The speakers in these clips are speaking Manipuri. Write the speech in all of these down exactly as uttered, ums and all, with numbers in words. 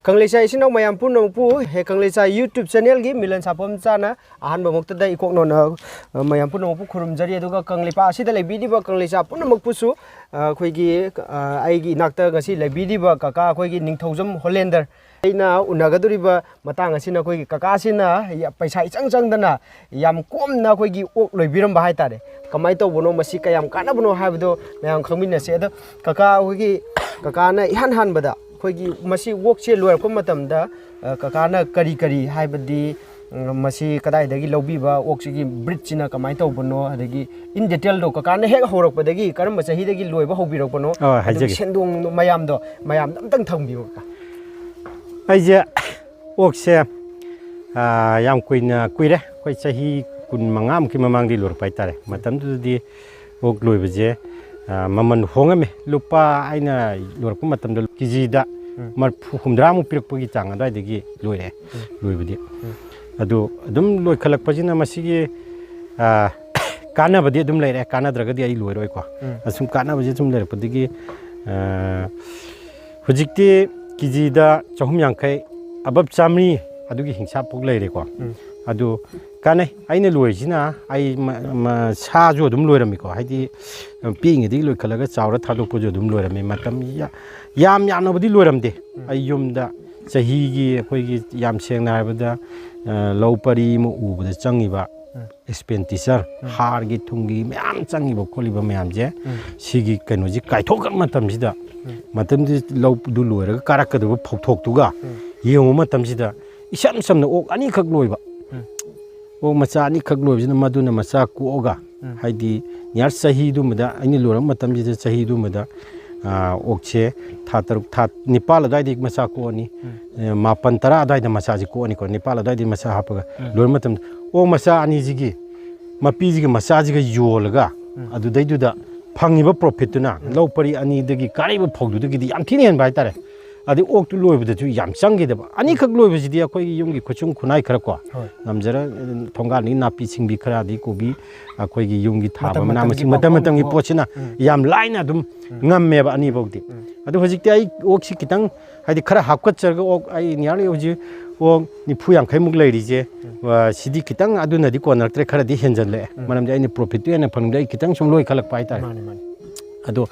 ꯀꯪꯂꯩꯆꯥ ꯏꯆꯤꯟ ꯏꯅꯥꯎ ꯃꯌꯥꯝ ꯄꯨꯝꯅꯃꯛꯄꯨ ꯍꯦ ꯀꯪꯂꯩꯆꯥ YouTube channelꯒꯤ ꯃꯤꯂꯟ ꯁꯥꯐꯝꯆꯥꯅ ꯑꯍꯥꯟꯕꯃꯛꯇꯗ ꯏꯀꯣꯛꯅꯣꯅ, ꯑ, ꯃꯌꯥꯝ ꯄꯨꯝꯅꯃꯛꯄꯨ ꯈꯨꯔꯨꯝꯖꯔꯤ꯫ ꯑꯗꯨꯒ ꯀꯪꯂꯩꯄꯥꯛ ꯑꯁꯤꯗ ꯂꯩꯕꯤꯔꯤꯕ ꯀꯪꯂꯩꯆꯥ ꯄꯨꯝꯅꯃꯛꯄꯨꯁꯨ, ꯑ, ꯑꯩꯈꯣꯏꯒꯤ, ꯑ, ꯑꯩꯒꯤ ꯏꯅꯥꯛꯇ ꯉꯁꯤ ꯂꯩꯕꯤꯔꯤꯕ ꯀꯀꯥ ꯑꯩꯈꯣꯏꯒꯤ ꯅꯤꯡꯊꯧꯖꯝ ꯍꯣꯂꯦꯟꯗꯔ, ꯑꯩꯅ ꯎꯅꯒꯗꯧꯔꯤꯕ ꯃꯇꯥꯡ ꯑꯁꯤꯅ ꯑꯩꯈꯣꯏꯒꯤ ꯀꯀꯥꯁꯤꯅ ꯌ-, ꯄꯩꯁꯥ ꯏꯆꯪ ꯆꯪꯗꯅ ꯌꯥꯝ ꯀꯣꯝꯅ ꯑꯩꯈꯣꯏꯒꯤ ꯑꯣꯛ ꯂꯣꯏꯕꯤꯔꯝꯕ ꯍꯥꯏꯇꯥꯔꯦ꯫ ꯀꯃꯥꯏꯅ ꯇꯧꯕꯅꯣ, ꯃꯁꯤ ꯀꯌꯥꯝ ꯀꯥꯟꯅꯕꯅꯣ ꯍꯥꯏꯕꯗꯣ ꯃꯌꯥꯝ ꯈꯪꯃꯤꯟꯅꯁꯦ꯫ ꯑꯗꯣ ꯀꯀꯥ, ꯑꯩꯈꯣꯏꯒꯤ ꯀꯀꯥꯅ ꯏꯍꯥꯟ ꯍꯥꯟꯕꯗ ꯑꯩꯈꯣꯏꯒꯤ ꯃꯁꯤ ꯑꯣꯛꯁꯦ ꯂꯣꯏꯔꯛꯄ ꯃꯇꯝꯗ, ꯑ, ꯀꯀꯥꯅ ꯀꯔꯤ ꯀꯔꯤ, ꯍꯥꯏꯕꯗꯤ, ꯎꯝ, ꯃꯁꯤ ꯀꯗꯥꯏꯗꯒꯤ ꯂꯧꯕꯤꯕ, ꯑꯣꯛꯁꯤꯒꯤ breedꯁꯤꯅ ꯀꯃꯥꯏꯅ ꯇꯧꯕꯅꯣ, ꯑꯗꯒꯤ in detailꯗꯣ ꯀꯀꯥꯅ ꯍꯦꯛ ꯍꯧꯔꯛꯄꯗꯒꯤ ꯀꯔꯝꯕ ꯆꯍꯤꯗꯒꯤ ꯂꯣꯏꯕ ꯍꯧꯕꯤꯔꯛꯄꯅꯣ, ꯑꯣ, ꯑꯗꯨꯒꯤ ꯍꯥꯏꯖꯒꯦ꯫ ꯁꯦꯟꯗꯣꯡ ꯃꯌꯥꯝꯗꯣ ꯃꯌꯥꯝꯗ ꯑꯝꯇꯪ ꯊꯝꯕꯤꯌꯨ, ꯀꯀꯥ꯫ ꯑꯩꯁꯦ ꯑꯣꯛꯁꯦ, ꯑ, ꯌꯥꯝ ꯀꯨꯏꯅ ꯀꯨꯏꯔꯦ, ꯑꯩꯈꯣꯏ ꯆꯍꯤ ꯀꯨꯟꯃꯉꯥꯃꯨꯛꯀꯤ ꯃꯃꯥꯡꯗꯒꯤ ꯂꯣꯏꯔꯛꯄ ꯍꯥꯏꯇꯥꯔꯦ꯫ ꯃꯇꯝꯗꯨꯗꯗꯤ ꯑꯣꯛ ꯂꯣꯏꯕꯁꯦ, ꯑ, ꯃꯃꯜ ꯍꯣꯡꯉꯝꯃꯦ꯫ ꯂꯨꯄꯥ, ꯑꯩꯅ ꯂꯣꯏꯔꯛꯄ ꯃꯇꯝꯗ KGꯗ ꯎꯝ꯫ ꯃꯔꯐꯨ, ꯍꯨꯝꯗ꯭ꯔꯥꯃꯨꯛ ꯄꯤꯔꯛꯄꯒꯤ ꯆꯥꯡ ꯑꯗꯨꯋꯥꯏꯗꯒꯤ ꯂꯣꯏꯔꯛꯑꯦ, ꯎꯝ꯫ ꯂꯣꯏꯕꯗꯤ꯫ ꯎꯝ꯫ ꯑꯗꯨ ꯑꯗꯨꯝ ꯂꯣꯏꯈꯠꯂꯛꯄꯁꯤꯅ ꯃꯁꯤꯒꯤ, ꯑ, ꯀꯥꯟꯅꯕꯗꯤ ꯑꯗꯨꯝ ꯂꯩꯔꯦ, ꯀꯥꯟꯅꯗ꯭ꯔꯒꯗꯤ ꯑꯩ ꯂꯣꯏꯔꯣꯏꯀꯣ꯫ ꯎꯝ꯫ ꯑꯁꯨꯝ ꯀꯥꯟꯅꯕꯁꯦ ꯁꯨꯝ ꯂꯩꯔꯛꯄꯗꯒꯤ, ꯑ, ꯍꯧꯖꯤꯛꯇꯤ KGꯗ ꯆꯍꯨꯝ ꯌꯥꯡꯈꯩ, above ꯆꯥꯃꯔꯤ, ꯑꯗꯨꯒꯤ ꯍꯤꯡꯁꯥꯞ ꯐꯥꯎ ꯂꯩꯔꯦꯀꯣ꯫ ꯎꯝ꯫ ꯑꯗꯨ ꯀꯥꯟꯅꯩ꯫ ꯑꯩꯅ ꯂꯣꯏꯔꯤꯁꯤꯅ ꯑꯩ ꯃ-, ꯃ-, ꯁꯥꯁꯨ ꯑꯗꯨꯝ ꯂꯣꯏꯔꯝꯃꯤꯀꯣ, ꯍꯥꯏꯗꯤ ꯄꯤꯛꯏꯉꯩꯗꯒꯤ ꯂꯣꯏꯈꯠꯂꯒ ꯆꯥꯎꯔ ꯊꯥꯗꯣꯛꯄꯁꯨ ꯑꯗꯨꯝ ꯂꯣꯏꯔꯝꯃꯤ꯫ ꯃꯇꯝ ꯌꯥ-, ꯌꯥꯝ ꯌꯥꯝꯅꯕꯨꯗꯤ ꯂꯣꯏꯔꯝꯗꯦ꯫ ꯎꯝ꯫ ꯑꯩ ꯌꯨꯝꯗ ꯆꯍꯤꯒꯤ ꯑꯩꯈꯣꯏꯒꯤ, ꯌꯥꯝ ꯁꯦꯡꯅ ꯍꯥꯏꯔꯕꯗ, ꯑ, ꯂꯧ ꯄꯔꯤ ꯑꯃ ꯎꯕꯗ ꯆꯪꯉꯤꯕ ꯎꯝ꯫ Expenditure, ꯎꯝ꯫ ꯍꯥꯔꯒꯤ ꯊꯨꯝꯒꯤ ꯃꯌꯥꯝ ꯆꯪꯉꯤꯕ ꯈꯣꯠꯂꯤꯕ ꯃꯌꯥꯝꯁꯦ, ꯎꯝ꯫ ꯁꯤꯒꯤ ꯀꯩꯅꯣꯁꯤ ꯀꯥꯏꯊꯣꯛꯈ꯭ꯔ ꯃꯇꯝꯁꯤꯗ, ꯎꯝ꯫ ꯃꯇꯝꯗꯨꯗ ꯂꯧꯗꯨ ꯂꯣꯏꯔꯒ ꯀꯥꯔꯛꯀꯗꯕ ꯐꯧꯊꯣꯛꯇꯨꯒ ꯎꯝ꯫ ꯌꯦꯡꯉꯨꯕ ꯃꯇꯝꯁꯤꯗ, ꯏꯁꯝ ꯁꯝꯅ ꯑꯣꯛ ꯑꯅꯤꯈꯛ ꯂꯣꯏꯕ, ꯎꯝ꯫ ꯑꯣꯛ ꯃꯆꯥ ꯑꯅꯤꯈꯛ ꯂꯣꯏꯕꯁꯤꯅ ꯃꯗꯨꯅ ꯃꯆꯥ ꯀꯣꯛꯑꯒ, ꯎꯝ꯫ ꯍꯥꯏꯗꯤ near ꯆꯍꯤꯗꯨꯃꯗ, ꯑꯩꯅ ꯂꯣꯏꯔꯛꯄ ꯃꯇꯝꯁꯤꯗ ꯆꯍꯤꯗꯨꯃꯗ, ꯑ, ꯑꯣꯛꯁꯦ ꯊꯥ ꯇꯔꯨꯛ, ꯊꯥ ꯅꯤꯄꯥꯜ ꯑꯗꯨꯋꯥꯏꯗꯒꯤ ꯃꯆꯥ ꯀꯣꯛꯑꯅꯤ꯫ ꯎꯝ꯫ ꯑ, ꯃꯥꯄꯜ, ꯇꯔꯥ ꯑꯗꯨꯋꯥꯏꯗ ꯃꯆꯥꯁꯦ ꯀꯣꯛꯑꯅꯤꯀꯣ, ꯅꯤꯄꯥꯜ ꯑꯗꯨꯋꯥꯏꯗꯒꯤ ꯃꯆꯥ ꯍꯥꯞꯄꯒ ꯎꯝ꯫ ꯂꯣꯏꯔ ꯃꯇꯝꯗ ꯑꯣꯛ ꯃꯆꯥ ꯑꯅꯤꯁꯤꯒꯤ, ꯃꯄꯤꯁꯤꯒ ꯃꯆꯥꯁꯤꯒ ꯌꯣꯜꯂꯒ, ꯎꯝ꯫ ꯑꯗꯨꯗꯩꯗꯨꯗ ꯐꯪꯉꯤꯕ profitꯇꯨꯅ ꯎꯝ꯫ ꯂꯧ ꯄꯔꯤ ꯑꯅꯤꯗꯒꯤ ꯀꯥꯔꯛꯏꯕ ꯐꯧꯗꯨꯗꯒꯤꯗꯤ ꯌꯥꯝ ꯊꯤꯅ ꯍꯦꯟꯕ ꯍꯥꯏꯇꯥꯔꯦ꯫ ꯑꯗꯩ ꯑꯣꯛꯇꯨ ꯂꯣꯏꯕꯗꯁꯨ ꯌꯥꯝ ꯆꯪꯈꯤꯗꯕ꯫ ꯑꯅꯤꯈꯛ ꯂꯣꯏꯕꯁꯤꯗꯤ ꯑꯩꯈꯣꯏꯒꯤ ꯌꯨꯝꯒꯤ ꯈꯨꯠꯁꯨꯝ ꯈꯨꯠꯅꯥꯏ ꯈꯔ ꯀꯣ, ꯍꯣꯏ꯫ ꯉꯝꯖꯔ-, ꯊꯣꯡꯒꯥꯜꯗꯒꯤ ꯅꯥꯄꯤ ꯁꯤꯡꯕꯤ ꯈꯔ, ꯑꯗꯩ ꯀꯣꯕꯤ, ꯑꯩꯈꯣꯏꯒꯤ ꯌꯨꯝꯒꯤ ꯊꯥꯕ ꯃꯇꯝ ꯃꯅꯥ ꯃꯇꯝꯒꯤ ꯃꯁꯤꯡ ꯃꯇꯝ ꯄꯣꯠ-, ꯃꯇꯝꯒꯤ ꯍꯣꯏ꯫ ꯄꯣꯠꯁꯤꯅ ꯎꯝ꯫ ꯌꯥꯝ ꯂꯥꯏꯅ ꯑꯗꯨꯝ ꯎꯝ꯫ ꯉꯝꯃꯦꯕ ꯑꯅꯤꯐꯧꯗꯤ꯫ ꯎꯝ꯫ ꯑꯗꯨ ꯍꯧꯖꯤꯛꯇꯤ ꯑꯩ ꯑꯣꯛꯁꯤ ꯈꯤꯇꯪ, ꯍꯥꯏꯗꯤ, ꯈꯔ ꯍꯥꯞꯀꯠꯆꯔꯒ ꯑꯣꯛ ꯑꯩ nearly ꯍꯧꯖꯤꯛ ꯑꯣꯛ ꯅꯤꯐꯨ ꯌꯥꯡꯈꯩꯃꯨꯛ ꯂꯩꯔꯤꯁꯦ, ꯎꯝ꯫ ꯑ, ꯁꯤꯗꯤ ꯈꯤꯇꯪ ꯑꯗꯨꯅꯗꯤ ꯀꯣꯟꯅꯔꯛꯇ꯭ꯔꯦ, ꯈꯔꯗꯤ ꯍꯦꯟꯖꯜꯂꯛꯑꯦ꯫ ꯎꯝ꯫ ꯃꯔꯝꯗꯤ ꯑꯩꯅ profitꯇꯨ ꯍꯦꯟꯅ ꯐꯪꯅꯤꯡꯕꯗ ꯑꯩ ꯈꯤꯇꯪ ꯁꯨꯝ ꯂꯣꯏꯈꯠꯂꯛꯄ ꯍꯥꯏꯇꯥꯔꯦ꯫ ꯃꯥꯅꯤ, ꯃꯥꯅꯤ꯫ ꯑꯗꯣ,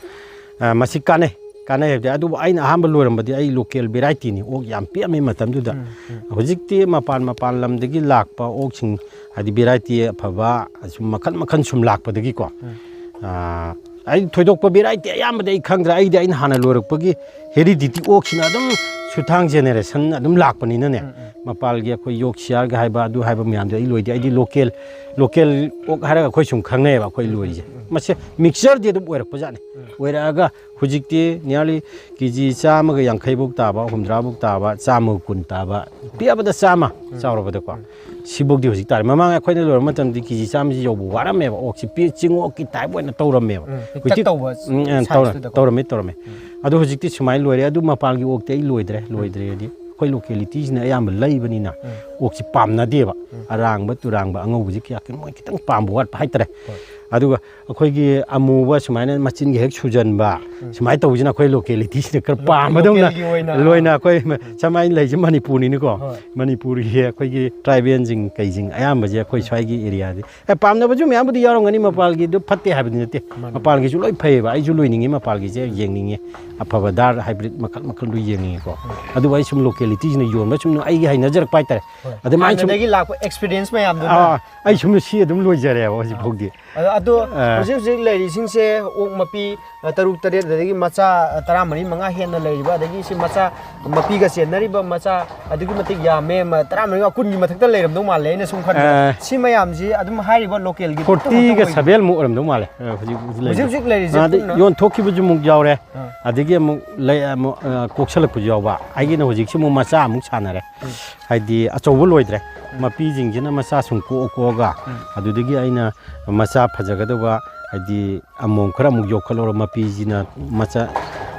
ꯑ, ꯃꯁꯤ ꯀꯥꯟꯅꯩ, ꯀꯥꯟꯅꯩ ꯍꯥꯏꯕꯗꯤ, ꯑꯗꯨꯕꯨ ꯑꯩꯅ ꯑꯍꯥꯟꯕ ꯂꯣꯏꯔꯝꯕꯗꯤ ꯑꯩ local varietyꯅꯤ, ꯑꯣꯛ ꯌꯥꯝ ꯄꯤꯛꯑꯝꯃꯤ ꯃꯇꯝꯗꯨꯗ꯫ ꯎꯝ, ꯎꯝ꯫ ꯍꯧꯖꯤꯛꯇꯤ ꯃꯄꯥꯟ, ꯃꯄꯥꯟ ꯂꯝꯗꯒꯤ ꯂꯥꯛꯄ ꯑꯣꯛꯁꯤꯡ, ꯍꯥꯏꯗꯤ variety ꯑꯐꯕ, ꯑꯁꯨꯝ ꯃꯈꯜ ꯃꯈꯜ ꯁꯨꯝ ꯂꯥꯛꯄꯗꯒꯤꯀꯣ, ꯎꯝ꯫ ꯑ, ꯑꯩ ꯊꯣꯏꯗꯣꯛꯄ variety ꯑꯌꯥꯝꯕꯗꯤ ꯑꯩ ꯈꯪꯗ꯭ꯔꯦ꯫ ꯑꯩꯗꯤ ꯑꯩꯅ ꯍꯥꯟꯅ ꯂꯣꯏꯔꯛꯄꯒꯤ heredity ꯑꯣꯛꯁꯤꯅ ꯑꯗꯨꯝ ꯁꯨꯊꯥꯡ generation ꯑꯗꯨꯝ ꯂꯥꯛꯄꯅꯤꯅꯅꯦ꯫ ꯎꯝ, ꯎꯝ꯫ ꯃꯄꯥꯜꯒꯤ ꯑꯩꯈꯣꯏ Yorkshireꯒ ꯍꯥꯏꯕ, ꯑꯗꯨ ꯍꯥꯏꯕ ꯃꯌꯥꯝꯗꯣ ꯑꯩ ꯂꯣꯏꯗꯦ꯫ ꯑꯩꯗꯤ local, local ꯑꯣꯛ ꯍꯥꯏꯔꯒ ꯑꯩꯈꯣꯏ ꯁꯨꯝ ꯈꯪꯅꯩꯌꯦꯕ ꯑꯩꯈꯣꯏ ꯂꯣꯏꯔꯤꯁꯦ꯫ ꯎꯝ, ꯎꯝ꯫ ꯃꯁꯦ mixtureꯗꯤ ꯑꯗꯨꯝ ꯑꯣꯏꯔꯛꯄꯖꯥꯠꯅꯤ꯫ ꯎꯝ꯫ ꯑꯣꯏꯔꯛꯑꯒ ꯍꯧꯖꯤꯛꯇꯤ nearly ꯀꯦ ꯖꯤ ꯆꯥꯝꯃꯒ ꯌꯥꯡꯈꯩ ꯐꯧ ꯇꯥꯕ, ꯍꯨꯝꯗ꯭ꯔꯥ ꯐꯧ ꯇꯥꯕ, ꯆꯥꯝꯃꯒ ꯀꯨꯟ ꯇꯥꯕ, ꯄꯤꯛꯑꯕꯗ ꯆꯥꯝꯃ ꯎꯝ꯫ ꯆꯥꯎꯔꯕꯗꯀꯣ꯫ ꯎꯝ꯫ ꯁꯤꯐꯧꯗꯤ ꯍꯧꯖꯤꯛ ꯇꯥꯔꯦ꯫ ꯃꯃꯥꯡ ꯑꯩꯈꯣꯏꯅ ꯂꯣꯏꯔꯛꯄ ꯃꯇꯝꯗꯗꯤ ꯀꯦ ꯖꯤ ꯆꯥꯝꯃꯁꯤ ꯌꯧꯕ ꯋꯥꯔꯝꯃꯦꯕ꯫ ꯑꯣꯛꯁꯤ ꯄꯤꯛ-, ꯆꯤꯡ ꯑꯣꯛꯀꯤ type ꯑꯣꯏꯅ ꯇꯧꯔꯝꯃꯦꯕ꯫ ꯎꯝ, ꯍꯧꯖꯤꯛꯇꯤ ꯄꯤꯛꯇꯛ ꯇꯧꯕ ꯎꯝ, ꯎꯝ, ꯇꯧꯔ-, sizeꯇꯨꯗꯀꯣ꯫ ꯇꯧꯔꯝꯃꯤ, ꯇꯧꯔꯝꯃꯤ꯫ ꯎꯝ꯫ ꯑꯗꯣ ꯍꯧꯖꯤꯛꯇꯤ ꯁꯨꯃꯥꯏꯅ ꯂꯣꯏꯔꯦ꯫ ꯑꯗꯨ ꯃꯄꯥꯟꯒꯤ ꯑꯣꯛꯇꯤ ꯑꯩ ꯂꯣꯏꯗ꯭ꯔꯦ, ꯎꯝ꯫ ꯂꯣꯏꯗ꯭ꯔꯦꯗꯤ ꯑꯩꯈꯣꯏ localityꯁꯤꯅ ꯑꯌꯥꯝꯕ ꯂꯩꯕꯅꯤꯅ ꯎꯝ꯫ ꯑꯣꯛꯁꯤ ꯄꯥꯝꯅꯗꯦꯕ꯫ ꯎꯝ꯫ ꯑꯔꯥꯡꯕ ꯇꯨꯔꯥꯡꯕ ꯑꯉꯧꯕꯁꯤ ꯀꯌꯥ ꯀꯩꯅꯣ ꯃꯣꯏ ꯈꯤꯇꯪ ꯄꯥꯝꯕ ꯋꯥꯠꯄ ꯍꯥꯏꯇꯥꯔꯦ꯫ ꯍꯣꯏ꯫ ꯑꯗꯨꯒ ꯑꯩꯈꯣꯏꯒꯤ ꯑꯃꯨꯕ ꯁꯨꯃꯥꯏꯅ ꯃꯆꯤꯟꯒ ꯍꯦꯛ ꯁꯨꯖꯟꯕ, ꯎꯝ꯫ ꯁꯨꯃꯥꯏꯅ ꯇꯧꯕꯁꯤꯅ ꯑꯩꯈꯣꯏ localityꯁꯤꯅ ꯈꯔ ꯂꯣ-, ꯄꯥꯝꯕꯗꯧꯅ localꯒꯤ ꯑꯣꯏꯅ꯫ ꯂꯣꯏꯅ ꯑꯩꯈꯣꯏ ꯃ-, ꯎꯝ꯫ ꯁꯝ ꯑꯩꯅ ꯂꯩꯁꯦ ꯃꯅꯤꯄꯨꯔꯅꯤꯅꯀꯣ꯫ ꯍꯣꯏ꯫ ꯃꯅꯤꯄꯨꯔꯒꯤ ꯑꯩꯈꯣꯏꯒꯤ tribalꯁꯤꯡ ꯀꯩꯁꯤꯡ ꯑꯌꯥꯝꯕꯁꯦ ꯑꯩꯈꯣꯏ ꯎꯝ꯫ ꯁ꯭ꯋꯥꯏꯒꯤ areaꯗꯤ꯫ ꯑꯦ, ꯄꯥꯝꯅꯕꯁꯨ ꯃꯌꯥꯝꯕꯨꯗꯤ ꯌꯥꯎꯔꯝꯒꯅꯤ, ꯃꯄꯥꯜꯒꯤꯗꯨ ꯐꯠꯇꯦ ꯍꯥꯏꯕꯗꯤ ꯅꯠꯇꯦ꯫ ꯃꯥꯅꯤ꯫ ꯃꯄꯥꯜꯒꯤꯁꯨ ꯂꯣꯏ ꯐꯩꯌꯦꯕ, ꯑꯩꯁꯨ ꯂꯣꯏꯅꯤꯡꯉꯤ, ꯃꯄꯥꯜꯒꯤꯁꯦ ꯌꯦꯡꯅꯤꯡꯉꯤ, ꯑꯐꯕ dark hybrid ꯃꯈꯜ ꯃꯈꯜꯗꯣ ꯌꯦꯡꯅꯤꯡꯉꯤꯀꯣ꯫ ꯎꯝ꯫ ꯑꯗꯨꯕꯨ ꯑꯩ ꯁꯨꯝ localityꯁꯤꯅ ꯌꯣꯟꯕ ꯁꯨꯝ ꯑꯩꯒꯤ ꯍꯩꯅꯖꯔꯛꯄ ꯍꯥꯏꯇꯥꯔꯦ꯫ ꯍꯣꯏ꯫ ꯑꯗꯨꯃꯥꯏꯅ ꯁꯨꯝ ꯍꯥꯟꯅꯗꯒꯤ ꯂꯥꯛꯄ experience ꯃꯌꯥꯝꯗꯨꯅ꯫ ꯑꯥ, ꯑꯩ ꯁꯨꯝ ꯁꯤ ꯑꯗꯨꯝ ꯂꯣꯏꯖꯔꯦꯕ ꯍꯧꯖꯤꯛ ꯑꯥ꯫ ꯐꯥꯎꯗꯤ꯫ ꯑꯗꯣ, ꯑꯗꯣ ꯑꯥ꯫ ꯍꯧꯖꯤꯛ ꯍꯧꯖꯤꯛ ꯂꯩꯔꯤꯁꯤꯡꯁꯦ ꯑꯣꯛ ꯃꯄꯤ, ꯑ, ꯇꯔꯨꯛ ꯇꯔꯦꯠ, ꯑꯗꯒꯤ ꯃꯆꯥ, ꯑ, ꯇꯔꯥꯃꯔꯤ ꯃꯉꯥ ꯍꯦꯟꯅ ꯂꯩꯔꯤꯕ, ꯑꯗꯒꯤ ꯁꯤ ꯃꯆꯥ ꯃꯄꯤꯒ ꯆꯦꯟꯅꯔꯤꯕ ꯃꯆꯥ ꯑꯗꯨꯛꯀꯤ ꯃꯇꯤꯛ ꯌꯥꯝꯃꯦ, ꯃ-, ꯇꯔꯥꯃꯔꯤ ꯃꯉꯥ, ꯀꯨꯟꯒꯤ ꯃꯊꯛꯇ ꯂꯩꯔꯝꯗꯧ ꯃꯥꯜꯂꯦ ꯑꯩꯅ ꯁꯨꯝ ꯈꯟꯕꯗ꯫ ꯑ, ꯁꯤ ꯃꯌꯥꯝꯁꯤ ꯑꯗꯨꯝ ꯍꯥꯏꯔꯤꯕ localꯒꯤ fortyꯒ ꯉꯥꯛꯇ ꯑꯣꯏ-, sevenꯃꯨꯛ ꯑꯣꯏꯔꯝꯗꯧ ꯃꯥꯜꯂꯦ, ꯑ, ꯍꯧꯖꯤꯛ ꯍꯧꯖꯤꯛ ꯍꯧꯖꯤꯛ ꯂꯩꯔꯤꯁꯦ꯫ ꯍꯧꯖꯤꯛ ꯂꯩꯔꯤꯁꯦ ꯑꯗ ꯄꯨꯟꯅ ꯌꯣꯟꯊꯣꯛꯈꯤꯕꯁꯨ ꯑꯃꯨꯛ ꯌꯥꯎꯔꯦ, ꯑꯥ꯫ ꯑꯗꯒꯤ ꯑꯃꯨꯛ ꯂꯩ-, ꯑꯃꯨꯛ, ꯑ, ꯀꯣꯛꯁꯜꯂꯛꯄꯁꯨ ꯌꯥꯎꯕ꯫ ꯑꯩꯒꯤꯅ ꯍꯧꯖꯤꯛꯁꯤ ꯑꯃꯨꯛ ꯃꯆꯥ ꯑꯃꯨꯛ ꯁꯥꯟꯅꯔꯦ꯫ ꯎꯝ꯫ ꯍꯥꯏꯗꯤ ꯑꯆꯧꯕ ꯂꯣꯏꯗ꯭ꯔꯦ꯫ ꯎꯝ꯫ ꯃꯄꯤꯁꯤꯡꯁꯤꯅ ꯃꯆꯥ ꯁꯨꯝ ꯀꯣꯛꯑ ꯀꯣꯛꯑꯒ, ꯎꯝ꯫ ꯑꯗꯨꯗꯒꯤ ꯑꯩꯅ ꯃꯆꯥ ꯐꯖꯒꯗꯧꯕ, ꯍꯥꯏꯗꯤ ꯑꯃꯣꯝ ꯈꯔ ꯑꯃꯨꯛ ꯌꯣꯛꯈꯠꯂꯧꯔ ꯃꯄꯤꯁꯤꯅ ꯃꯆꯥ,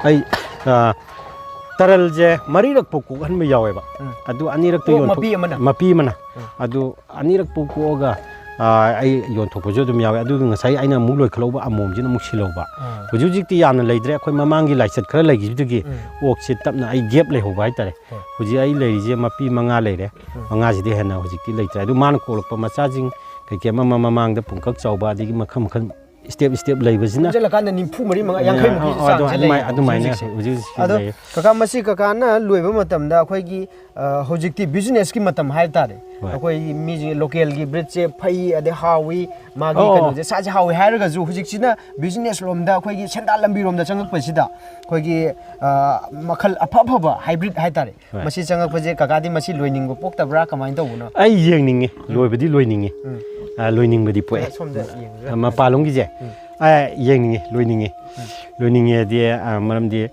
ꯑꯩ, ꯑ, ꯇꯔꯜꯁꯦ ꯃꯔꯤꯔꯛ ꯄꯣꯛ ꯀꯣꯛꯍꯟꯕ ꯌꯥꯎꯋꯦꯕ꯫ ꯎꯝ꯫ ꯑꯗꯨ ꯑꯅꯤꯔꯛꯇ ꯑꯣꯛ ꯌꯣꯟꯊꯣꯛ- ꯃꯄꯤ ꯑꯃꯅ? ꯃꯄꯤ ꯑꯃꯅ꯫ ꯎꯝ꯫ ꯑꯗꯨ ꯑꯅꯤꯔꯛ ꯄꯣꯛ ꯀꯣꯛꯑꯒ, ꯑꯥ, ꯑꯩ ꯌꯣꯟꯊꯣꯛꯄꯁꯨ ꯑꯗꯨꯝ ꯌꯥꯎꯋꯦ꯫ ꯑꯗꯨ ꯉꯁꯥꯏ ꯑꯩꯅ ꯑꯃꯨꯛ ꯂꯣꯏꯈꯠꯍꯧꯕ ꯑꯃꯣꯝꯁꯤꯅ ꯑꯃꯨꯛ ꯁꯤꯜꯍꯧꯕ꯫ ꯎꯝ꯫ ꯍꯧꯖꯤꯛ ꯍꯧꯖꯤꯛꯇꯤ ꯌꯥꯝꯅ ꯂꯩꯇ꯭ꯔꯦ꯫ ꯑꯩꯈꯣꯏ ꯃꯃꯥꯡꯒꯤ ꯂꯥꯏꯆꯠ ꯈꯔ ꯂꯩꯈꯤꯕꯗꯨꯒꯤ ꯎꯝ꯫ ꯑꯣꯛꯁꯦ ꯇꯞꯅ ꯑꯩ gap ꯂꯩꯍꯧꯕ ꯍꯥꯏꯇꯥꯔꯦ꯫ ꯍꯣꯏ꯫ ꯍꯧꯖꯤꯛ ꯑꯩ ꯂꯩꯔꯤꯁꯦ ꯃꯄꯤ ꯃꯉꯥ ꯂꯩꯔꯦ꯫ ꯎꯝ꯫ ꯃꯉꯥꯁꯤꯗꯤ ꯍꯦꯟꯅ ꯍꯧꯖꯤꯛꯇꯤ ꯂꯩꯇ꯭ꯔꯦ꯫ ꯑꯗꯨ ꯃꯥꯅ ꯀꯣꯛꯂꯛꯄ ꯃꯆꯥꯁꯤꯡ ꯀꯩꯀꯩ ꯑꯃ ꯑꯃ ꯃꯃꯥꯡꯗ ꯄꯨꯡꯀꯛ ꯆꯥꯎꯕ, ꯑꯗꯒꯤ ꯃꯈꯜ ꯃꯈꯜ step step ꯂꯩꯕꯁꯤꯅ ꯄꯨꯟꯁꯤꯜꯂꯀꯥꯟꯗ ꯅꯤꯐꯨ ꯃꯔꯤ ꯃꯉꯥ, ꯌꯥꯡꯈꯩ ꯃꯨꯛꯀꯤ ꯑ, ꯑꯗꯨ ꯆꯥꯡꯁꯦ ꯑꯗꯨꯃꯥꯏ-, ꯂꯩꯌꯦꯕ ꯑꯗꯨꯃꯥꯏꯅ ꯍꯧꯖꯤꯛ ꯍꯧꯖꯤꯛꯁꯦ꯫ ꯍꯧꯖꯤꯛ ꯍꯧꯖꯤꯛ ꯑꯗꯣ ꯂꯩꯌꯦ꯫ ꯀꯀꯥ, ꯃꯁꯤ ꯀꯀꯥꯅ ꯂꯣꯏꯕ ꯃꯇꯝꯗ ꯑꯩꯈꯣꯏꯒꯤ, ꯑ, ꯍꯧꯖꯤꯛꯇꯤ business ꯀꯤ ꯃꯇꯝ ꯍꯥꯏ ꯇꯥꯔꯦ꯫ ꯍꯣꯏ꯫ ꯑꯩꯈꯣꯏ ꯃꯤꯁꯦ local ꯒꯤ breed ꯁꯦ ꯐꯩ, ꯑꯗꯩ ꯍꯥꯎꯏ, ꯃꯥꯒꯤ ꯑꯣ, ꯑꯣ꯫ ꯀꯩꯅꯣꯁꯦ ꯁꯥꯁꯦ ꯍꯥꯎꯏ ꯍꯥꯏꯔꯒꯁꯨ ꯍꯧꯖꯤꯛꯁꯤꯅ business ꯔꯣꯝꯗ, ꯑꯩꯈꯣꯏꯒꯤ ꯁꯦꯟꯗꯥꯟ ꯂꯝꯕꯤ ꯔꯣꯝꯗ ꯆꯪꯉꯛꯄꯁꯤꯗ ꯑꯩꯈꯣꯏꯒꯤ, ꯑ, ꯃꯈꯜ ꯑꯐ ꯑꯐꯕ hybrid ꯍꯥꯏ ꯇꯥꯔꯦ꯫ ꯍꯣꯏ꯫ ꯃꯁꯤ ꯆꯪꯉꯛꯄꯁꯦ ꯀꯀꯥꯗꯤ ꯃꯁꯤ ꯂꯣꯏꯅꯤꯡꯕ ꯄꯣꯛꯇꯕ꯭ꯔꯥ, ꯀꯃꯥꯏꯅ ꯇꯧꯕꯅꯣ? ꯑꯩ ꯌꯦꯡꯅꯤꯡꯉꯤ, ꯎꯝ꯫ ꯂꯣꯏꯕꯗꯤ ꯂꯣꯏꯅꯤꯡꯉꯤ꯫ ꯎꯝ꯫ ꯑ, ꯂꯣꯏꯅꯤꯡꯕꯗꯤ ꯄꯣꯛꯑꯦ꯫ ꯁꯣꯝꯗ ꯌꯦꯡꯁꯤꯔ? ꯃꯄꯥꯟꯂꯣꯝꯒꯤꯁꯦ? ꯎꯝ꯫ ꯑ, ꯌꯦꯡꯅꯤꯡꯉꯤ, ꯂꯣꯏꯅꯤꯡꯉꯤ꯫ ꯎꯝ꯫ ꯂꯣꯏꯅꯤꯡꯉꯦꯗꯤ, ꯑ, ꯃꯔꯝꯗꯤ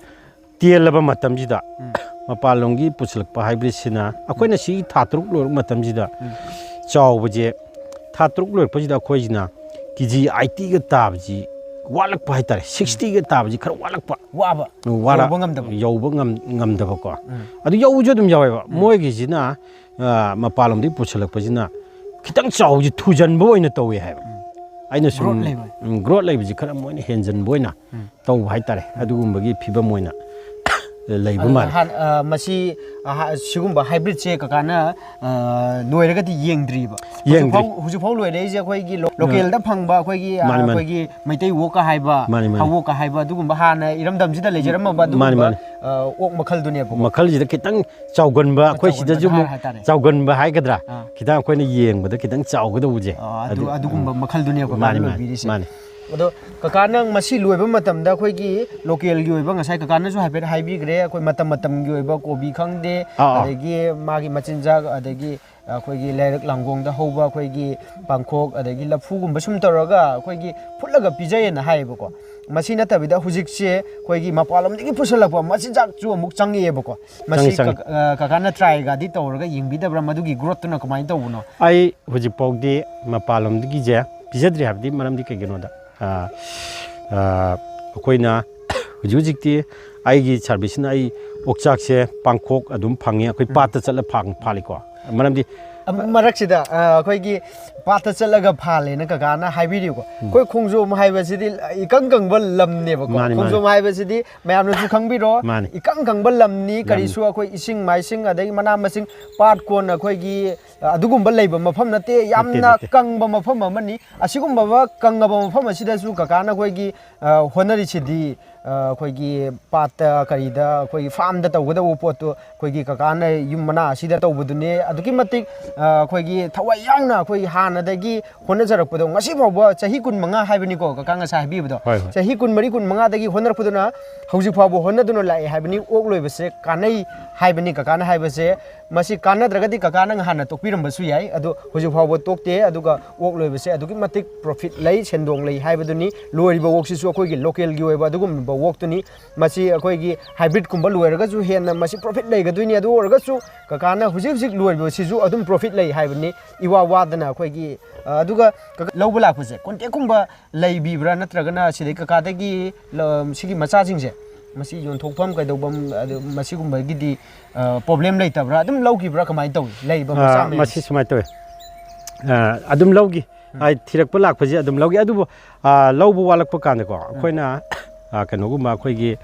ꯇꯦꯜꯂꯕ ꯃꯇꯝꯁꯤꯗ ꯎꯝ꯫ ꯃꯄꯥꯟꯂꯣꯝꯒꯤ ꯄꯨꯁꯤꯜꯂꯛꯄ hybrid ꯁꯤꯅ ꯑꯩꯈꯣꯏꯅ ꯁꯤ ꯊꯥ ꯇꯔꯨꯛ ꯂꯣꯏꯔꯛꯄ ꯃꯇꯝꯁꯤꯗ ꯎꯝ꯫ ꯆꯥꯎꯕꯁꯦ, ꯊꯥ ꯇꯔꯨꯛ ꯂꯣꯏꯔꯛꯄꯁꯤꯗ ꯑꯩꯈꯣꯏꯁꯤꯅ ꯀꯦ ꯖꯤ ꯑꯥꯏꯇꯤꯒ ꯇꯥꯕꯁꯤ ꯋꯥꯠꯂꯛꯄ ꯍꯥꯏꯇꯥꯔꯦ, ꯁꯤꯛꯁꯇꯤꯒ ꯇꯥꯕꯁꯤ ꯈꯔ ꯋꯥꯠꯂꯛꯄ꯫ ꯋꯥꯕ꯫ ꯋꯥꯔ-, ꯌꯧꯕ ꯉꯝꯗꯕ꯫ ꯌꯧꯕ ꯉꯝ-, ꯉꯝꯗꯕꯀꯣ꯫ ꯎꯝ꯫ ꯑꯗꯨ ꯌꯧꯕꯁꯨ ꯑꯗꯨꯝ ꯌꯥꯎꯋꯦꯕ꯫ ꯎꯝ꯫ ꯃꯣꯏꯒꯤꯁꯤꯅ, ꯑ, ꯃꯄꯥꯟꯂꯣꯝꯗꯒꯤ ꯄꯨꯁꯤꯜꯂꯛꯄꯁꯤꯅ ꯈꯤꯇꯪ ꯆꯥꯎꯕꯁꯤ ꯊꯨꯖꯟꯕ ꯑꯣꯏꯅ ꯇꯧꯋꯦ ꯍꯥꯏꯕ꯫ ꯎꯝ꯫ ꯑꯩꯅ ꯁꯨꯝ, growth ꯂꯩꯕ꯫ ꯎꯝ, growth ꯂꯩꯕꯁꯤ ꯈꯔ ꯃꯣꯏꯅ ꯍꯦꯟꯖꯟꯕ ꯑꯣꯏꯅ ꯎꯝ꯫ ꯇꯧꯕ ꯍꯥꯏꯇꯥꯔꯦ꯫ ꯎꯝ꯫ ꯑꯗꯨꯒꯨꯝꯕꯒꯤ ꯐꯤꯕꯝ ꯑꯣꯏꯅ ꯂꯩꯕ ꯑꯗꯨꯅ ꯃꯥꯜꯂꯦ꯫ ꯍꯥꯟ-, ꯑ, ꯃꯁꯤ, ꯑ, ꯍꯥ-, ꯁꯤꯒꯨꯝꯕ hybrid ꯁꯦ ꯀꯀꯥꯅ, ꯑ, ꯂꯣꯏꯔꯒꯗꯤ ꯌꯦꯡꯗ꯭ꯔꯤꯕ? ꯌꯦꯡꯗ꯭ꯔꯤ꯫ ꯍꯧꯖꯤꯛꯐꯥꯎ, ꯍꯧꯖꯤꯛꯐꯥꯎ ꯂꯣꯏꯔꯛꯏꯁꯦ ꯑꯩꯈꯣꯏꯒꯤ ꯂꯣ-, ꯑ꯫ Local ꯗ ꯐꯪꯕ ꯑꯩꯈꯣꯏꯒꯤ, ꯑ, ꯃꯥꯅꯤ, ꯃꯥꯅꯤ꯫ ꯑꯩꯈꯣꯏꯒꯤ ꯃꯩꯇꯩ ꯑꯣꯛꯀ ꯍꯥꯏꯕ, ꯃꯥꯅꯤ, ꯃꯥꯅꯤ꯫ ꯍꯥꯎ ꯑꯣꯛꯀ ꯍꯥꯏꯕ, ꯑꯗꯨꯒꯨꯝꯕ ꯍꯥꯟꯅ ꯏꯔꯝꯗꯝꯁꯤꯗ ꯂꯩꯖꯔꯝꯃꯕ ꯃꯥꯅꯤ, ꯑꯗꯨꯒꯨꯝꯕ, ꯃꯥꯅꯤ꯫ ꯑ, ꯑꯣꯛ ꯃꯈꯜꯗꯨꯅꯦꯕꯀꯣ꯫ ꯃꯈꯜꯁꯤꯗ ꯈꯤꯇꯪ ꯆꯥꯎꯒꯟꯕ, ꯑꯩꯈꯣꯏ ꯆꯥꯎꯒꯟꯕ ꯁꯤꯗꯁꯨ ꯑꯃꯨꯛ ꯍꯥꯏ-, ꯍꯥꯏꯇꯥꯔꯦ꯫ ꯆꯥꯎꯒꯟꯕ ꯍꯥꯏꯒꯗ꯭ꯔꯥ? ꯑꯥ꯫ ꯈꯤꯇꯪ ꯑꯩꯈꯣꯏꯅ ꯌꯦꯡꯕꯗ ꯈꯤꯇꯪ ꯆꯥꯎꯒꯗꯧꯕꯁꯦ꯫ ꯑꯥ, ꯑꯗꯨ, ꯑꯗꯨ, ꯑꯗꯨꯒꯨꯝꯕ ꯎꯝ꯫ ꯃꯈꯜꯗꯨꯅꯦꯕ ꯃꯥꯅꯤ, ꯀꯀꯥꯅ ꯃꯥꯅꯤ, ꯂꯣꯏꯕꯤꯔꯤꯁꯦ꯫ ꯃꯥꯅꯤ꯫ ꯑꯗꯣ ꯀꯀꯥ, ꯅꯪ ꯃꯁꯤ ꯂꯣꯏꯕ ꯃꯇꯝꯗ ꯑꯩꯈꯣꯏꯒꯤ local ꯒꯤ ꯑꯣꯏꯕ, ꯉꯁꯥꯏ ꯀꯀꯥꯅꯁꯨ ꯍꯥꯏꯐꯦꯠ ꯍꯥꯏꯕꯤꯈ꯭ꯔꯦ, ꯑꯩꯈꯣꯏ ꯃꯇꯝ ꯃꯇꯝꯒꯤ ꯑꯣꯏꯕ ꯀꯣꯕꯤ ꯈꯪꯗꯦ, ꯑꯥ, ꯑꯥ꯫ ꯑꯗꯒꯤ ꯃꯥꯒꯤ ꯃꯆꯤꯟꯖꯥꯛ, ꯑꯗꯒꯤ ꯑꯩꯈꯣꯏꯒꯤ ꯂꯩꯔꯛ ꯂꯥꯡꯒꯣꯡꯗ ꯍꯧꯕ ꯑꯩꯈꯣꯏꯒꯤ ꯄꯥꯡꯈꯣꯛ, ꯑꯗꯒꯤ ꯂꯐꯨꯒꯨꯝꯕ ꯁꯨꯝ ꯇꯧꯔꯒ ꯑꯩꯈꯣꯏꯒꯤ ꯐꯨꯠꯂꯒ ꯄꯤꯖꯩꯌꯦꯅ ꯍꯥꯏꯌꯦꯕꯀꯣ꯫ ꯃꯁꯤ ꯅꯠꯇꯕꯤꯗ ꯍꯧꯖꯤꯛꯁꯦ ꯑꯩꯈꯣꯏꯒꯤ ꯃꯄꯥꯟꯂꯣꯝꯗꯒꯤ ꯄꯨꯁꯜꯂꯛꯄ ꯃꯆꯤꯟꯖꯥꯛꯁꯨ ꯑꯃꯨꯛ ꯆꯪꯉꯛꯑꯦꯕꯀꯣ꯫ ꯃꯁꯤ ꯆꯪꯉꯤ, ꯆꯪꯉꯤ꯫ ꯀ-, ꯑ, ꯀꯀꯥꯅ try ꯒꯗꯤ ꯇꯧꯔꯒ ꯌꯦꯡꯕꯤꯗꯕ꯭ꯔꯥ? ꯃꯗꯨꯒꯤ growth ꯇꯨꯅ ꯀꯃꯥꯏꯅ ꯇꯧꯕꯅꯣ? ꯑꯩ ꯍꯧꯖꯤꯛꯐꯥꯎꯗꯤ ꯃꯄꯥꯟꯂꯣꯝꯗꯒꯤꯁꯦ ꯄꯤꯖꯗ꯭ꯔꯤ꯫ ꯍꯥꯏꯕꯗꯤ ꯃꯔꯝꯗꯤ ꯀꯩꯒꯤꯅꯣꯗ, ꯑ, ꯑ, ꯑꯩꯈꯣꯏꯅ ꯍꯧꯖꯤꯛ ꯍꯧꯖꯤꯛꯇꯤ ꯑꯩꯒꯤ service ꯁꯤꯅ ꯑꯩ ꯑꯣꯛꯆꯥꯛꯁꯦ ꯄꯥꯡꯈꯣꯛ ꯑꯗꯨꯝ ꯐꯪꯉꯤ, ꯑꯩꯈꯣꯏ ꯎꯝ꯫ ꯄꯥꯠꯇ ꯆꯠꯂ ꯐꯥ-, ꯐꯥꯜꯂꯤꯀꯣ꯫ ꯃꯔꯝꯗꯤ ꯑ, ꯃꯔꯛꯁꯤꯗ, ꯑ, ꯑꯩꯈꯣꯏꯒꯤ ꯄꯥꯠꯇ ꯆꯠꯂꯒ ꯐꯥꯜꯂꯦꯅ ꯀꯀꯥꯅ ꯍꯥꯏꯕꯤꯔꯤꯀꯣ꯫ ꯎꯝ꯫ ꯑꯩꯈꯣꯏ ꯈꯣꯡꯖꯣꯝ ꯍꯥꯏꯕꯁꯤꯗꯤ ꯏꯀꯪ ꯀꯪꯕ ꯂꯝꯅꯦꯕꯀꯣ꯫ ꯃꯥꯅꯤ, ꯃꯥꯅꯤ꯫ ꯈꯣꯡꯖꯣꯝ ꯍꯥꯏꯕꯁꯤꯗꯤ ꯃꯌꯥꯝꯅꯁꯨ ꯈꯪꯕꯤꯔꯣ, ꯃꯥꯅꯤ꯫ ꯏꯀꯪ ꯀꯪꯕ ꯂꯝꯅꯤ꯫ ꯂꯝꯅꯤ꯫ ꯀꯔꯤꯁꯨ ꯑꯩꯈꯣꯏ ꯏꯁꯤꯡ ꯃꯥꯏꯁꯤꯡ ꯑꯗꯒꯤ ꯃꯅꯥ ꯃꯁꯤꯡ, ꯄꯥꯠ ꯀꯣꯟ ꯑꯩꯈꯣꯏꯒꯤ, ꯑ, ꯑꯗꯨꯒꯨꯝꯕ ꯂꯩꯕ ꯃꯐꯝ ꯅꯠꯇꯦ, ꯅꯠꯇꯦ, ꯌꯥꯝꯅ ꯅꯠꯇꯦ꯫ ꯀꯪꯕ ꯃꯐꯝ ꯑꯃꯅꯤ꯫ ꯑꯁꯤꯒꯨꯝꯕ ꯀꯪꯉꯕ ꯃꯐꯝ ꯑꯁꯤꯗꯁꯨ ꯀꯀꯥꯅ ꯑꯩꯈꯣꯏꯒꯤ, ꯑ, ꯍꯣꯠꯅꯔꯤꯁꯤꯗꯤ, ꯑ, ꯑꯩꯈꯣꯏꯒꯤ ꯄꯥꯠꯇ ꯀꯔꯤꯗ ꯑꯩꯈꯣꯏꯒꯤ ꯐꯥꯔꯝꯗ ꯇꯧꯒꯗꯧꯕ ꯄꯣꯠꯇꯨ ꯑꯩꯈꯣꯏꯒꯤ ꯀꯀꯥꯅ ꯌꯨꯝ ꯃꯅꯥꯛ ꯑꯁꯤꯗ ꯇꯧꯕꯗꯨꯅꯦ꯫ ꯑꯗꯨꯛꯀꯤ ꯃꯇꯤꯛ, ꯑ, ꯑꯩꯈꯣꯏꯒꯤ ꯊꯋꯥꯏ ꯌꯥꯎꯅ ꯑꯩꯈꯣꯏꯒꯤ ꯍꯥꯟꯅꯗꯒꯤ ꯍꯣꯠꯅꯖꯔꯛꯄꯗꯣ ꯉꯁꯤ ꯐꯥꯎꯕ ꯆꯍꯤ ꯀꯨꯟꯃꯉꯥ ꯍꯥꯏꯕꯅꯤꯀꯣ ꯀꯀꯥ ꯉꯁꯥꯏ ꯍꯥꯏꯕꯤꯕꯗꯣ꯫ ꯍꯣꯏ, ꯍꯣꯏ꯫ ꯆꯍꯤ ꯀꯨꯟꯃꯔꯤ, ꯀꯨꯟꯃꯉꯥꯗꯒꯤ ꯍꯣꯠꯅꯔꯛꯄꯗꯨꯅ ꯍꯧꯖꯤꯛ ꯐꯥꯎꯕ ꯍꯣꯠꯅꯗꯨꯅ ꯂꯥꯛꯑꯦ ꯍꯥꯏꯕꯅꯤ꯫ ꯑꯣꯛ ꯂꯣꯏꯕꯁꯦ ꯀꯥꯟꯅꯩ ꯍꯥꯏꯕꯅꯤ ꯀꯀꯥꯅ ꯍꯥꯏꯕꯁꯦ꯫ ꯃꯁꯤ ꯀꯥꯟꯅꯗ꯭ꯔꯒꯗꯤ ꯀꯀꯥꯅ ꯉꯍꯥꯟꯅ ꯇꯣꯛꯄꯤꯔꯝꯕꯁꯨ ꯌꯥꯏ, ꯑꯗꯣ ꯍꯧꯖꯤꯛ ꯐꯥꯎꯕ ꯇꯣꯛꯇꯦ꯫ ꯑꯗꯨꯒ ꯑꯣꯛ ꯂꯣꯏꯕꯁꯦ ꯑꯗꯨꯛꯀꯤ ꯃꯇꯤꯛ profit ꯂꯩ, ꯁꯦꯟꯗꯣꯡ ꯂꯩ ꯍꯥꯏꯕꯗꯨꯅꯤ꯫ ꯂꯣꯏꯔꯤꯕ ꯑꯣꯛꯁꯤꯁꯨ ꯑꯩꯈꯣꯏꯒꯤ localꯒꯤ ꯑꯣꯏꯕ ꯑꯗꯨꯒꯨꯝꯕ ꯑꯣꯛꯇꯨꯅꯤ꯫ ꯃꯁꯤ ꯑꯩꯈꯣꯏꯒꯤ hybridꯀꯨꯝꯕ ꯂꯣꯏꯔꯒꯁꯨ ꯍꯦꯟꯅ ꯃꯁꯤ profit ꯂꯩꯒꯗꯣꯏꯅꯤ꯫ ꯑꯗꯨ ꯑꯣꯏꯔꯒꯁꯨ ꯀꯀꯥꯅ ꯍꯧꯖꯤꯛ ꯍꯧꯖꯤꯛ ꯂꯣꯏꯕꯁꯤꯁꯨ ꯑꯗꯨꯝ profit ꯂꯩ ꯍꯥꯏꯕꯅꯤ, ꯏꯋꯥ ꯋꯥꯗꯅ ꯑꯩꯈꯣꯏꯒꯤ, ꯑ, ꯑꯗꯨꯒ ꯀꯀꯥ ꯂꯧꯕ ꯂꯥꯛꯄꯁꯦ contactꯀꯨꯝꯕ ꯂꯩꯕꯤꯕ꯭ꯔꯥ? ꯅꯠꯇ꯭ꯔꯒꯅ ꯁꯤꯗꯩ ꯀꯀꯥꯗꯒꯤ ꯂ-, ꯁꯤꯒꯤ ꯃꯆꯥꯁꯤꯡꯁꯦ ꯃꯁꯤ ꯌꯣꯟꯊꯣꯛꯐꯝ ꯀꯩꯗꯧꯐꯝ ꯑꯗꯨ ꯃꯁꯤꯒꯨꯝꯕꯒꯤꯗꯤ, ꯑ, problem ꯂꯩꯇꯕ꯭ꯔꯥ? ꯑꯗꯨꯝ ꯂꯧꯈꯤꯕ꯭ꯔꯥ? ꯀꯃꯥꯏꯅ ꯇꯧꯏ? ꯂꯩꯕ ꯃꯆꯥ ꯑ, ꯃꯌꯥꯝꯁꯦ? ꯃꯁꯤ ꯁꯨꯃꯥꯏꯅ ꯇꯧꯋꯦ꯫ ꯑ, ꯑꯗꯨꯝ ꯂꯧꯈꯤ꯫ ꯎꯝ꯫ ꯑ, ꯊꯤꯔꯛꯄ ꯂꯥꯛꯄꯁꯦ ꯑꯗꯨꯝ ꯂꯧꯈꯤ꯫ ꯑꯗꯨꯕꯨ, ꯑ, ꯂꯧꯕ ꯋꯥꯠꯂꯛꯄ ꯀꯥꯟꯗꯀꯣ, ꯎꯝ꯫ ꯑꯩꯈꯣꯏꯅ, ꯑ, ꯀꯩꯅꯣꯒꯨꯝꯕ ꯑꯩꯈꯣꯏꯒꯤ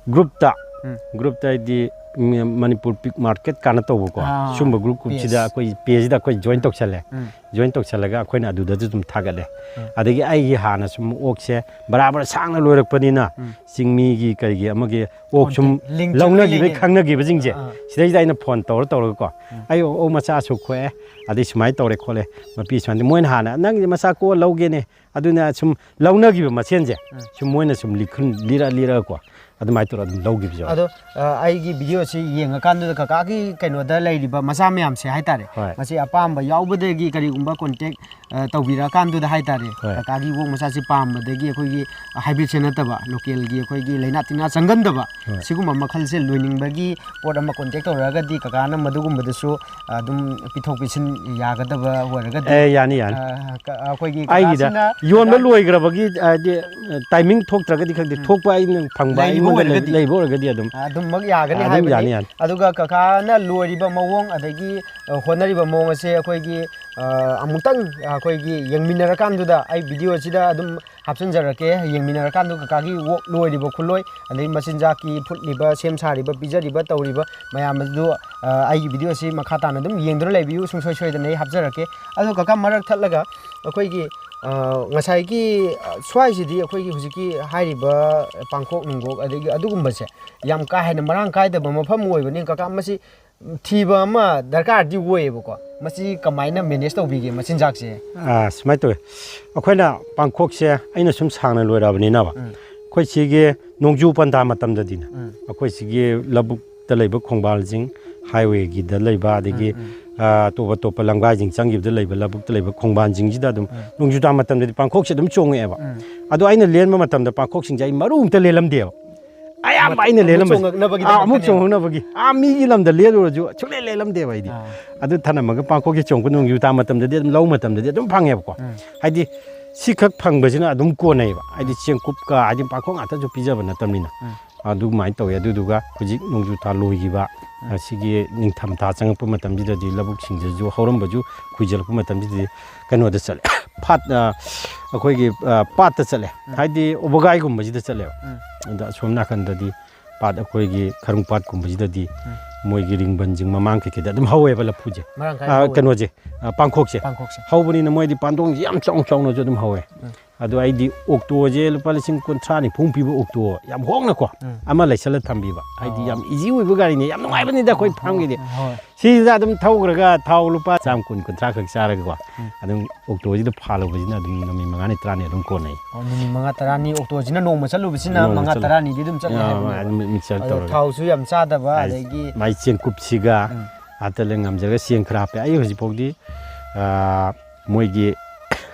groupꯇ, ꯎꯝ꯫ groupꯇ ꯍꯥꯏꯗꯤ, ꯎꯝ, Manipur Pig Market ꯀꯥꯟꯅ ꯇꯧꯕꯀꯣ, ꯑꯥ, ꯁꯨꯝꯕ group, groupꯁꯤꯗ page꯫ ꯑꯩꯈꯣꯏ pageꯁꯤꯗ ꯑꯩꯈꯣꯏ join ꯇꯧꯁꯜꯂꯦ꯫ ꯎꯝ꯫ Join ꯇꯧꯁꯜꯂꯒ ꯑꯩꯈꯣꯏꯅ ꯑꯗꯨꯗꯁꯨ ꯑꯗꯨꯝ ꯊꯥꯒꯠꯂꯦ꯫ ꯎꯝ꯫ ꯑꯗꯒꯤ ꯑꯩꯒꯤ ꯍꯥꯟꯅ ꯁꯨꯝ ꯑꯣꯛꯁꯦ ꯕꯔꯥꯕꯔ ꯁꯥꯡꯅ ꯂꯣꯏꯔꯛꯄꯅꯤꯅ, ꯎꯝ꯫ ꯆꯤꯡꯃꯤꯒꯤ ꯀꯩꯒꯤ ꯑꯃꯒꯤ ꯑꯣꯛ ꯁꯨꯝ contact, link ꯂꯧꯅꯈꯤꯕꯩ ꯂꯩꯒꯦ꯫ ꯈꯪꯅꯈꯤꯕꯁꯤꯡꯁꯦ, ꯑꯥ, ꯑꯥ꯫ ꯁꯤꯗꯩꯁꯤꯗ ꯑꯩꯅ phone ꯇꯧꯔ ꯇꯧꯔꯒꯀꯣ, ꯎꯝ꯫ "ꯑꯩ ꯑꯣꯛ ꯃꯆꯥ ꯑꯁꯨꯛ ꯀꯣꯛꯑꯦ, ꯑꯗꯩ ꯁꯨꯃꯥꯏꯅ ꯇꯧꯔꯦ ꯈꯣꯠꯂꯦ, ꯃꯄꯤ ꯁꯨꯃꯥꯏꯅ", ꯃꯣꯏꯅ ꯍꯥꯟꯅ "ꯅꯪꯒꯤ ꯃꯆꯥ ꯀꯣꯛꯑ ꯂꯧꯒꯦꯅꯦ", ꯑꯗꯨꯅ ꯁꯨꯝ ꯂꯧꯅꯈꯤꯕ ꯃꯁꯦꯟꯁꯦ, ꯎꯝ꯫ ꯁꯨꯝ ꯃꯣꯏꯅ ꯁꯨꯝ ꯂꯤꯈꯨꯟ-, ꯂꯤꯔ ꯂꯤꯔꯒꯀꯣ, ꯑꯗꯨꯃꯥꯏꯅ ꯇꯧꯔꯒ ꯑꯗꯨꯝ ꯂꯧꯈꯤꯕꯁꯨ ꯌꯥꯎꯋꯦ꯫ ꯑꯗꯣ, ꯑ, ꯑꯩꯒꯤ videoꯁꯤ ꯌꯦꯡꯉꯀꯥꯟꯗꯨꯗ ꯀꯀꯥꯒꯤ ꯀꯩꯅꯣꯗ ꯂꯩꯔꯤꯕ ꯃꯆꯥ ꯃꯌꯥꯝꯁꯦ ꯍꯥꯏꯇꯥꯔꯦ, ꯍꯣꯏ꯫ ꯃꯁꯤ ꯑꯄꯥꯝꯕ ꯌꯥꯎꯕꯗꯒꯤ ꯀꯔꯤꯒꯨꯝꯕ contact, ꯑ, ꯇꯧꯕꯤꯔꯛꯑꯀꯥꯟꯗꯨꯗ ꯍꯥꯏꯇꯥꯔꯦ, ꯍꯣꯏ꯫ ꯀꯀꯥꯒꯤ ꯑꯣꯛ ꯃꯆꯥꯁꯤ ꯄꯥꯝꯕꯗꯒꯤ ꯑꯩꯈꯣꯏꯒꯤ hybridꯁꯦ ꯅꯠꯇꯕ localꯒꯤ ꯑꯩꯈꯣꯏꯒꯤ ꯂꯩꯅꯥ ꯇꯤꯟꯅꯥ ꯆꯪꯒꯟꯗꯕ ꯍꯣꯏ꯫ ꯁꯤꯒꯨꯝꯕ ꯃꯈꯜꯁꯦ ꯂꯣꯏꯅꯤꯡꯕꯒꯤ ꯄꯣꯠ ꯑꯃ contact ꯇꯧꯔꯛꯑꯒꯗꯤ ꯀꯀꯥꯅ ꯃꯗꯨꯒꯨꯝꯕꯗꯁꯨ ꯑꯗꯨꯝ ꯄꯤꯊꯣꯛ ꯄꯤꯁꯤꯟ ꯌꯥꯒꯗꯕ ꯑꯣꯏꯔꯒꯗꯤ, ꯑꯦ, ꯌꯥꯅꯤ, ꯌꯥꯅꯤ꯫ ꯑ, ꯀ-, ꯑꯩꯈꯣꯏꯒꯤ ꯑꯩꯒꯤꯗ ꯀꯀꯥꯁꯤꯅ ꯌꯣꯟꯕ ꯀꯀꯥꯒꯤ ꯂꯣꯏꯈ꯭ꯔꯕꯒꯤ, ꯍꯥꯏꯗꯤ, timing ꯊꯣꯛꯇ꯭ꯔꯒꯗꯤ ꯈꯪꯗꯦ, ꯎꯝ꯫ ꯊꯣꯛꯄ ꯑꯩꯅ ꯐꯪꯕ ꯑꯩ ꯂꯩꯔꯤꯕ ꯑꯣꯏꯔꯒꯗꯤ, ꯂꯩꯕ ꯑꯣꯏꯔꯒꯗꯤ ꯑꯗꯨꯝ ꯑꯗꯨꯝꯃꯛ ꯌꯥꯒꯅꯤ ꯑꯗꯨꯝ ꯍꯥꯏꯕꯅꯤ꯫ ꯌꯥꯅꯤ, ꯌꯥꯅꯤ꯫ ꯑꯗꯨꯒ ꯀꯀꯥꯅ ꯂꯣꯏꯔꯤꯕ ꯃꯑꯣꯡ, ꯑꯗꯒꯤ, ꯑ, ꯍꯣꯠꯅꯔꯤꯕ ꯃꯑꯣꯡ ꯑꯁꯦ ꯑꯩꯈꯣꯏꯒꯤ, ꯑ, ꯑꯃꯨꯛꯇꯪ ꯑꯩꯈꯣꯏꯒꯤ ꯌꯦꯡꯃꯤꯟꯅꯔꯀꯥꯟꯗꯨꯗ ꯑꯩ video ꯁꯤꯗ ꯑꯗꯨꯝ ꯍꯥꯞꯆꯤꯟꯖꯔꯛꯀꯦ꯫ ꯌꯦꯡꯃꯤꯟꯅꯔꯀꯥꯟꯗ ꯀꯀꯥꯒꯤ work ꯂꯣꯏꯔꯤꯕ ꯈꯨꯠꯂꯣꯏ, ꯑꯗꯩ ꯃꯆꯤꯟꯖꯥꯛꯀꯤ ꯐꯨꯠꯂꯤꯕ, ꯁꯦꯝ ꯁꯥꯔꯤꯕ, ꯄꯤꯖꯔꯤꯕ, ꯇꯧꯔꯤꯕ ꯃꯌꯥꯝ ꯑꯗꯨ, ꯑ, ꯑꯩꯒꯤ video ꯁꯤ ꯃꯈꯥ ꯇꯥꯅ ꯑꯗꯨꯝ ꯌꯦꯡꯗꯨꯅ ꯂꯩꯕꯤꯌꯨ꯫ ꯁꯨꯡꯁꯣꯏ ꯁꯣꯏꯗꯅ ꯑꯩ ꯍꯥꯞꯆꯔꯛꯀꯦ꯫ ꯑꯗꯣ ꯀꯀꯥ, ꯃꯔꯛ ꯊꯠꯂꯒ ꯑꯩꯈꯣꯏꯒꯤ, ꯑ, ꯉꯁꯥꯏꯒꯤ, ꯑ, ꯁ꯭ꯋꯥꯏꯁꯤꯗꯤ ꯑꯩꯈꯣꯏꯒꯤ ꯍꯧꯖꯤꯛꯀꯤ ꯍꯥꯏꯔꯤꯕ ꯄꯥꯡꯈꯣꯛ ꯅꯨꯡꯈꯣꯛ ꯑꯗꯒꯤ ꯑꯗꯨꯒꯨꯝꯕꯁꯦ ꯌꯥꯝ ꯀꯥ ꯍꯦꯟꯅ ꯃꯔꯥꯡ ꯀꯥꯏꯗꯕ ꯃꯐꯝ ꯑꯣꯏꯕꯅꯤꯅ, ꯀꯀꯥ, ꯃꯁꯤ ꯊꯤꯕ ꯑꯃ ꯗꯔꯀꯥꯔꯗꯤ ꯑꯣꯏꯌꯦꯕꯀꯣ꯫ ꯃꯁꯤ ꯀꯃꯥꯏꯅ manage ꯇꯧꯕꯤꯒꯦ ꯃꯆꯤꯟꯖꯥꯛꯁꯦ? ꯑꯥ, ꯁꯨꯃꯥꯏꯅ ꯇꯧꯋꯦ꯫ ꯑꯩꯈꯣꯏꯅ ꯄꯥꯡꯈꯣꯛꯁꯦ ꯑꯩꯅ ꯁꯨꯝ ꯁꯥꯡꯅ ꯂꯣꯏꯔꯛꯑꯕꯅꯤꯅꯕ, ꯎꯝ꯫ ꯑꯩꯈꯣꯏ ꯁꯤꯒꯤ ꯅꯣꯡꯖꯨ ꯄꯟꯊꯥ ꯃꯇꯝꯗꯗꯤꯅꯦ, ꯎꯝ꯫ ꯑꯩꯈꯣꯏ ꯁꯤꯒꯤ ꯂꯧꯕꯨꯛꯇ ꯂꯩꯕ ꯈꯣꯡꯕꯥꯜꯁꯤꯡ, highway ꯒꯤꯗ ꯂꯩꯕ, ꯑꯗꯒꯤ, ꯎꯝ, ꯎꯝ꯫ ꯑꯥ, ꯑꯇꯣꯞ ꯑꯇꯣꯞꯄ ꯂꯝꯒꯥꯏꯁꯤꯡ ꯆꯪꯈꯤꯕꯗ ꯂꯩꯕ ꯂꯧꯕꯨꯛꯇ ꯂꯩꯕ ꯈꯣꯡꯕꯥꯟꯁꯤꯡꯁꯤꯗ ꯑꯗꯨꯝ ꯎꯝ꯫ ꯅꯣꯡꯖꯨ ꯊꯥ ꯃꯇꯝꯗꯗꯤ ꯄꯥꯡꯈꯣꯛꯁꯦ ꯑꯗꯨꯝ ꯆꯣꯡꯉꯛꯑꯦꯕ꯫ ꯎꯝ꯫ ꯑꯗꯣ ꯑꯩꯅ ꯂꯦꯟꯕ ꯃꯇꯝꯗ ꯄꯥꯡꯈꯣꯛꯁꯤꯡꯁꯦ ꯑꯩ ꯃꯔꯨ ꯑꯝꯇ ꯂꯦꯜꯂꯝꯗꯦꯕ꯫ ꯑꯌꯥꯝꯕ ꯑꯩꯅ ꯑꯃꯨꯛ ꯂꯦꯜꯂꯝꯕꯁꯦ꯫ ꯆꯣꯡꯉꯛꯅꯕꯒꯤꯗꯃꯛꯇꯅꯦꯕ꯫ ꯑꯥ, ꯑꯃꯨꯛ ꯆꯣꯡꯉꯛꯅꯕꯒꯤ꯫ ꯑꯥ, ꯃꯤꯒꯤ ꯂꯝꯗ ꯂꯦꯜꯂꯨꯔꯁꯨ ꯁꯨꯡꯂꯦꯟ ꯂꯦꯜꯂꯝꯗꯦꯕ ꯑꯩꯗꯤ꯫ ꯑꯥ꯫ ꯑꯗꯨ ꯊꯅꯝꯃꯒ ꯄꯥꯡꯈꯣꯛꯁꯦ ꯆꯣꯡꯉꯛꯄ ꯅꯣꯡꯖꯨ ꯊꯥ ꯃꯇꯝꯗꯗꯤ ꯑꯗꯨꯝ ꯂꯧ ꯃꯇꯝꯗꯗꯤ ꯑꯗꯨꯝ ꯐꯪꯉꯦꯕꯀꯣ꯫ ꯎꯝ꯫ ꯍꯥꯏꯗꯤ ꯁꯤꯈꯛ ꯐꯪꯕꯁꯤꯅ ꯑꯗꯨꯝ ꯀꯣꯟꯅꯩꯌꯦꯕ꯫ ꯍꯥꯏꯗꯤ ꯆꯦꯡꯀꯨꯞꯀ, ꯍꯥꯏꯗꯤ ꯄꯥꯡꯈꯣꯛ ꯉꯥꯛꯇꯁꯨ ꯄꯤꯖꯕ ꯅꯠꯇꯕꯅꯤꯅ꯫ ꯎꯝ꯫ ꯑꯗꯨꯃꯥꯏꯅ ꯇꯧꯋꯦ꯫ ꯑꯗꯨꯗꯨꯒ ꯍꯧꯖꯤꯛ ꯅꯣꯡꯖꯨ ꯊꯥ ꯂꯣꯏꯈꯤꯕ, ꯎꯝ꯫ ꯑꯁꯤꯒꯤ ꯅꯤꯡꯊꯝ ꯊꯥ ꯆꯪꯉꯛꯄ ꯃꯇꯝꯁꯤꯗꯁꯨ ꯂꯧꯕꯨꯛꯁꯤꯡꯁꯤꯁꯨ ꯍꯧꯔꯝꯕꯁꯨ ꯈꯨꯏꯖꯤꯜꯂꯛꯄ ꯃꯇꯝꯁꯤꯗꯗꯤ ꯀꯩꯅꯣꯗ ꯆꯠꯂꯦ꯫ ꯐꯥꯠ-, ꯑ, ꯑꯩꯈꯣꯏꯒꯤ, ꯑ, ꯄꯥꯠꯇ ꯆꯠꯂꯦ꯫ ꯎꯝ꯫ ꯍꯥꯏꯗꯤ ꯋꯥꯕꯒꯥꯏꯒꯨꯝꯕꯁꯤꯗ ꯆꯠꯂꯦꯕ꯫ ꯎꯝ꯫ ꯑꯗ ꯑꯁꯣꯝ ꯅꯥꯀꯟꯗꯗꯤ ꯄꯥꯠ, ꯑꯩꯈꯣꯏꯒꯤ ꯈꯔꯨꯡ ꯄꯥꯠꯀꯨꯝꯕꯁꯤꯗꯗꯤ ꯎꯝ꯫ ꯃꯣꯏꯒꯤ ꯔꯤꯡꯕꯟꯁꯤꯡ ꯃꯃꯥꯡ ꯀꯩꯀꯩꯗ ꯑꯗꯨꯝ ꯍꯧꯋꯦꯕ ꯂꯐꯨꯁꯦ꯫ ꯃꯔꯥꯡ ꯀꯥꯏꯅ ꯑ, ꯍꯧꯋꯦ꯫ ꯀꯩꯅꯣꯁꯦ, ꯑ, ꯄꯥꯡꯈꯣꯛꯁꯦ꯫ ꯄꯥꯡꯈꯣꯛꯁꯦ꯫ ꯍꯧꯕꯅꯤꯅ ꯃꯣꯏꯗꯤ ꯄꯥꯟꯗꯣꯡꯁꯦ ꯌꯥꯝ ꯆꯥꯎ ꯆꯥꯎꯅꯁꯨ ꯑꯗꯨꯝ ꯍꯧꯋꯦ꯫ ꯎꯝ꯫ ꯑꯗꯣ ꯑꯩꯗꯤ ꯑꯣꯛꯇꯣꯁꯦ ꯂꯨꯄꯥ ꯂꯤꯁꯤꯡ ꯀꯨꯟꯊ꯭ꯔꯥ ꯅꯤꯐꯨ ꯄꯤꯕ ꯑꯣꯛꯇꯣ ꯌꯥꯝ ꯍꯣꯡꯅꯀꯣ ꯎꯝ꯫ ꯑꯃ ꯂꯩꯁꯜꯂ ꯊꯝꯕꯤꯕ꯫ ꯍꯥꯏꯗꯤ ꯑꯣ꯫ ꯌꯥꯝ easy ꯑꯣꯏꯕ ꯒꯥꯔꯤꯅꯦ, ꯌꯥꯝ ꯅꯨꯡꯉꯥꯏꯕꯅꯤꯗ ꯑꯩꯈꯣꯏ ꯎꯝ, farm ꯒꯤꯗꯤ꯫ ꯍꯣꯏ꯫ ꯁꯤꯗ ꯑꯗꯨꯝ ꯊꯧꯈ꯭ꯔꯒ ꯊꯥꯎ ꯂꯨꯄꯥ ꯆꯥꯝ ꯀꯨꯟ, ꯀꯨꯟꯊ꯭ꯔꯥ ꯈꯛ ꯆꯥꯔꯒꯀꯣ ꯎꯝ꯫ ꯑꯗꯨꯝ ꯑꯣꯛꯇꯣꯁꯤꯗ ꯐꯥꯜꯂꯨꯕꯁꯤꯅ ꯑꯗꯨꯝ ꯅꯨꯃꯤꯠ ꯃꯉꯥꯅꯤ ꯇꯔꯥꯅꯤ ꯑꯗꯨꯝ ꯀꯣꯟꯅꯩ꯫ ꯑꯣ, ꯅꯨꯃꯤꯠ ꯃꯉꯥ ꯇꯔꯥꯅꯤ ꯑꯣꯛꯇꯣꯁꯤꯅ ꯅꯣꯡꯃ ꯆꯠꯂꯨꯕꯁꯤꯅ ꯅꯣꯡꯃ ꯃꯉꯥ ꯆꯠꯂꯨ-, ꯇꯔꯥꯅꯤꯗꯤ ꯑꯗꯨꯝ ꯆꯠꯂꯦ ꯑꯥ, ꯍꯥꯏꯕꯅꯦꯕ꯫ ꯑꯗꯨꯝ ꯃꯤꯛꯆꯔ ꯑꯗꯣ ꯇꯧꯔꯒ꯫ ꯊꯥꯎꯁꯨ ꯌꯥꯝ ꯆꯥꯗꯕ, ꯍꯥꯏ-, ꯑꯗꯒꯤ ꯃꯥꯏ ꯆꯦꯡꯀꯨꯞꯁꯤꯒ ꯎꯝ꯫ ꯍꯥꯠꯇꯂ ꯉꯝꯖꯔꯒ ꯆꯦꯡ ꯈꯔ ꯍꯥꯞꯄꯦ꯫ ꯑꯩ ꯍꯧꯖꯤꯛꯐꯥꯎꯗꯤ, ꯑꯥ, ꯃꯣꯏꯒꯤ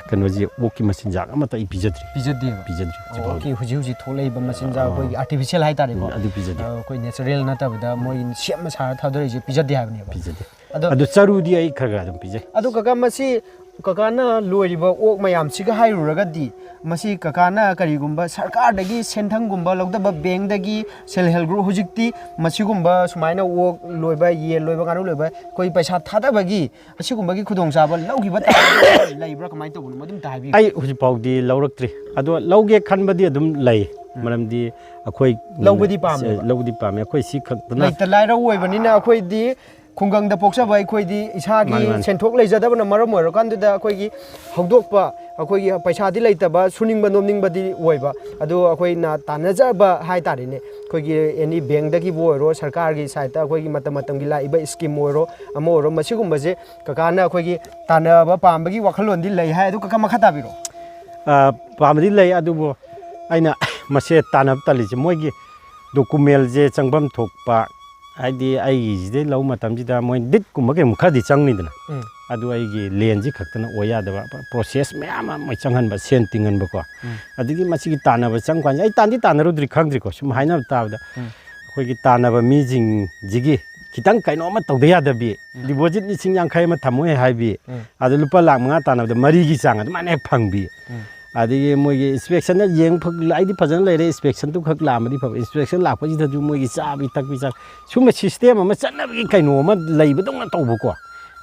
ꯀꯩꯅꯣꯁꯦ, ꯑꯣꯛꯀꯤ ꯃꯆꯤꯟꯖꯥꯛ ꯑꯃꯠꯇ ꯑꯩ ꯄꯤꯖꯗ꯭ꯔꯤ꯫ ꯄꯤꯖꯗꯦꯕ? ꯄꯤꯖꯗ꯭ꯔꯤ, ꯑꯣ, ꯍꯧꯖꯤꯛꯐꯥꯎꯗꯤ꯫ ꯑꯣꯛꯀꯤ ꯍꯧꯖꯤꯛ ꯍꯧꯖꯤꯛ ꯊꯣꯛꯂꯛꯏꯕ ꯃꯆꯤꯟꯖꯥꯛ ꯑꯥ꯫ ꯑꯩꯈꯣꯏꯒꯤ artificial ꯍꯥꯏꯇꯥꯔꯦꯀꯣ꯫ ꯎꯝ, ꯑꯗꯨ ꯄꯤꯖꯗꯦ꯫ ꯑꯥ, ꯑꯩꯈꯣꯏ natural ꯅꯠꯇꯕꯗ ꯃꯣꯏ ꯁꯦꯝꯃ ꯁꯥꯔ ꯊꯥꯗꯣꯔꯛꯏꯁꯦ ꯄꯤꯖꯗꯦ ꯍꯥꯏꯕꯅꯦꯕ꯫ ꯄꯤꯖꯗꯦ꯫ ꯑꯗꯣ ꯑꯗꯨ ꯆꯔꯨꯗꯤ ꯑꯩ ꯈꯔ ꯈꯔ ꯑꯗꯨꯝ ꯄꯤꯖꯩ꯫ ꯑꯗꯨ ꯀꯀꯥ, ꯃꯁꯤ ꯀꯀꯥꯅ ꯂꯣꯏꯔꯤꯕ ꯑꯣꯛ ꯃꯌꯥꯝꯁꯤꯒ ꯍꯥꯏꯔꯨꯔꯒꯗꯤ, ꯃꯁꯤ ꯀꯀꯥꯅ ꯀꯔꯤꯒꯨꯝꯕ ꯁꯔꯀꯥꯔꯗꯒꯤ ꯁꯦꯟꯊꯪꯒꯨꯝꯕ ꯂꯧꯗꯕ, ꯕꯦꯡꯗꯒꯤ, ꯁꯦꯜꯐ ꯍꯦꯜꯞ ꯒ꯭ꯔꯨꯞ, ꯍꯧꯖꯤꯛꯇꯤ ꯃꯁꯤꯒꯨꯝꯕ ꯁꯨꯃꯥꯏꯅ ꯑꯣꯛ ꯂꯣꯏꯕ, ꯌꯦꯟ ꯂꯣꯏꯕ, ꯉꯥꯅꯨ ꯂꯣꯏꯕ, ꯑꯩꯈꯣꯏ ꯄꯩꯁꯥ ꯊꯥꯗꯕꯒꯤ ꯑꯁꯤꯒꯨꯝꯕꯒꯤ ꯈꯨꯗꯣꯡꯆꯥꯕ ꯂꯧꯈꯤꯕ ꯇꯥꯔꯒꯗꯤ ꯂꯩꯕ꯭ꯔꯥ, ꯀꯃꯥꯏꯅ ꯇꯧꯕꯅꯣ, ꯃꯗꯨꯝꯇ ꯍꯥꯏꯕꯤꯌꯨ꯫ ꯑꯩ ꯍꯧꯖꯤꯛ ꯐꯥꯎꯗꯤ ꯂꯧꯔꯛꯇ꯭ꯔꯤ, ꯑꯗꯣ ꯂꯧꯒꯦ ꯈꯟꯕꯗꯤ ꯑꯗꯨꯝ ꯂꯩ꯫ ꯎꯝ꯫ ꯃꯔꯝꯗꯤ ꯑꯩꯈꯣꯏ ꯂꯧꯕꯗꯤ ꯄꯥꯝꯃꯦꯕ꯫ ꯂꯧꯕꯗꯤ ꯄꯥꯝꯃꯦ꯫ ꯑꯩꯈꯣꯏ ꯁꯤ ꯈꯛꯇꯅ ꯂꯩꯇ ꯂꯥꯏꯔ ꯑꯣꯏꯕꯅꯤꯅ ꯑꯩꯈꯣꯏꯗꯤ ꯈꯨꯡꯒꯪꯗ ꯄꯣꯛꯆꯕ ꯑꯩꯈꯣꯏꯗꯤ ꯏꯁꯥꯒꯤ ꯃꯥꯅꯤ, ꯃꯥꯅꯤ꯫ ꯁꯦꯟꯊꯣꯛ ꯂꯩꯖꯗꯕꯅ ꯃꯔꯝ ꯑꯣꯏꯔꯀꯥꯟꯗꯨꯗ ꯑꯩꯈꯣꯏꯒꯤ ꯍꯧꯗꯣꯛꯄ, ꯑꯩꯈꯣꯏꯒꯤ ꯄꯩꯁꯥꯗꯤ ꯂꯩꯇꯕ, ꯁꯨꯅꯤꯡꯕ ꯅꯣꯝꯅꯤꯡꯕꯗꯤ ꯑꯣꯏꯕ, ꯑꯗꯣ ꯑꯩꯈꯣꯏꯅ ꯇꯥꯟꯅꯖꯕ ꯍꯥꯏ ꯇꯥꯔꯦꯅꯦ, ꯑꯩꯈꯣꯏꯒꯤ ꯑꯦꯅꯤ ꯕꯦꯡꯗꯒꯤꯕꯨ ꯑꯣꯏꯔꯣ, ꯁꯔꯀꯥꯔꯒꯤ ꯁꯥꯏꯠꯇ ꯑꯩꯈꯣꯏꯒꯤ ꯃꯇꯝ ꯃꯇꯝꯒꯤ ꯂꯥꯛꯏꯕ ꯁ꯭ꯀꯤꯝ ꯑꯣꯏꯔꯣ, ꯑꯃ ꯑꯣꯏꯔꯣ, ꯃꯁꯤꯒꯨꯝꯕꯁꯦ ꯀꯀꯥꯅ ꯑꯩꯈꯣꯏꯒꯤ ꯇꯥꯟꯅꯕ ꯄꯥꯝꯕꯒꯤ ꯋꯥꯈꯜꯂꯣꯟꯗꯤ ꯂꯩ ꯍꯥꯏ꯫ ꯑꯗꯨ ꯀꯀꯥ, ꯃꯈꯥ ꯇꯥꯕꯤꯔꯛꯑꯣ꯫ ꯑ, ꯄꯥꯝꯕꯗꯤ ꯂꯩ, ꯑꯗꯨꯕꯨ ꯑꯩꯅ ꯃꯁꯦ ꯇꯥꯟꯅꯕ ꯇꯜꯂꯤꯁꯦ, ꯃꯣꯏꯒꯤ ꯗꯣꯀꯨꯃꯦꯟꯁꯦ ꯆꯪꯐꯝ ꯊꯣꯛꯄ, ꯍꯥꯏꯗꯤ ꯑꯩꯒꯤꯁꯤꯗꯩ ꯂꯧꯕ ꯃꯇꯝꯁꯤꯗ ꯃꯣꯏ ꯗꯤꯠꯀꯨꯝꯕ ꯀꯩꯒꯨꯝꯕ ꯈꯔꯗꯤ ꯆꯪꯅꯤꯗꯅ꯫ ꯎꯝ꯫ ꯑꯗꯨ ꯑꯩꯒꯤ ꯂꯦꯟꯁꯤ ꯈꯛꯇꯅ ꯑꯣꯏ ꯌꯥꯗꯕ, ꯄ꯭ꯔꯣꯁꯦꯁ ꯃꯌꯥꯝ ꯑꯃ ꯃꯣꯏ ꯆꯪꯍꯟꯕ, ꯁꯦꯟ ꯇꯤꯡꯍꯟꯕꯀꯣ꯫ ꯎꯝ꯫ ꯑꯗꯒꯤ ꯃꯁꯤꯒꯤ ꯇꯥꯟꯅꯕ ꯆꯪꯕ ꯀꯥꯟꯁꯦ, ꯑꯩ ꯇꯥꯟꯗꯤ ꯇꯥꯟꯅꯔꯨꯗ꯭ꯔꯤ, ꯈꯪꯗ꯭ꯔꯤꯀꯣ, ꯁꯨꯝ ꯍꯥꯏꯅꯕ ꯇꯥꯕꯗ ꯎꯝ꯫ ꯑꯩꯈꯣꯏꯒꯤ ꯇꯥꯟꯅꯕ ꯃꯤꯁꯤꯡꯁꯤꯒꯤ ꯈꯤꯇꯪ ꯀꯩꯅꯣꯝꯃ ꯇꯧꯗ ꯌꯥꯗꯕꯤ, ꯎꯝ꯫ ꯗꯤꯄꯣꯖꯤꯠ ꯂꯤꯁꯤꯡ ꯌꯥꯡꯈꯩ ꯑꯃ ꯊꯝꯃꯣꯏ ꯍꯥꯏꯕꯤ, ꯎꯝ꯫ ꯑꯗ ꯂꯨꯄꯥ ꯂꯥꯈ ꯃꯉꯥ ꯇꯥꯟꯅꯕꯗ ꯃꯔꯤꯒꯤ ꯆꯥꯡ ꯑꯗꯨꯃꯥꯏꯅ ꯍꯦꯛ ꯐꯪꯕꯤ꯫ ꯎꯝ꯫ ꯑꯗꯒꯤ ꯃꯣꯏꯒꯤ ꯏꯟꯁꯄꯦꯛꯁꯟꯗ ꯌꯦꯡ ꯐ-, ꯑꯩꯗꯤ ꯐꯖꯅ ꯂꯩꯔꯦ, ꯏꯟꯁꯄꯦꯛꯁꯟꯗꯨ ꯈꯛ ꯂꯥꯛꯑꯃꯗꯤ ꯐꯕ, ꯏꯟꯁꯄꯦꯛꯁꯟ ꯂꯥꯛꯄꯁꯤꯗꯁꯨ ꯃꯣꯏꯒꯤ ꯆꯥꯕꯤ ꯊꯛꯄꯤ ꯆꯥ-, ꯁꯨꯝꯕ ꯁꯤꯁꯇꯦꯝ ꯑꯃ ꯆꯠꯅꯕꯒꯤ ꯀꯩꯅꯣ ꯑꯃ ꯂꯩꯕꯗꯧꯅ ꯇꯧꯕꯀꯣ꯫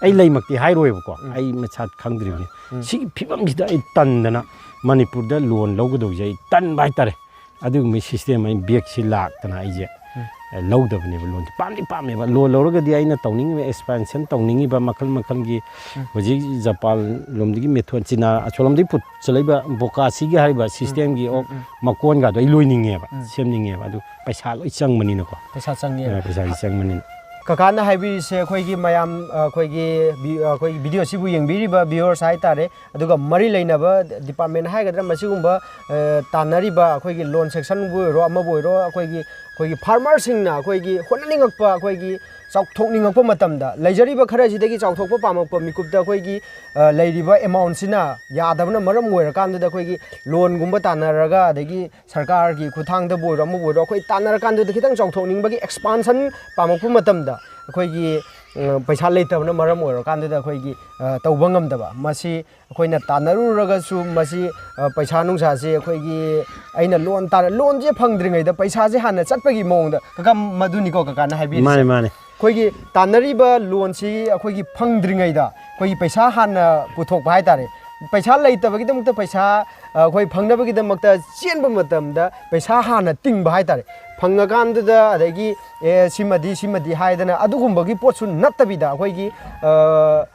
ꯑꯩ ꯂꯩꯃꯛꯇꯤ ꯍꯥꯏꯔꯣꯏꯕꯀꯣ, ꯎꯝ꯫ ꯑꯩ ꯃꯁꯥ ꯈꯪꯗ꯭ꯔꯤꯕꯅꯤ꯫ ꯎꯝ꯫ ꯁꯤꯒꯤ ꯐꯤꯕꯝꯁꯤꯗ ꯑꯩ ꯇꯟꯗꯅ ꯃꯅꯤꯄꯨꯔꯗ ꯂꯣꯟ ꯂꯧꯒꯗꯧꯁꯦ ꯑꯩ ꯇꯟꯕ ꯍꯥꯏꯇꯥꯔꯦ꯫ ꯑꯗꯨꯒꯨꯝꯕꯒꯤ ꯁꯤꯁꯇꯦꯝ ꯑꯩ ꯕꯦꯛꯁꯤ ꯂꯥꯛꯇꯅ ꯑꯩꯁꯦ, ꯎꯝ꯫ ꯑꯦ, ꯂꯧꯗꯕꯅꯦꯕ ꯂꯣꯟꯁꯦ꯫ ꯄꯥꯝꯗꯤ ꯄꯥꯝꯃꯦꯕ꯫ ꯂꯣꯟ ꯂꯧꯔꯒꯗꯤ ꯑꯩꯅ ꯇꯧꯅꯤꯡꯉꯤꯕ ꯑꯦꯛꯁꯄꯥꯟꯁꯟ ꯇꯧꯅꯤꯡꯉꯤꯕ ꯃꯈꯜ ꯃꯈꯜꯒꯤ ꯎꯝ꯫ ꯍꯧꯖꯤꯛ ꯖꯄꯥꯟ ꯂꯣꯝꯗꯒꯤ ꯃꯦꯊꯣꯟ, ꯆꯤꯅꯥ ꯑꯁꯣꯝꯂꯣꯝꯗꯒꯤ ꯄꯨꯁꯜꯂꯛꯏꯕ ꯕꯣꯀꯥꯁꯤꯒꯤ ꯍꯥꯏꯔꯤꯕ ꯁꯤꯁꯇꯦꯝꯒꯤ ꯎꯝ, ꯑꯣꯛ ꯎꯝ, ꯎꯝ꯫ ꯃꯀꯣꯟꯒꯗꯣ ꯑꯩ ꯂꯣꯏꯅꯤꯡꯉꯦꯕ, ꯎꯝ꯫ ꯁꯦꯝꯅꯤꯡꯉꯦꯕ꯫ ꯑꯗꯨ ꯄꯩꯁꯥ ꯂꯣꯏ ꯆꯪꯕꯅꯤꯅꯀꯣ꯫ ꯄꯩꯁꯥ ꯆꯪꯉꯦꯕ꯫ ꯑ, ꯄꯩꯁꯥꯁꯤ ꯆꯪꯕꯅꯤꯅ꯫ ꯀꯀꯥꯅ ꯍꯥꯏꯕꯤꯔꯤꯁꯦ ꯑꯩꯈꯣꯏꯒꯤ ꯃꯌꯥꯝ, ꯑ, ꯑꯩꯈꯣꯏꯒꯤ ꯚꯤ-, ꯑ, ꯑꯩꯈꯣꯏꯒꯤ ꯚꯤꯗꯤꯑꯣꯁꯤꯕꯨ ꯌꯦꯡꯕꯤꯔꯤꯕ ꯚꯤꯌꯨꯋꯔꯁ ꯍꯥꯏꯇꯥꯔꯦ, ꯑꯗꯨꯒ ꯃꯔꯤ ꯂꯩꯅꯕ ꯗꯤꯄꯥꯔꯠꯃꯦꯟ ꯍꯥꯏꯒꯗ꯭ꯔꯥ, ꯃꯁꯤꯒꯨꯝꯕ, ꯑ, ꯇꯥꯟꯅꯔꯤꯕ ꯑꯩꯈꯣꯏꯒꯤ ꯂꯣꯟ ꯁꯦꯛꯁꯟꯕꯨ ꯑꯣꯏꯔꯣ, ꯑꯃꯕꯨ ꯑꯣꯏꯔꯣ, ꯑꯩꯈꯣꯏꯒꯤ, ꯑꯩꯈꯣꯏꯒꯤ ꯐꯥꯔꯃꯔꯁꯤꯡꯅ ꯑꯩꯈꯣꯏꯒꯤ ꯍꯣꯠꯅꯅꯤꯡꯉꯛꯄ, ꯑꯩꯈꯣꯏꯒꯤ ꯆꯥꯎꯊꯣꯛꯅꯤꯡꯉꯛꯄ ꯃꯇꯝꯗ, ꯂꯩꯖꯔꯤꯕ ꯈꯔꯁꯤꯗꯒꯤ ꯆꯥꯎꯊꯣꯛꯄ ꯄꯥꯝꯃꯛꯄ ꯃꯤꯀꯨꯞꯇ ꯑꯩꯈꯣꯏꯒꯤ, ꯑ, ꯂꯩꯔꯤꯕ ꯑꯦꯃꯥꯎꯟꯁꯤꯅ ꯌꯥꯗꯕꯅ ꯃꯔꯝ ꯑꯣꯏꯔꯀꯥꯟꯗꯨꯗ ꯑꯩꯈꯣꯏꯒꯤ ꯂꯣꯟꯒꯨꯝꯕ ꯇꯥꯟꯅꯔꯒ, ꯑꯗꯒꯤ ꯁꯔꯀꯥꯔꯒꯤ ꯈꯨꯠꯊꯥꯡꯗꯕꯨ ꯑꯣꯏꯔꯣ, ꯑꯃꯕꯨ ꯑꯣꯏꯔꯣ, ꯑꯩꯈꯣꯏ ꯇꯥꯟꯅꯔꯀꯥꯟꯗꯨꯗ ꯈꯤꯇꯪ ꯆꯥꯎꯊꯣꯛꯅꯤꯡꯕꯒꯤ ꯑꯦꯛꯁꯄꯥꯟꯁꯟ ꯄꯥꯝꯃꯛꯄ ꯃꯇꯝꯗ, ꯑꯩꯈꯣꯏꯒꯤ ꯑ, ꯄꯩꯁꯥ ꯂꯩꯇꯕꯅ ꯃꯔꯝ ꯑꯣꯏꯔꯀꯥꯟꯗꯨꯗ ꯑꯩꯈꯣꯏꯒꯤ, ꯑ, ꯇꯧꯕ ꯉꯝꯗꯕ꯫ ꯃꯁꯤ ꯑꯩꯈꯣꯏꯅ ꯇꯥꯟꯅꯔꯨꯔꯒꯁꯨ ꯃꯁꯤ, ꯑ, ꯄꯩꯁꯥ ꯅꯨꯡꯁꯥꯁꯤ ꯑꯩꯈꯣꯏꯒꯤ, ꯑꯩꯅ ꯂꯣꯟ ꯇꯥꯟ-, ꯂꯣꯟꯁꯦ ꯐꯪꯗ꯭ꯔꯤꯉꯩꯗ ꯄꯩꯁꯥꯁꯦ ꯍꯥꯟꯅ ꯆꯠꯄꯒꯤ ꯃꯑꯣꯡꯗ, ꯀꯀꯥ, ꯃꯗꯨꯅꯤꯀꯣ ꯀꯀꯥꯅ ꯍꯥꯏꯕꯤꯔꯤꯁꯦ꯫ ꯃꯥꯅꯦ, ꯃꯥꯅꯦ꯫ ꯑꯩꯈꯣꯏꯒꯤ ꯇꯥꯟꯅꯔꯤꯕ ꯂꯣꯟꯁꯤ ꯑꯩꯈꯣꯏꯒꯤ ꯐꯪꯗ꯭ꯔꯤꯉꯩꯗ ꯑꯩꯈꯣꯏꯒꯤ ꯄꯩꯁꯥ ꯍꯥꯟꯅ ꯄꯨꯊꯣꯛꯄ ꯍꯥꯏꯇꯥꯔꯦ꯫ ꯄꯩꯁꯥ ꯂꯩꯇꯕꯒꯤꯗꯃꯛꯇ ꯄꯩꯁꯥ, ꯑ, ꯑꯩꯈꯣꯏ ꯐꯪꯅꯕꯒꯤꯗꯃꯛꯇ ꯆꯦꯟꯕ ꯃꯇꯝꯗ ꯄꯩꯁꯥ ꯍꯥꯟꯅ ꯇꯤꯡꯕ ꯍꯥꯏꯇꯥꯔꯦ꯫ ꯐꯪꯉꯀꯥꯟꯗꯨꯗ ꯑꯗꯒꯤ, "ꯑꯦ, ꯁꯤꯃꯗꯤ, ꯁꯤꯃꯗꯤ" ꯍꯥꯏꯗꯅ ꯑꯗꯨꯒꯨꯝꯕꯒꯤ ꯄꯣꯠꯁꯨ ꯅꯠꯇꯕꯤꯗ ꯑꯩꯈꯣꯏꯒꯤ, ꯑ,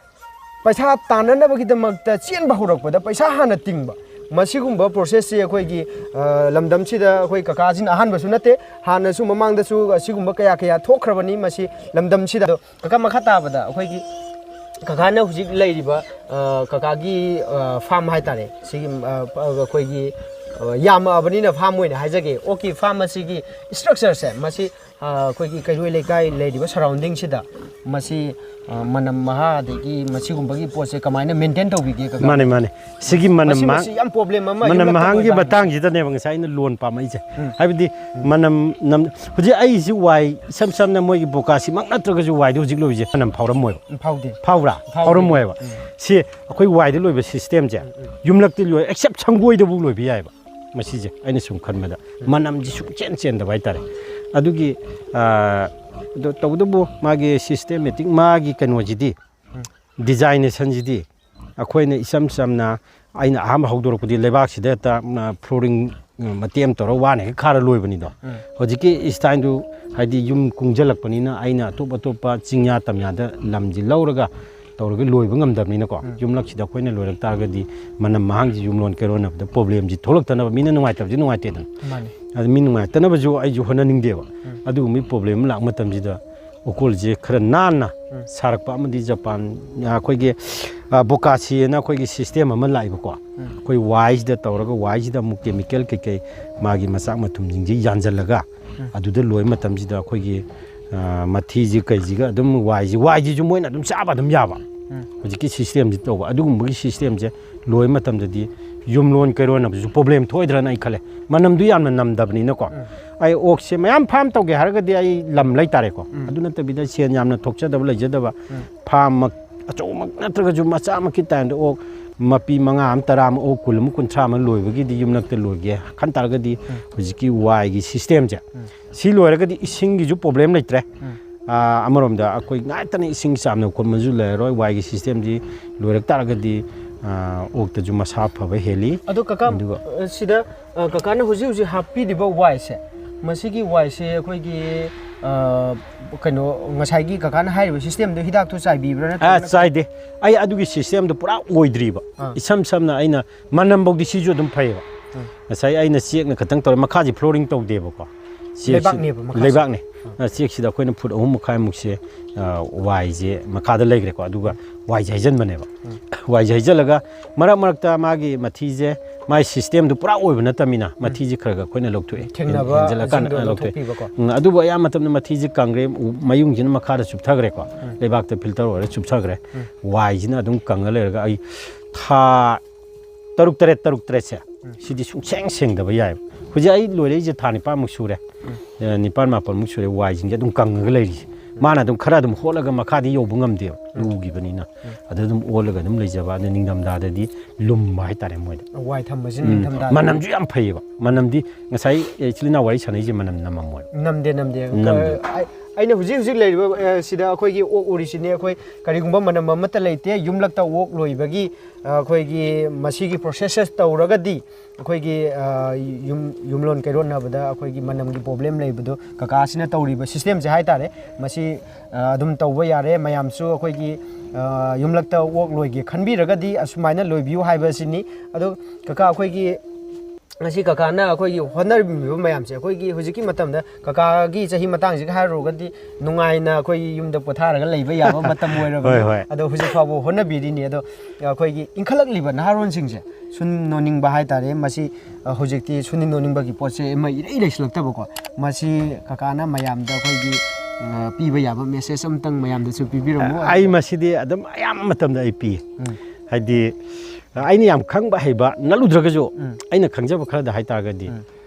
ꯄꯩꯁꯥ ꯇꯥꯟꯅꯅꯕꯒꯤꯗꯃꯛꯇ ꯆꯦꯟꯕ ꯍꯧꯔꯛꯄꯗ ꯄꯩꯁꯥ ꯍꯥꯟꯅ ꯇꯤꯡꯕ꯫ ꯃꯁꯤꯒꯨꯝꯕ process ꯁꯤ ꯑꯩꯈꯣꯏꯒꯤ, ꯑ, ꯂꯝꯗꯝꯁꯤꯗ ꯑꯩꯈꯣꯏ ꯀꯀꯥꯁꯤꯅ ꯑꯍꯥꯟꯕꯁꯨ ꯅꯠꯇꯦ, ꯍꯥꯟꯅꯁꯨ ꯃꯃꯥꯡꯗꯁꯨ ꯑꯁꯤꯒꯨꯝꯕ ꯀꯌꯥ ꯀꯌꯥ ꯊꯣꯛꯈ꯭ꯔꯕꯅꯤ ꯃꯁꯤ ꯂꯝꯗꯝꯁꯤꯗ꯫ ꯑꯗꯣ ꯀꯀꯥ, ꯃꯈꯥ ꯇꯥꯕꯗ ꯑꯩꯈꯣꯏꯒꯤ ꯀꯀꯥꯅ ꯍꯧꯖꯤꯛ ꯂꯩꯔꯤꯕ, ꯑ, ꯀꯀꯥꯒꯤ, ꯑ, farm ꯍꯥꯏꯇꯥꯔꯦ, ꯁꯤꯒꯤ, ꯑ, ꯑꯩꯈꯣꯏꯒꯤ, ꯑ, ꯌꯥꯝꯃꯛꯑꯕꯅꯤꯅ farm ꯑꯣꯏꯅ ꯍꯥꯏꯖꯒꯦ꯫ ꯑꯣꯛꯀꯤ farm ꯑꯁꯤꯒꯤ structure ꯁꯦ ꯃꯁꯤ, ꯑ, ꯑꯩꯈꯣꯏꯒꯤ ꯀꯩꯔꯣꯏ ꯂꯩꯀꯥꯏ ꯂꯩꯔꯤꯕ surrounding ꯁꯤꯗ ꯃꯁꯤ, ꯑ, ꯃꯅꯝ ꯃꯍꯥ ꯑꯗꯒꯤ ꯃꯁꯤꯒꯨꯝꯕꯒꯤ ꯄꯣꯠꯁꯦ ꯀꯃꯥꯏꯅ maintain ꯇꯧꯕꯤꯒꯦ, ꯀꯀꯥ? ꯃꯥꯅꯦ, ꯃꯥꯅꯦ꯫ ꯁꯤꯒꯤ ꯃꯅꯝ ꯃꯁꯤ, ꯃꯍꯥ-, ꯃꯁꯤ ꯌꯥꯝ problem ꯑꯃ ꯃꯅꯝ ꯌꯨꯝꯂꯛꯇ ꯃꯍꯥꯒꯤ ꯊꯣꯛꯏꯕ ꯍꯥꯏꯕꯁꯦ꯫ ꯃꯇꯥꯡꯁꯤꯗꯅꯦꯕ ꯉꯁꯥꯏ ꯑꯩꯅ ꯂꯣꯟ ꯄꯥꯝꯃꯛꯏꯁꯦ꯫ ꯎꯝ꯫ ꯍꯥꯏꯕꯗꯤ ꯎꯝ꯫ ꯃꯅꯝ ꯅꯝ-, ꯍꯧꯖꯤꯛ ꯑꯩꯁꯤ ꯋꯥꯏ ꯏꯁꯝ ꯁꯝꯅ ꯃꯣꯏꯒꯤ ꯕꯣꯀꯥꯁꯤꯃꯛ ꯅꯠꯇ꯭ꯔꯒꯁꯨ ꯋꯥꯏꯗꯣ ꯍꯧꯖꯤꯛ ꯂꯣꯏꯕꯁꯦ ꯃꯅꯝ ꯐꯥꯎꯔꯝꯃꯣꯏꯕ꯫ ꯎꯝ, ꯐꯥꯎꯗꯦ꯫ ꯐꯥꯎꯕ꯭ꯔꯥ? ꯐꯥꯎꯗꯦ꯫ ꯐꯥꯎꯔꯝꯃꯣꯏꯕ꯫ ꯎꯝ꯫ ꯁꯤ ꯑꯩꯈꯣꯏ ꯋꯥꯏꯗ ꯂꯣꯏꯕ system ꯁꯦ ꯎꯝ, ꯎꯝ꯫ ꯌꯨꯝꯂꯛꯇꯤ ꯂꯣꯏ, except ꯁꯪꯒꯣꯏꯗꯕꯨ ꯂꯣꯏꯕ ꯌꯥꯏꯕ꯫ ꯃꯁꯤꯁꯦ ꯑꯩꯅ ꯁꯨꯝ ꯈꯟꯕꯗ ꯎꯝ꯫ ꯃꯅꯝꯁꯤ ꯁꯨꯡꯆꯦꯟ ꯆꯦꯟꯗꯕ ꯍꯥꯏꯇꯥꯔꯦ꯫ ꯑꯗꯨꯒꯤ, ꯑ, ꯑꯗꯣ ꯇꯧꯕꯇꯕꯨ ꯃꯥꯒꯤ systematic ꯃꯥꯒꯤ ꯀꯩꯅꯣꯁꯤꯗꯤ, ꯎꯝ꯫ Designation ꯁꯤꯗꯤ ꯑꯩꯈꯣꯏꯅ ꯏꯆꯝ ꯆꯝꯅ, ꯑꯩꯅ ꯑꯍꯥꯟꯕ ꯍꯧꯗꯣꯔꯛꯄꯗꯤ ꯂꯩꯕꯥꯛꯁꯤꯗ ꯍꯦꯛꯇ, ꯎꯝ, flooring, ꯎꯝ, ꯃꯇꯦꯛ ꯑꯃ ꯇꯧꯔꯒ ꯋꯥꯅ ꯍꯦꯛ ꯈꯥꯔ ꯂꯣꯏꯕꯅꯤꯗꯣ꯫ ꯎꯝ꯫ ꯍꯧꯖꯤꯛꯀꯤ style ꯗꯨ ꯍꯥꯏꯗꯤ ꯌꯨꯝ ꯀꯨꯡꯁꯤꯜꯂꯛꯄꯅꯤꯅ ꯑꯩꯅ ꯑꯇꯣꯞ ꯑꯇꯣꯞꯄ ꯆꯤꯡꯌꯥ ꯇꯝꯌꯥꯗ ꯂꯝꯁꯤ ꯂꯧꯔꯒ ꯇꯧꯔꯒ ꯂꯣꯏꯕ ꯉꯝꯗꯕꯅꯤꯅꯀꯣ꯫ ꯎꯝ꯫ ꯌꯨꯝꯂꯛꯁꯤꯗ ꯑꯩꯈꯣꯏꯅ ꯂꯣꯏꯔꯛ ꯇꯥꯔꯒꯗꯤ ꯃꯅꯝ ꯃꯍꯥꯡꯁꯤ ꯌꯨꯝꯂꯣꯟ ꯀꯩꯔꯣꯟꯅꯕꯗ problem ꯁꯤ ꯊꯣꯛꯂꯛꯇꯅꯕ, ꯃꯤꯅ ꯅꯨꯡꯉꯥꯏꯇꯕꯁꯤ ꯅꯨꯡꯉꯥꯏꯇꯦꯗꯅ꯫ ꯃꯥꯅꯤ꯫ ꯑꯗꯨ ꯃꯤ ꯅꯨꯡꯉꯥꯏꯇꯅꯕꯁꯨ ꯑꯩꯁꯨ ꯍꯣꯠꯅꯅꯤꯡꯗꯦꯕ꯫ ꯎꯝ꯫ ꯑꯗꯨꯒꯨꯝꯕꯒꯤ problem ꯑꯃ ꯂꯥꯛꯄ ꯃꯇꯝꯁꯤꯗ ꯎꯀꯣꯜꯁꯦ ꯈꯔ ꯅꯥꯟꯅ ꯎꯝ꯫ ꯁꯥꯔꯛꯄ ꯑꯃꯗꯤ ꯖꯄꯥꯟ, ꯑꯩꯈꯣꯏꯒꯤ, ꯑ, ꯕꯣꯀꯥꯁꯤꯅ ꯑꯩꯈꯣꯏꯒꯤ system ꯑꯃ ꯂꯥꯛꯏꯕꯀꯣ꯫ ꯎꯝ꯫ ꯑꯩꯈꯣꯏ ꯋꯥꯏꯁꯤꯗ ꯇꯧꯔꯒ ꯋꯥꯏꯁꯤꯗ ꯑꯃꯨꯛ chemical ꯀꯩꯀꯩ ꯃꯥꯒꯤ ꯃꯆꯥꯛ ꯃꯊꯨꯝꯁꯤꯡꯁꯤ ꯌꯥꯟꯁꯤꯜꯂꯒ ꯎꯝ꯫ ꯑꯗꯨꯗ ꯂꯣꯏꯕ ꯃꯇꯝꯁꯤꯗ ꯑꯩꯈꯣꯏꯒꯤ, ꯑ, ꯃꯊꯤꯁꯤ ꯀꯩꯁꯤꯒ ꯑꯗꯨꯝ ꯋꯥꯏꯁꯤ, ꯋꯥꯏꯁꯤꯁꯨ ꯃꯣꯏꯅ ꯑꯗꯨꯝ ꯆꯥꯕ ꯑꯗꯨꯝ ꯌꯥꯕ꯫ ꯎꯝ꯫ ꯍꯧꯖꯤꯛꯀꯤ system ꯁꯤ ꯇꯧꯕ꯫ ꯑꯗꯨꯒꯨꯝꯕꯒꯤ system ꯁꯦ ꯂꯣꯏꯕ ꯃꯇꯝꯗꯗꯤ ꯌꯨꯝꯂꯣꯟ ꯀꯩꯔꯣꯟꯅꯕꯁꯨ ꯄ꯭ꯔꯣꯕ꯭ꯂꯦꯝ ꯊꯣꯛꯑꯣꯏꯗ꯭ꯔꯅ ꯑꯩ ꯈꯜꯂꯦ꯫ ꯃꯅꯝꯗꯨ ꯌꯥꯝꯅ ꯅꯝꯗꯕꯅꯤꯅꯀꯣ꯫ ꯑꯩ ꯑꯣꯛꯁꯦ ꯃꯌꯥꯝ ꯐꯥꯔꯝ ꯇꯧꯒꯦ ꯍꯥꯏꯔꯒꯗꯤ ꯑꯩ ꯂꯝ ꯂꯩꯇꯥꯔꯦꯀꯣ꯫ ꯑꯗꯨ ꯅꯠꯇꯕꯤꯗ ꯁꯦꯟ ꯌꯥꯝꯅ ꯊꯣꯛꯆꯗꯕ ꯂꯩꯖꯗꯕ ꯐꯥꯔꯝꯃꯛ ꯑꯆꯧꯕꯃꯛ ꯅꯠꯇ꯭ꯔꯒꯁꯨ ꯃꯆꯥꯃꯛꯀꯤ ꯇꯥꯏꯝꯗ ꯑꯣꯛ ꯃꯄꯤ ꯃꯉꯥ ꯑꯃ, ꯇꯔꯥ ꯑꯃ, ꯑꯣꯛ ꯀꯨꯟ ꯑꯃ, ꯀꯨꯟꯊ꯭ꯔꯥ ꯑꯃ ꯂꯣꯏꯕꯒꯤꯗꯤ ꯌꯨꯝꯂꯛꯇ ꯂꯣꯏꯒꯦ ꯈꯟ ꯇꯥꯔꯒꯗꯤ ꯍꯧꯖꯤꯛꯀꯤ ꯋꯥꯏꯒꯤ ꯁꯤꯁꯇꯦꯝꯁꯦ ꯁꯤ ꯂꯣꯏꯔꯒꯗꯤ ꯏꯁꯤꯡꯒꯤꯁꯨ ꯄ꯭ꯔꯣꯕ꯭ꯂꯦꯝ ꯂꯩꯇ꯭ꯔꯦ꯫ ꯑꯥ, ꯑꯃꯔꯣꯝꯗ ꯑꯩꯈꯣꯏ ꯉꯥꯏꯇꯅ ꯏꯁꯤꯡ ꯆꯥꯝꯅ ꯈꯣꯠꯄꯁꯨ ꯂꯩꯔꯔꯣꯏ꯫ ꯋꯥꯏꯒꯤ ꯁꯤꯁꯇꯦꯝꯁꯤ ꯂꯣꯏꯔꯛ ꯇꯥꯔꯒꯗꯤ, ꯑꯥ, ꯑꯣꯛꯇꯁꯨ ꯃꯁꯥ ꯐꯕ ꯍꯦꯜꯂꯤ꯫ ꯑꯗꯣ ꯀꯀꯥ, ꯑꯗꯨꯒ ꯑ, ꯁꯤꯗ, ꯑ, ꯀꯀꯥꯅ ꯍꯧꯖꯤꯛ ꯍꯧꯖꯤꯛ ꯍꯥꯞꯄꯤꯔꯤꯕ ꯋꯥꯏꯁꯦ, ꯃꯁꯤꯒꯤ ꯋꯥꯏꯁꯦ ꯑꯩꯈꯣꯏꯒꯤ, ꯑ, ꯀꯩꯅꯣ, ꯉꯁꯥꯏꯒꯤ ꯀꯀꯥꯅ ꯍꯥꯏꯔꯤꯕ ꯁꯤꯁꯇꯦꯝꯗꯣ ꯍꯤꯗꯥꯛꯇꯣ ꯆꯥꯏꯕꯤꯕ꯭ꯔꯥ ꯑꯥ, ꯅꯠꯇ꯭ꯔꯒꯅ? ꯆꯥꯏꯗꯦ꯫ ꯑꯩ ꯑꯗꯨꯒꯤ ꯁꯤꯁꯇꯦꯝꯗꯣ ꯄꯨꯔꯥ ꯑꯣꯏꯗ꯭ꯔꯤꯕ꯫ ꯑꯥ꯫ ꯏꯁꯝ ꯁꯝꯅ ꯑꯩꯅ ꯃꯅꯝꯐꯧꯗꯤ ꯁꯤꯁꯨ ꯑꯗꯨꯝ ꯐꯩꯌꯦꯕ꯫ ꯎꯝ꯫ ꯉꯁꯥꯏ ꯑꯩꯅ ꯆꯦꯛꯅ ꯈꯇꯪ ꯇꯧꯔꯦ, ꯃꯈꯥꯁꯤ ꯐ꯭ꯂꯣꯔꯤꯡ ꯇꯧꯗꯦꯕꯀꯣ꯫ ꯆꯦꯛꯁꯤ ꯂꯩꯕꯥꯛꯅꯦꯕ ꯃꯈꯥꯁꯦ? ꯂꯩꯕꯥꯛꯅꯦ꯫ ꯑꯥ꯫ ꯑ, ꯆꯦꯛꯁꯤꯗ ꯑꯩꯈꯣꯏꯅ ꯐꯨꯠ ꯑꯍꯨꯝ ꯃꯈꯥꯏꯃꯨꯛꯁꯦ, ꯑ, ꯋꯥꯏꯁꯦ ꯃꯈꯥꯗ ꯂꯩꯈ꯭ꯔꯦꯀꯣ꯫ ꯑꯗꯨꯒ ꯋꯥꯏꯁꯦ ꯍꯩꯖꯤꯟꯕꯅꯦꯕ꯫ ꯎꯝ꯫ ꯋꯥꯏꯁꯦ ꯍꯩꯖꯤꯜꯂꯒ ꯃꯔꯛ ꯃꯔꯛꯇ ꯃꯥꯒꯤ ꯃꯊꯤꯁꯦ, ꯃꯥꯒꯤ ꯁꯤꯁꯇꯦꯝꯗꯨ ꯄꯨꯔꯥ ꯑꯣꯏꯕ ꯅꯠꯇꯕꯅꯤꯅ ꯎꯝ꯫ ꯃꯊꯤꯁꯦ ꯈꯔ ꯈꯔ ꯑꯩꯈꯣꯏꯅ ꯂꯧꯊꯣꯛꯑꯦ꯫ ꯊꯦꯡꯅꯕ ꯍꯦꯟ-, ꯍꯦꯟꯖꯜꯂꯀꯥꯟꯗ, ꯁꯤꯡꯗꯣ ꯑ, ꯂꯧꯊꯣꯛꯑꯦ꯫ ꯂꯧꯊꯣꯛꯄꯤꯕꯀꯣ꯫ ꯎꯝ, ꯑꯗꯨꯕꯨ ꯑꯌꯥꯝꯕ ꯃꯇꯝꯗ ꯃꯊꯤꯁꯦ ꯀꯪꯈ꯭ꯔꯦ, ꯎ-, ꯃꯌꯨꯡꯁꯤꯅ ꯃꯈꯥꯗ ꯆꯨꯞꯊꯈ꯭ꯔꯦꯀꯣ꯫ ꯎꯝ꯫ ꯂꯩꯕꯥꯛꯇ ꯐꯤꯜꯇꯔ ꯑꯣꯏꯔ ꯆꯨꯞꯊꯈ꯭ꯔꯦ꯫ ꯎꯝ꯫ ꯋꯥꯏꯁꯤꯅ ꯑꯗꯨꯝ ꯀꯪꯉ ꯂꯩꯔꯒ ꯑꯩ ꯊꯥ ꯇꯔꯨꯛ ꯇꯔꯦꯠ, ꯇꯔꯨꯛ ꯇꯔꯦꯠꯁꯦ, ꯎꯝ꯫ ꯁꯤꯗꯤ ꯁꯨꯡꯁꯦꯡ ꯁꯦꯡꯗꯕ ꯌꯥꯏꯑꯕ꯫ ꯍꯧꯖꯤꯛ ꯑꯩ ꯂꯣꯏꯔꯛꯏꯁꯦ ꯊꯥ ꯅꯤꯄꯥꯟꯃꯨꯛ ꯁꯨꯔꯦ꯫ ꯎꯝ꯫ ꯑꯦ, ꯅꯤꯄꯥꯟ ꯃꯥꯄꯟꯃꯨꯛ ꯁꯨꯔꯦ ꯋꯥꯏꯁꯤꯡꯁꯦ ꯑꯗꯨꯝ ꯀꯪꯉꯒ ꯂꯩꯔꯤꯁꯦ꯫ ꯎꯝ꯫ ꯃꯥꯅ ꯑꯗꯨꯝ ꯈꯔ ꯑꯗꯨꯝ ꯍꯣꯠꯂꯒ ꯃꯈꯥꯗꯤ ꯌꯧꯕ ꯉꯝꯗꯦꯕ, ꯎꯝ꯫ ꯂꯨꯈꯤꯕꯅꯤꯅ꯫ ꯎꯝ꯫ ꯑꯗ ꯑꯗꯨꯝ ꯑꯣꯜꯂꯒ ꯑꯗꯨꯝ ꯂꯩꯖꯕ, ꯑꯗ ꯅꯤꯡꯊꯝꯊꯥꯗꯗꯤ ꯂꯨꯝꯕ ꯍꯥꯏꯇꯥꯔꯦ ꯃꯣꯏꯗ꯫ ꯋꯥꯏ ꯊꯝꯕꯁꯤꯅ ꯎꯝ꯫ ꯅꯤꯡꯊꯝꯊꯥꯗꯗꯤ ꯃꯅꯝꯁꯨ ꯌꯥꯝ ꯐꯩꯌꯦꯕ꯫ ꯃꯅꯝꯗꯤ ꯉꯁꯥꯏ, ꯑꯦ, ꯏꯆꯤꯜ ꯏꯅꯥꯎ ꯋꯥꯔꯤ ꯁꯥꯟꯅꯩꯁꯦ ꯃꯅꯝ ꯅꯝꯃꯝꯃꯣꯏ꯫ ꯅꯝꯗꯦ, ꯅꯝꯗꯦ꯫ ꯅꯝꯗꯦ꯫ ꯑ, ꯑꯩ-, ꯑꯩꯅ ꯍꯧꯖꯤꯛ ꯍꯧꯖꯤꯛ ꯂꯩꯔꯤꯕ, ꯑ, ꯁꯤꯗ ꯑꯩꯈꯣꯏꯒꯤ ꯑꯣꯛ ꯎꯔꯤꯁꯤꯅꯦ, ꯑꯩꯈꯣꯏ ꯀꯔꯤꯒꯨꯝꯕ ꯃꯅꯝ ꯑꯃꯠꯇ ꯂꯩꯇꯦ꯫ ꯌꯨꯝꯂꯛꯇ ꯑꯣꯛ ꯂꯣꯏꯕꯒꯤ, ꯑ, ꯑꯩꯈꯣꯏꯒꯤ ꯃꯁꯤꯒꯤ ꯄ꯭ꯔꯣꯁꯦꯁꯦꯁ ꯇꯧꯔꯒꯗꯤ ꯑꯩꯈꯣꯏꯒꯤ, ꯑ, ꯌꯨꯝ-, ꯌꯨꯝꯂꯣꯟ ꯀꯩꯔꯣꯟꯅꯕꯗ ꯑꯩꯈꯣꯏꯒꯤ ꯃꯅꯝꯒꯤ ꯄ꯭ꯔꯣꯕ꯭ꯂꯦꯝ ꯂꯩꯕꯗꯣ ꯀꯀꯥꯁꯤꯅ ꯇꯧꯔꯤꯕ ꯁꯤꯁꯇꯦꯝꯁꯦ ꯍꯥꯏꯇꯥꯔꯦ꯫ ꯃꯁꯤ, ꯑ, ꯑꯗꯨꯝ ꯇꯧꯕ ꯌꯥꯔꯦ꯫ ꯃꯌꯥꯝꯁꯨ ꯑꯩꯈꯣꯏꯒꯤ, ꯑ, ꯌꯨꯝꯂꯛꯇ ꯑꯣꯛ ꯂꯣꯏꯒꯦ ꯈꯟꯕꯤꯔꯒꯗꯤ ꯑꯁꯨꯃꯥꯏꯅ ꯂꯣꯏꯕꯤꯌꯨ ꯍꯥꯏꯕꯁꯤꯅꯤ꯫ ꯑꯗꯣ ꯀꯀꯥ, ꯑꯩꯈꯣꯏꯒꯤ ꯉꯁꯤ ꯀꯀꯥꯅ ꯑꯩꯈꯣꯏꯒꯤ ꯍꯣꯠꯅꯔꯝꯃꯤꯕ ꯃꯌꯥꯝꯁꯦ, ꯑꯩꯈꯣꯏꯒꯤ ꯍꯧꯖꯤꯛꯀꯤ ꯃꯇꯝꯗ ꯀꯀꯥꯒꯤ ꯆꯍꯤ ꯃꯇꯥꯡꯁꯤꯒ ꯍꯥꯏꯔꯨꯔꯒꯗꯤ ꯅꯨꯡꯉꯥꯏꯅ ꯑꯩꯈꯣꯏꯒꯤ ꯌꯨꯝꯗ ꯄꯣꯊꯥꯔꯒ ꯂꯩꯕ ꯌꯥꯕ ꯃꯇꯝ ꯑꯣꯏꯔꯕꯅꯤ꯫ ꯍꯣꯏ, ꯍꯣꯏ꯫ ꯑꯗꯣ ꯍꯧꯖꯤꯛ ꯐꯥꯎꯕ ꯍꯣꯠꯅꯕꯤꯔꯤꯅꯤ꯫ ꯑꯗꯣ ꯑꯩꯈꯣꯏꯒꯤ ꯏꯟꯈꯠꯂꯛꯂꯤꯕ ꯅꯍꯥꯔꯣꯟꯁꯤꯡꯁꯦ ꯁꯨꯝ ꯅꯣꯟꯅꯤꯡꯕ ꯍꯥꯏꯇꯥꯔꯦ꯫ ꯃꯁꯤ, ꯑ, ꯍꯧꯖꯤꯛꯇꯤ ꯁꯨꯝ ꯅꯣꯟꯅꯤꯡꯕꯒꯤ ꯄꯣꯠꯁꯦ ꯑꯃ ꯏꯔꯩ ꯂꯩꯁꯤꯜꯂꯛꯇꯕꯀꯣ꯫ ꯃꯁꯤ ꯀꯀꯥꯅ ꯃꯌꯥꯝꯗ ꯑꯩꯈꯣꯏꯒꯤ, ꯑ, ꯄꯤꯕ ꯌꯥꯕ ꯃꯦꯁꯦꯖ ꯑꯃꯇꯪ ꯃꯌꯥꯝꯗꯁꯨ ꯄꯤꯕꯤꯔꯝꯃꯨ꯫ ꯑꯩ ꯃꯁꯤꯗꯤ ꯑꯗꯨꯝ ꯑꯌꯥꯝꯕ ꯃꯇꯝꯗ ꯑꯩ ꯄꯤ꯫ ꯎꯝ꯫ ꯍꯥꯏꯗꯤ, ꯑꯩꯅ ꯌꯥꯝ ꯈꯪꯕ ꯍꯩꯕ ꯅꯠꯂꯨꯗ꯭ꯔꯒꯁꯨ, ꯎꯝ꯫ ꯑꯩꯅ ꯈꯪꯖꯕ ꯈꯔꯗ ꯍꯥꯏꯇꯥꯔꯒꯗꯤ, ꯎꯝ꯫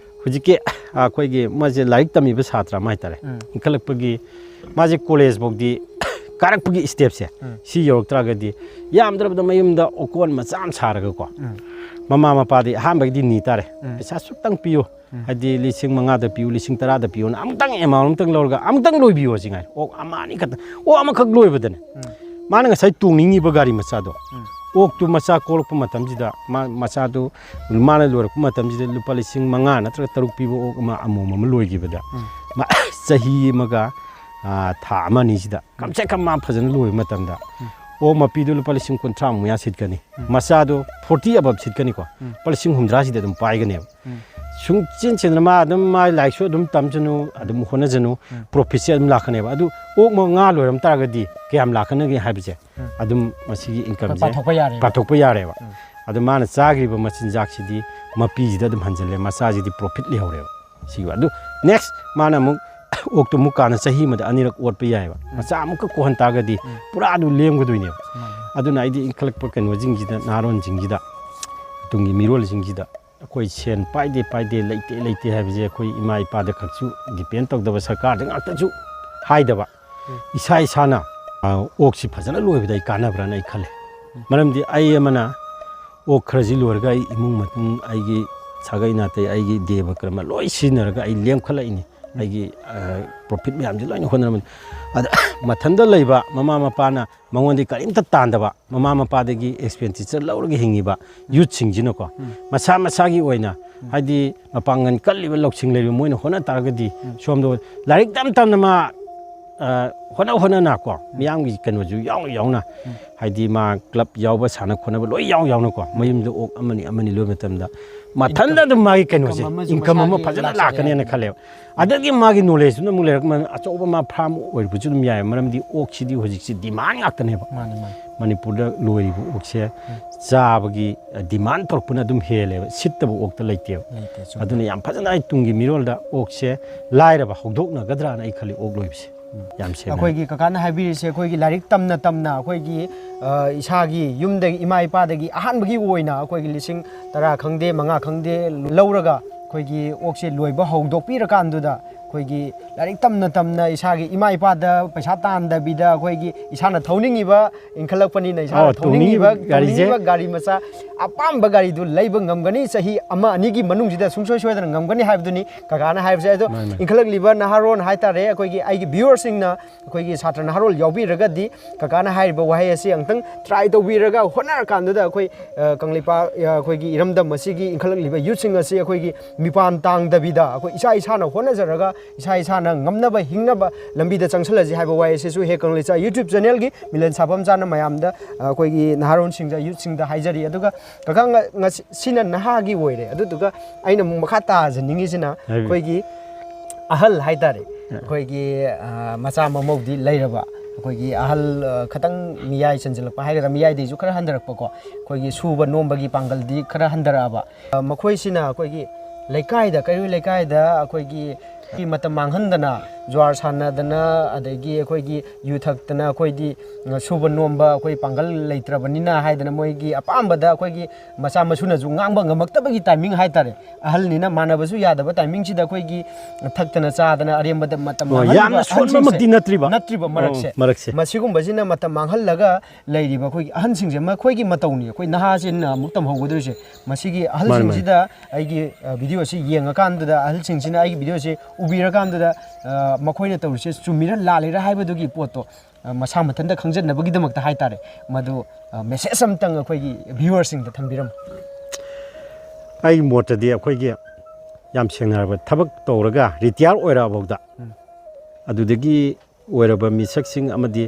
ꯍꯧꯖꯤꯛꯀꯤ ꯑꯩꯈꯣꯏꯒꯤ ꯃꯥꯁꯦ ꯂꯥꯏꯔꯤꯛ ꯇꯝꯃꯤꯕ ꯁꯥꯇ꯭ꯔ ꯑꯃ ꯍꯥꯏꯇꯥꯔꯦ, ꯎꯝ꯫ ꯏꯟꯈꯠꯂꯛꯄꯒꯤ ꯃꯥꯁꯦ ꯀꯣꯂꯦꯖ ꯐꯥꯎꯗꯤ ꯀꯥꯔꯛꯄꯒꯤ ꯁ꯭ꯇꯦꯞꯁꯦ, ꯎꯝ꯫ ꯁꯤ ꯌꯧꯔꯛꯇ꯭ꯔꯒꯗꯤ, ꯌꯥꯝꯗ꯭ꯔꯕꯗ ꯃꯌꯨꯝꯗ ꯑꯣꯀꯣꯟ ꯃꯆꯥ ꯑꯃ ꯁꯥꯔꯒꯀꯣ, ꯎꯝ꯫ ꯃꯃꯥ ꯃꯄꯥꯗꯤ ꯑꯍꯥꯟꯕꯒꯤꯗꯤ ꯅꯤ ꯇꯥꯔꯦ, ꯎꯝ꯫ "ꯄꯩꯁꯥ ꯁꯨꯛꯇꯪ ꯄꯤꯌꯨ, ꯎꯝ꯫ ꯍꯥꯏꯗꯤ ꯂꯤꯁꯤꯡ ꯃꯉꯥꯗ ꯄꯤꯌꯨ, ꯂꯤꯁꯤꯡ ꯇꯔꯥꯗ ꯄꯤꯌꯨꯅ ꯑꯃꯨꯛꯇꯪ ꯑꯦꯃꯥꯎꯟ ꯑꯃꯇꯪ ꯂꯧꯔꯒ ꯑꯃꯨꯛꯇꯪ ꯂꯣꯏꯕꯤꯌꯨ" ꯁꯤ ꯉꯥꯏ꯫ ꯑꯣꯛ ꯑꯃ ꯑꯅꯤ ꯈꯛꯇ, ꯑꯣꯛ ꯑꯃꯈꯛ ꯂꯣꯏꯕꯗꯅꯦ, ꯎꯝ꯫ ꯃꯥꯅ ꯉꯁꯥꯏ ꯇꯣꯡꯅꯤꯡꯉꯤꯕ ꯒꯥꯔꯤ ꯃꯆꯥꯗꯣ, ꯎꯝ꯫ ꯑꯣꯛꯇꯨ ꯃꯆꯥ ꯀꯣꯛꯂꯛꯄ ꯃꯇꯝꯁꯤꯗ, ꯃꯥ, ꯃꯆꯥꯗꯨ ꯃꯥꯅ ꯂꯣꯏꯔꯛꯄ ꯃꯇꯝꯁꯤꯗ ꯂꯨꯄꯥ ꯂꯤꯁꯤꯡ ꯃꯉꯥ ꯅꯠꯇ꯭ꯔꯒ ꯇꯔꯨꯛ ꯄꯤꯕ ꯑꯣꯛ ꯑꯃ ꯑꯃꯣꯝ ꯑꯃ ꯂꯣꯏꯈꯤꯕꯗ, ꯎꯝ꯫ ꯃꯥ ꯆꯍꯤ ꯑꯃꯒ, ꯑꯥ, ꯊꯥ ꯑꯃ ꯑꯅꯤꯁꯤꯗ ꯀꯝꯁꯦ ꯀꯝ ꯃꯥ ꯐꯖꯅ ꯂꯣꯏꯕ ꯃꯇꯝꯗ, ꯎꯝ꯫ ꯑꯣꯛ ꯃꯄꯤꯗꯨ ꯂꯨꯄꯥ ꯂꯤꯁꯤꯡ ꯀꯨꯟꯊ꯭ꯔꯥ ꯃꯨꯛ ꯃꯌꯥ ꯁꯤꯠꯀꯅꯤ, ꯎꯝ꯫ ꯃꯆꯥꯗꯨ ꯐꯣꯔꯇꯤ ꯑꯕꯞ ꯁꯤꯠꯀꯅꯤꯀꯣ, ꯎꯝ꯫ ꯂꯨꯄꯥ ꯂꯤꯁꯤꯡ ꯍꯨꯝꯗ꯭ꯔꯥꯁꯤꯗ ꯑꯗꯨꯝ ꯄꯥꯏꯒꯅꯦꯕ꯫ ꯎꯝ꯫ ꯁꯨꯡꯆꯦꯟ ꯆꯦꯟꯗꯅ ꯃꯥ ꯑꯗꯨꯝ ꯃꯥ ꯂꯥꯏꯔꯤꯛꯁꯨ ꯑꯗꯨꯝ ꯇꯝꯖꯅꯨ, ꯑꯗꯨꯝ ꯍꯣꯠꯅꯖꯅꯨ, ꯎꯝ꯫ ꯄ꯭ꯔꯣꯐꯤꯠꯁꯦ ꯑꯗꯨꯝ ꯂꯥꯛꯀꯅꯦꯕ꯫ ꯑꯗꯨ ꯑꯣꯛ ꯃ-, ꯉꯥ ꯂꯣꯏꯔꯝ ꯇꯥꯔꯒꯗꯤ ꯀꯌꯥꯝ ꯂꯥꯛꯀꯅꯒꯦ ꯍꯥꯏꯕꯁꯦ, ꯎꯝ꯫ ꯑꯗꯨꯝ ꯃꯁꯤꯒꯤ ꯏꯟꯀꯝꯁꯦ ꯄꯥꯊꯣꯛꯄ ꯌꯥꯔꯦꯕ꯫ ꯄꯥꯊꯣꯛꯄ ꯌꯥꯔꯦꯕ꯫ ꯎꯝ꯫ ꯑꯗꯨ ꯃꯥꯅ ꯆꯥꯈ꯭ꯔꯤꯕ ꯃꯆꯤꯟꯖꯥꯛꯁꯤꯗꯤ ꯃꯄꯤꯁꯤꯗ ꯑꯗꯨꯝ ꯍꯟꯖꯤꯜꯂꯦ, ꯃꯆꯥꯁꯤꯗꯤ ꯄ꯭ꯔꯣꯐꯤꯠ ꯂꯩꯍꯧꯔꯦꯕ꯫ ꯁꯤꯒꯤ ꯑꯗꯨ ꯅꯦꯛꯁ ꯃꯥꯅ ꯑꯃꯨꯛ ꯑꯣꯛꯇꯨ ꯑꯃꯨꯛ ꯀꯥꯟꯅ ꯆꯍꯤ ꯑꯃꯗ ꯑꯅꯤꯔꯛ ꯑꯣꯠꯄ ꯌꯥꯏꯑꯕ꯫ ꯎꯝ꯫ ꯃꯆꯥ ꯑꯃꯨꯛꯀ ꯀꯣꯛꯍꯟ ꯇꯥꯔꯒꯗꯤ ꯎꯝ꯫ ꯄꯨꯔꯥ ꯑꯗꯨ ꯂꯦꯝꯒꯗꯣꯏꯅꯦꯕ꯫ ꯃꯥꯅꯤ꯫ ꯑꯗꯨꯅ ꯑꯩꯗꯤ ꯏꯟꯈꯠꯂꯛꯄ ꯀꯩꯅꯣꯁꯤꯡꯁꯤꯗ, ꯅꯍꯥꯔꯣꯟꯁꯤꯡꯁꯤꯗ, ꯇꯨꯡꯒꯤ ꯃꯤꯔꯣꯜꯁꯤꯡꯁꯤꯗ ꯑꯩꯈꯣꯏ ꯁꯦꯟ ꯄꯥꯏꯗꯦ, ꯄꯥꯏꯗꯦ, ꯂꯩꯇꯦ, ꯂꯩꯇꯦ ꯍꯥꯏꯕꯁꯦ ꯑꯩꯈꯣꯏ ꯏꯃꯥ ꯏꯄꯥꯗ ꯈꯛꯁꯨ ꯗꯤꯄꯦꯟ ꯇꯧꯗꯕ, ꯁꯔꯀꯥꯔꯗ ꯉꯥꯛꯇꯁꯨ ꯍꯥꯏꯗꯕ, ꯎꯝ꯫ ꯏꯁꯥ ꯏꯁꯥꯅ, ꯑ, ꯑꯣꯛꯁꯤ ꯐꯖꯅ ꯂꯣꯏꯕꯗ ꯑꯩ ꯀꯥꯟꯅꯕ꯭ꯔꯥꯅ ꯑꯩ ꯈꯜꯂꯦ꯫ ꯎꯝ꯫ ꯃꯔꯝꯗꯤ ꯑꯩ ꯑꯃꯅ ꯑꯣꯛ ꯈꯔꯁꯤ ꯂꯣꯏꯔꯒ ꯑꯩ ꯏꯃꯨꯡ ꯃꯅꯨꯡ, ꯑꯩꯒꯤ ꯁꯥꯒꯩ ꯅꯥꯇꯩ, ꯑꯩꯒꯤ ꯗꯦꯕ ꯀꯔꯃ ꯂꯣꯏ ꯁꯤꯖꯤꯟꯅꯔꯒ ꯑꯩ ꯂꯦꯝꯈꯠꯂꯛꯏꯅꯤ꯫ ꯎꯝ꯫ ꯑꯩꯒꯤ, ꯑ, ꯄ꯭ꯔꯣꯐꯤꯠ ꯃꯌꯥꯝꯁꯤ ꯂꯣꯏꯅ ꯍꯣꯠꯅꯔꯝꯕꯅꯤ꯫ ꯑꯗ ꯃꯊꯟꯇ ꯂꯩꯕ ꯃꯃꯥ ꯃꯄꯥꯅ ꯃꯉꯣꯟꯗꯒꯤ ꯀꯔꯤꯝꯇ ꯇꯥꯟꯗꯕ, ꯃꯃꯥ ꯃꯄꯥꯗꯒꯤ ꯑꯦꯛꯁꯄꯦꯟꯗꯤꯆꯔ ꯂꯧꯔꯒ ꯍꯤꯡꯉꯤꯕ ꯌꯨꯠꯁꯤꯡꯁꯤꯅꯀꯣ, ꯎꯝ꯫ ꯃꯁꯥ ꯃꯁꯥꯒꯤ ꯑꯣꯏꯅ, ꯎꯝ꯫ ꯍꯥꯏꯗꯤ ꯃꯄꯥꯡꯒꯜ ꯀꯜꯂꯤꯕ ꯂꯧꯁꯤꯡ ꯂꯩꯔꯤꯕ ꯃꯣꯏꯅ ꯍꯣꯠꯅ ꯇꯥꯔꯒꯗꯤ, ꯎꯝ꯫ ꯁꯣꯝꯗ ꯂꯥꯏꯔꯤꯛ ꯇꯝ ꯇꯝꯅ ꯃꯥ, ꯑ, ꯍꯣꯠꯅ ꯍꯣꯠꯅꯅꯀꯣ, ꯎꯝ꯫ ꯃꯤꯌꯥꯝꯒꯤ ꯀꯩꯅꯣꯁꯨ ꯌꯥꯎꯅ ꯌꯥꯎꯅ, ꯎꯝ꯫ ꯍꯥꯏꯗꯤ ꯃꯥ ꯀ꯭ꯂꯕ ꯌꯥꯎꯕ, ꯁꯥꯟꯅ ꯈꯣꯠꯅꯕ ꯂꯣꯏ ꯌꯥꯎ ꯌꯥꯎꯅꯀꯣ, ꯎꯝ꯫ ꯃꯌꯨꯝꯗ ꯑꯣꯛ ꯑꯃꯅꯤ ꯑꯃꯅꯤ ꯂꯣꯏꯕ ꯃꯇꯝꯗ ꯃꯊꯟꯇ ꯏꯟꯀꯝ, ꯑꯗꯨꯝ ꯃꯥꯒꯤ ꯀꯩꯅꯣꯁꯦ, ꯏꯟꯀꯝ ꯑꯃꯁꯨ ꯏꯟꯀꯝ ꯑꯃ ꯃꯁꯥꯒꯤ ꯐꯖꯅ ꯂꯥꯛꯆꯔꯦ ꯂꯥꯛꯀꯅꯦꯅ ꯍꯥꯏꯕ꯫ ꯈꯜꯂꯦꯕ꯫ ꯑꯗꯒꯤ ꯃꯥꯒꯤ ꯅꯣꯂꯦꯖꯇꯨꯅ ꯑꯃꯨꯛ ꯂꯩꯔꯛ-, ꯑꯆꯧꯕ ꯃꯥ ꯐꯥꯔꯝ ꯑꯣꯏꯔꯨꯕꯁꯨ ꯑꯗꯨꯝ ꯌꯥꯏ, ꯃꯔꯝꯗꯤ ꯑꯣꯛꯁꯤꯗꯤ ꯍꯧꯖꯤꯛꯁꯤ ꯗꯤꯃꯥꯟ ꯉꯥꯛꯇꯅꯦꯕ꯫ ꯃꯥꯅꯦ, ꯃꯥꯅꯦ꯫ ꯃꯅꯤꯄꯨꯔꯗ ꯂꯣꯏꯔꯤꯕ ꯑꯣꯛꯁꯦ ꯎꯝ꯫ ꯆꯥꯕꯒꯤ, ꯑ, ꯗꯤꯃꯥꯟ ꯇꯧꯔꯛꯄꯅ ꯑꯗꯨꯝ ꯍꯦꯜꯂꯦꯕ, ꯁꯤꯠꯇꯕ ꯑꯣꯛꯇ ꯂꯩꯇꯦꯕ꯫ ꯂꯩꯇꯦ, ꯆꯨꯝꯃꯦ꯫ ꯑꯗꯨꯅ ꯌꯥꯝ ꯐꯖꯅ ꯑꯩ ꯇꯨꯡꯒꯤ ꯃꯤꯔꯣꯜꯗ ꯑꯣꯛꯁꯦ ꯂꯥꯏꯔꯕ ꯍꯧꯗꯣꯛꯅꯒꯗ꯭ꯔꯥꯅ ꯑꯩ ꯈꯜꯂꯤ, ꯑꯣꯛ ꯂꯣꯏꯕꯁꯦ꯫ ꯌꯥꯝ ꯁꯦꯡꯅ꯫ ꯑꯩꯈꯣꯏꯒꯤ ꯀꯀꯥꯅ ꯍꯥꯏꯕꯤꯔꯤꯁꯦ, ꯑꯩꯈꯣꯏꯒꯤ ꯂꯥꯏꯔꯤꯛ ꯇꯝꯅ ꯇꯝꯅ ꯑꯩꯈꯣꯏꯒꯤ, ꯑ, ꯏꯁꯥꯒꯤ ꯌꯨꯝꯗꯒꯤ, ꯏꯃꯥ ꯏꯄꯥꯗꯒꯤ ꯑꯍꯥꯟꯕꯒꯤ ꯑꯣꯏꯅ ꯑꯩꯈꯣꯏꯒꯤ ꯂꯤꯁꯤꯡ ꯇꯔꯥ ꯈꯪꯗꯦ, ꯃꯉꯥ ꯈꯪꯗꯦ ꯂꯧꯔꯒ ꯑꯩꯈꯣꯏꯒꯤ ꯑꯣꯛꯁꯦ ꯂꯣꯏꯕ ꯍꯧꯗꯣꯛꯄꯤꯔꯀꯥꯟꯗꯨꯗ, ꯑꯩꯈꯣꯏꯒꯤ ꯂꯥꯏꯔꯤꯛ ꯇꯝꯅ ꯇꯝꯅ ꯏꯁꯥꯒꯤ ꯏꯃꯥ ꯏꯄꯥꯗ ꯄꯩꯁꯥ ꯇꯥꯟꯗꯕꯤꯗ, ꯑꯩꯈꯣꯏꯒꯤ ꯏꯁꯥꯅ ꯊꯧꯅꯤꯡꯉꯤꯕ, ꯏꯟꯈꯠꯂꯛꯄꯅꯤꯅ ꯏꯁꯥꯅ ꯑꯣ, ꯊꯧꯅꯤꯡꯉꯤꯕ ꯊꯧꯅꯤꯡꯉꯤꯕ ꯒꯥꯔꯤꯁꯦ, ꯊꯧꯅꯤꯡꯉꯤꯕ ꯒꯥꯔꯤ ꯃꯆꯥ ꯑꯄꯥꯝꯕ ꯒꯥꯔꯤꯗꯨ ꯂꯩꯕ ꯉꯝꯒꯅꯤ, ꯆꯍꯤ ꯑꯃ ꯑꯅꯤꯒꯤ ꯃꯅꯨꯡꯁꯤꯗ ꯁꯨꯡꯁꯣꯏ ꯁꯣꯏꯗꯅ ꯉꯝꯒꯅꯤ ꯍꯥꯏꯕꯗꯨꯅꯤ ꯀꯀꯥꯅ ꯍꯥꯏꯕꯁꯦ꯫ ꯑꯗꯣ ꯃꯥꯅꯦ꯫ ꯏꯟꯈꯠꯂꯛꯂꯤꯕ ꯅꯍꯥꯔꯣꯟ ꯍꯥꯏꯇꯥꯔꯦ, ꯑꯩꯈꯣꯏꯒꯤ ꯑꯩꯒꯤ viewerꯁꯤꯡꯅ, ꯑꯩꯈꯣꯏꯒꯤ ꯁꯥꯇ꯭ꯔ ꯅꯍꯥꯔꯣꯜ ꯌꯥꯎꯕꯤꯔꯒꯗꯤ, ꯀꯀꯥꯅ ꯍꯥꯏꯔꯤꯕ ꯋꯥꯍꯩ ꯑꯁꯤ ꯑꯃꯨꯛꯇꯪ try ꯇꯧꯕꯤꯔꯒ ꯍꯣꯠꯅꯔꯀꯥꯟꯗꯨꯗ, ꯑꯩꯈꯣꯏ, ꯑ, ꯀꯪꯂꯩꯄꯥꯛ, ꯑ, ꯑꯩꯈꯣꯏꯒꯤ ꯏꯔꯝꯗꯝ ꯑꯁꯤꯒꯤ ꯏꯟꯈꯠꯂꯛꯂꯤꯕ youthꯁꯤꯡ ꯑꯁꯤ ꯑꯩꯈꯣꯏꯒꯤ ꯃꯤꯄꯥꯟ ꯇꯥꯡꯗꯕꯤꯗ, ꯑꯩꯈꯣꯏ ꯏꯁꯥ ꯏꯁꯥꯅ ꯍꯣꯠꯅꯖꯔꯒ ꯏꯁꯥ ꯏꯁꯥꯅ ꯉꯝꯅꯕ ꯍꯤꯡꯅꯕ ꯂꯝꯕꯤꯗ ꯆꯪꯁꯤꯜꯂꯁꯤ ꯍꯥꯏꯕ ꯋꯥꯍꯩ ꯑꯁꯤꯁꯨ ꯍꯦ ꯀꯪꯂꯩꯆꯥ YouTube channelꯒꯤ ꯃꯤꯂꯟ ꯁꯥꯐꯝ ꯆꯥꯅ ꯃꯌꯥꯝꯗ, ꯑ, ꯑꯩꯈꯣꯏꯒꯤ ꯅꯍꯥꯔꯣꯜꯁꯤꯡꯗ, youthꯁꯤꯡꯗ ꯍꯥꯏꯖꯔꯤ꯫ ꯑꯗꯨꯒ ꯀꯀꯥ, ꯉ-, ꯉꯁꯤ, ꯁꯤꯅ ꯅꯍꯥꯒꯤ ꯑꯣꯏꯔꯦ꯫ ꯑꯗꯨꯗꯨꯒ ꯑꯩꯅ ꯑꯃꯨꯛ ꯃꯈꯥ ꯇꯥꯖꯅꯤꯡꯉꯤꯁꯤꯅ ꯍꯥꯏꯕꯤꯌꯨ꯫ ꯑꯩꯈꯣꯏꯒꯤ ꯑꯍꯜ ꯍꯥꯏꯇꯥꯔꯦ, ꯑ꯫ ꯑꯩꯈꯣꯏꯒꯤ, ꯑ, ꯃꯆꯥ ꯃꯃꯧꯗꯤ ꯂꯩꯔꯕ, ꯑꯩꯈꯣꯏꯒꯤ ꯑꯍꯜ, ꯑ, ꯈꯇꯪ ꯃꯤꯌꯥꯏ ꯆꯟꯁꯤꯜꯂꯛꯄ ꯍꯥꯏꯒꯗ꯭ꯔꯥ, ꯃꯤꯌꯥꯏꯗꯩꯁꯨ ꯈꯔ ꯍꯟꯊꯔꯛꯄꯀꯣ, ꯑꯩꯈꯣꯏꯒꯤ ꯁꯨꯕ ꯅꯣꯝꯕꯒꯤ ꯄꯥꯡꯒꯜꯗꯤ ꯈꯔ ꯍꯟꯊꯔꯛꯑꯕ, ꯑ, ꯃꯈꯣꯏꯁꯤꯅ ꯑꯩꯈꯣꯏꯒꯤ ꯂꯩꯀꯥꯏꯗ, ꯀꯩꯔꯣꯏ ꯂꯩꯀꯥꯏꯗ ꯑꯩꯈꯣꯏꯒꯤ ꯃꯇꯝ ꯃꯥꯡꯍꯟꯗꯅ, ꯖꯨꯋꯥꯔ ꯁꯥꯟꯅꯗꯅ, ꯑꯗꯒꯤ ꯑꯩꯈꯣꯏꯒꯤ ꯌꯨ ꯊꯛꯇꯅ, ꯑꯩꯈꯣꯏꯗꯤ, ꯑ, ꯁꯨꯕ ꯅꯣꯝꯕ ꯑꯩꯈꯣꯏ ꯄꯥꯡꯒꯜ ꯂꯩꯇ꯭ꯔꯕꯅꯤꯅ ꯍꯥꯏꯗꯅ, ꯃꯣꯏꯒꯤ ꯑꯄꯥꯝꯕꯗ ꯑꯩꯈꯣꯏꯒꯤ ꯃꯆꯥ ꯃꯁꯨꯅꯁꯨ ꯉꯥꯡꯕ ꯉꯝꯃꯛꯇꯕꯒꯤ timing ꯍꯥꯏꯇꯥꯔꯦ꯫ ꯑꯍꯜꯅꯤꯅ ꯃꯥꯟꯅꯕꯁꯨ ꯌꯥꯗꯕ timingꯁꯤꯗ ꯑꯩꯈꯣꯏꯒꯤ ꯊꯛꯇꯅ ꯆꯥꯗꯅ ꯑꯔꯦꯝꯕꯗ ꯃꯇꯝ ꯑꯣ, ꯃꯥꯡꯍꯜꯂꯤꯕ ꯌꯥꯝꯅ ꯑꯍꯟꯁꯤꯡꯁꯦ ꯁꯣꯟꯕꯃꯛꯇꯤ ꯅꯠꯇ꯭ꯔꯤꯕ꯫ ꯅꯠꯇ꯭ꯔꯤꯕ ꯃꯔꯛꯁꯦ꯫ ꯑꯣ, ꯃꯔꯛꯁꯦ꯫ ꯃꯁꯤꯒꯨꯝꯕꯁꯤꯅ ꯃꯇꯝ ꯃꯥꯡꯍꯜꯂꯒ ꯂꯩꯔꯤꯕ ꯑꯩꯈꯣꯏꯒꯤ ꯑꯍꯟꯁꯤꯡꯁꯦ, ꯃꯈꯣꯏꯒꯤ ꯃꯇꯧꯅꯤ꯫ ꯑꯩꯈꯣꯏ ꯅꯍꯥꯁꯤꯅ ꯑꯃꯨꯛ ꯇꯝꯍꯧꯒꯗꯣꯏꯁꯦ꯫ ꯃꯁꯤꯒꯤ ꯃꯥꯅꯤ, ꯃꯥꯅꯤ꯫ ꯑꯍꯜꯁꯤꯡꯁꯤꯗ ꯑꯩꯒꯤ, ꯑ, videoꯁꯤ ꯌꯦꯡꯉꯀꯥꯟꯗꯨꯗ, ꯑꯍꯜꯁꯤꯡꯁꯤꯅ ꯑꯩꯒꯤ videoꯁꯤ ꯎꯕꯤꯔꯀꯥꯟꯗꯨꯗ, ꯑ, ꯃꯈꯣꯏꯅ ꯇꯧꯔꯤꯁꯦ ꯆꯨꯝꯃꯤꯔ ꯂꯥꯜꯂꯤꯔ ꯍꯥꯏꯕꯗꯨꯒꯤ ꯄꯣꯠꯇꯣ, ꯑ, ꯃꯁꯥ ꯃꯊꯟꯇ ꯈꯪꯖꯟꯅꯕꯒꯤꯗꯃꯛꯇ ꯍꯥꯏꯇꯥꯔꯦ, ꯃꯗꯨ, ꯑ, message ꯑꯃꯇꯪ ꯑꯩꯈꯣꯏꯒꯤ viewerꯁꯤꯡꯗ ꯊꯝꯕꯤꯔꯝꯃꯨ꯫ ꯑꯩꯒꯤ ꯃꯣꯠꯇꯗꯤ ꯑꯩꯈꯣꯏꯒꯤ, ꯌꯥꯝ ꯁꯦꯡꯅ ꯍꯥꯏꯔꯕꯗ, ꯊꯕꯛ ꯇꯧꯔꯒ retire ꯑꯣꯏꯔꯛꯑꯐꯥꯎꯗ, ꯎꯝ꯫ ꯑꯗꯨꯗꯒꯤ ꯑꯣꯏꯔꯕ ꯃꯤꯁꯛꯁꯤꯡ ꯑꯃꯗꯤ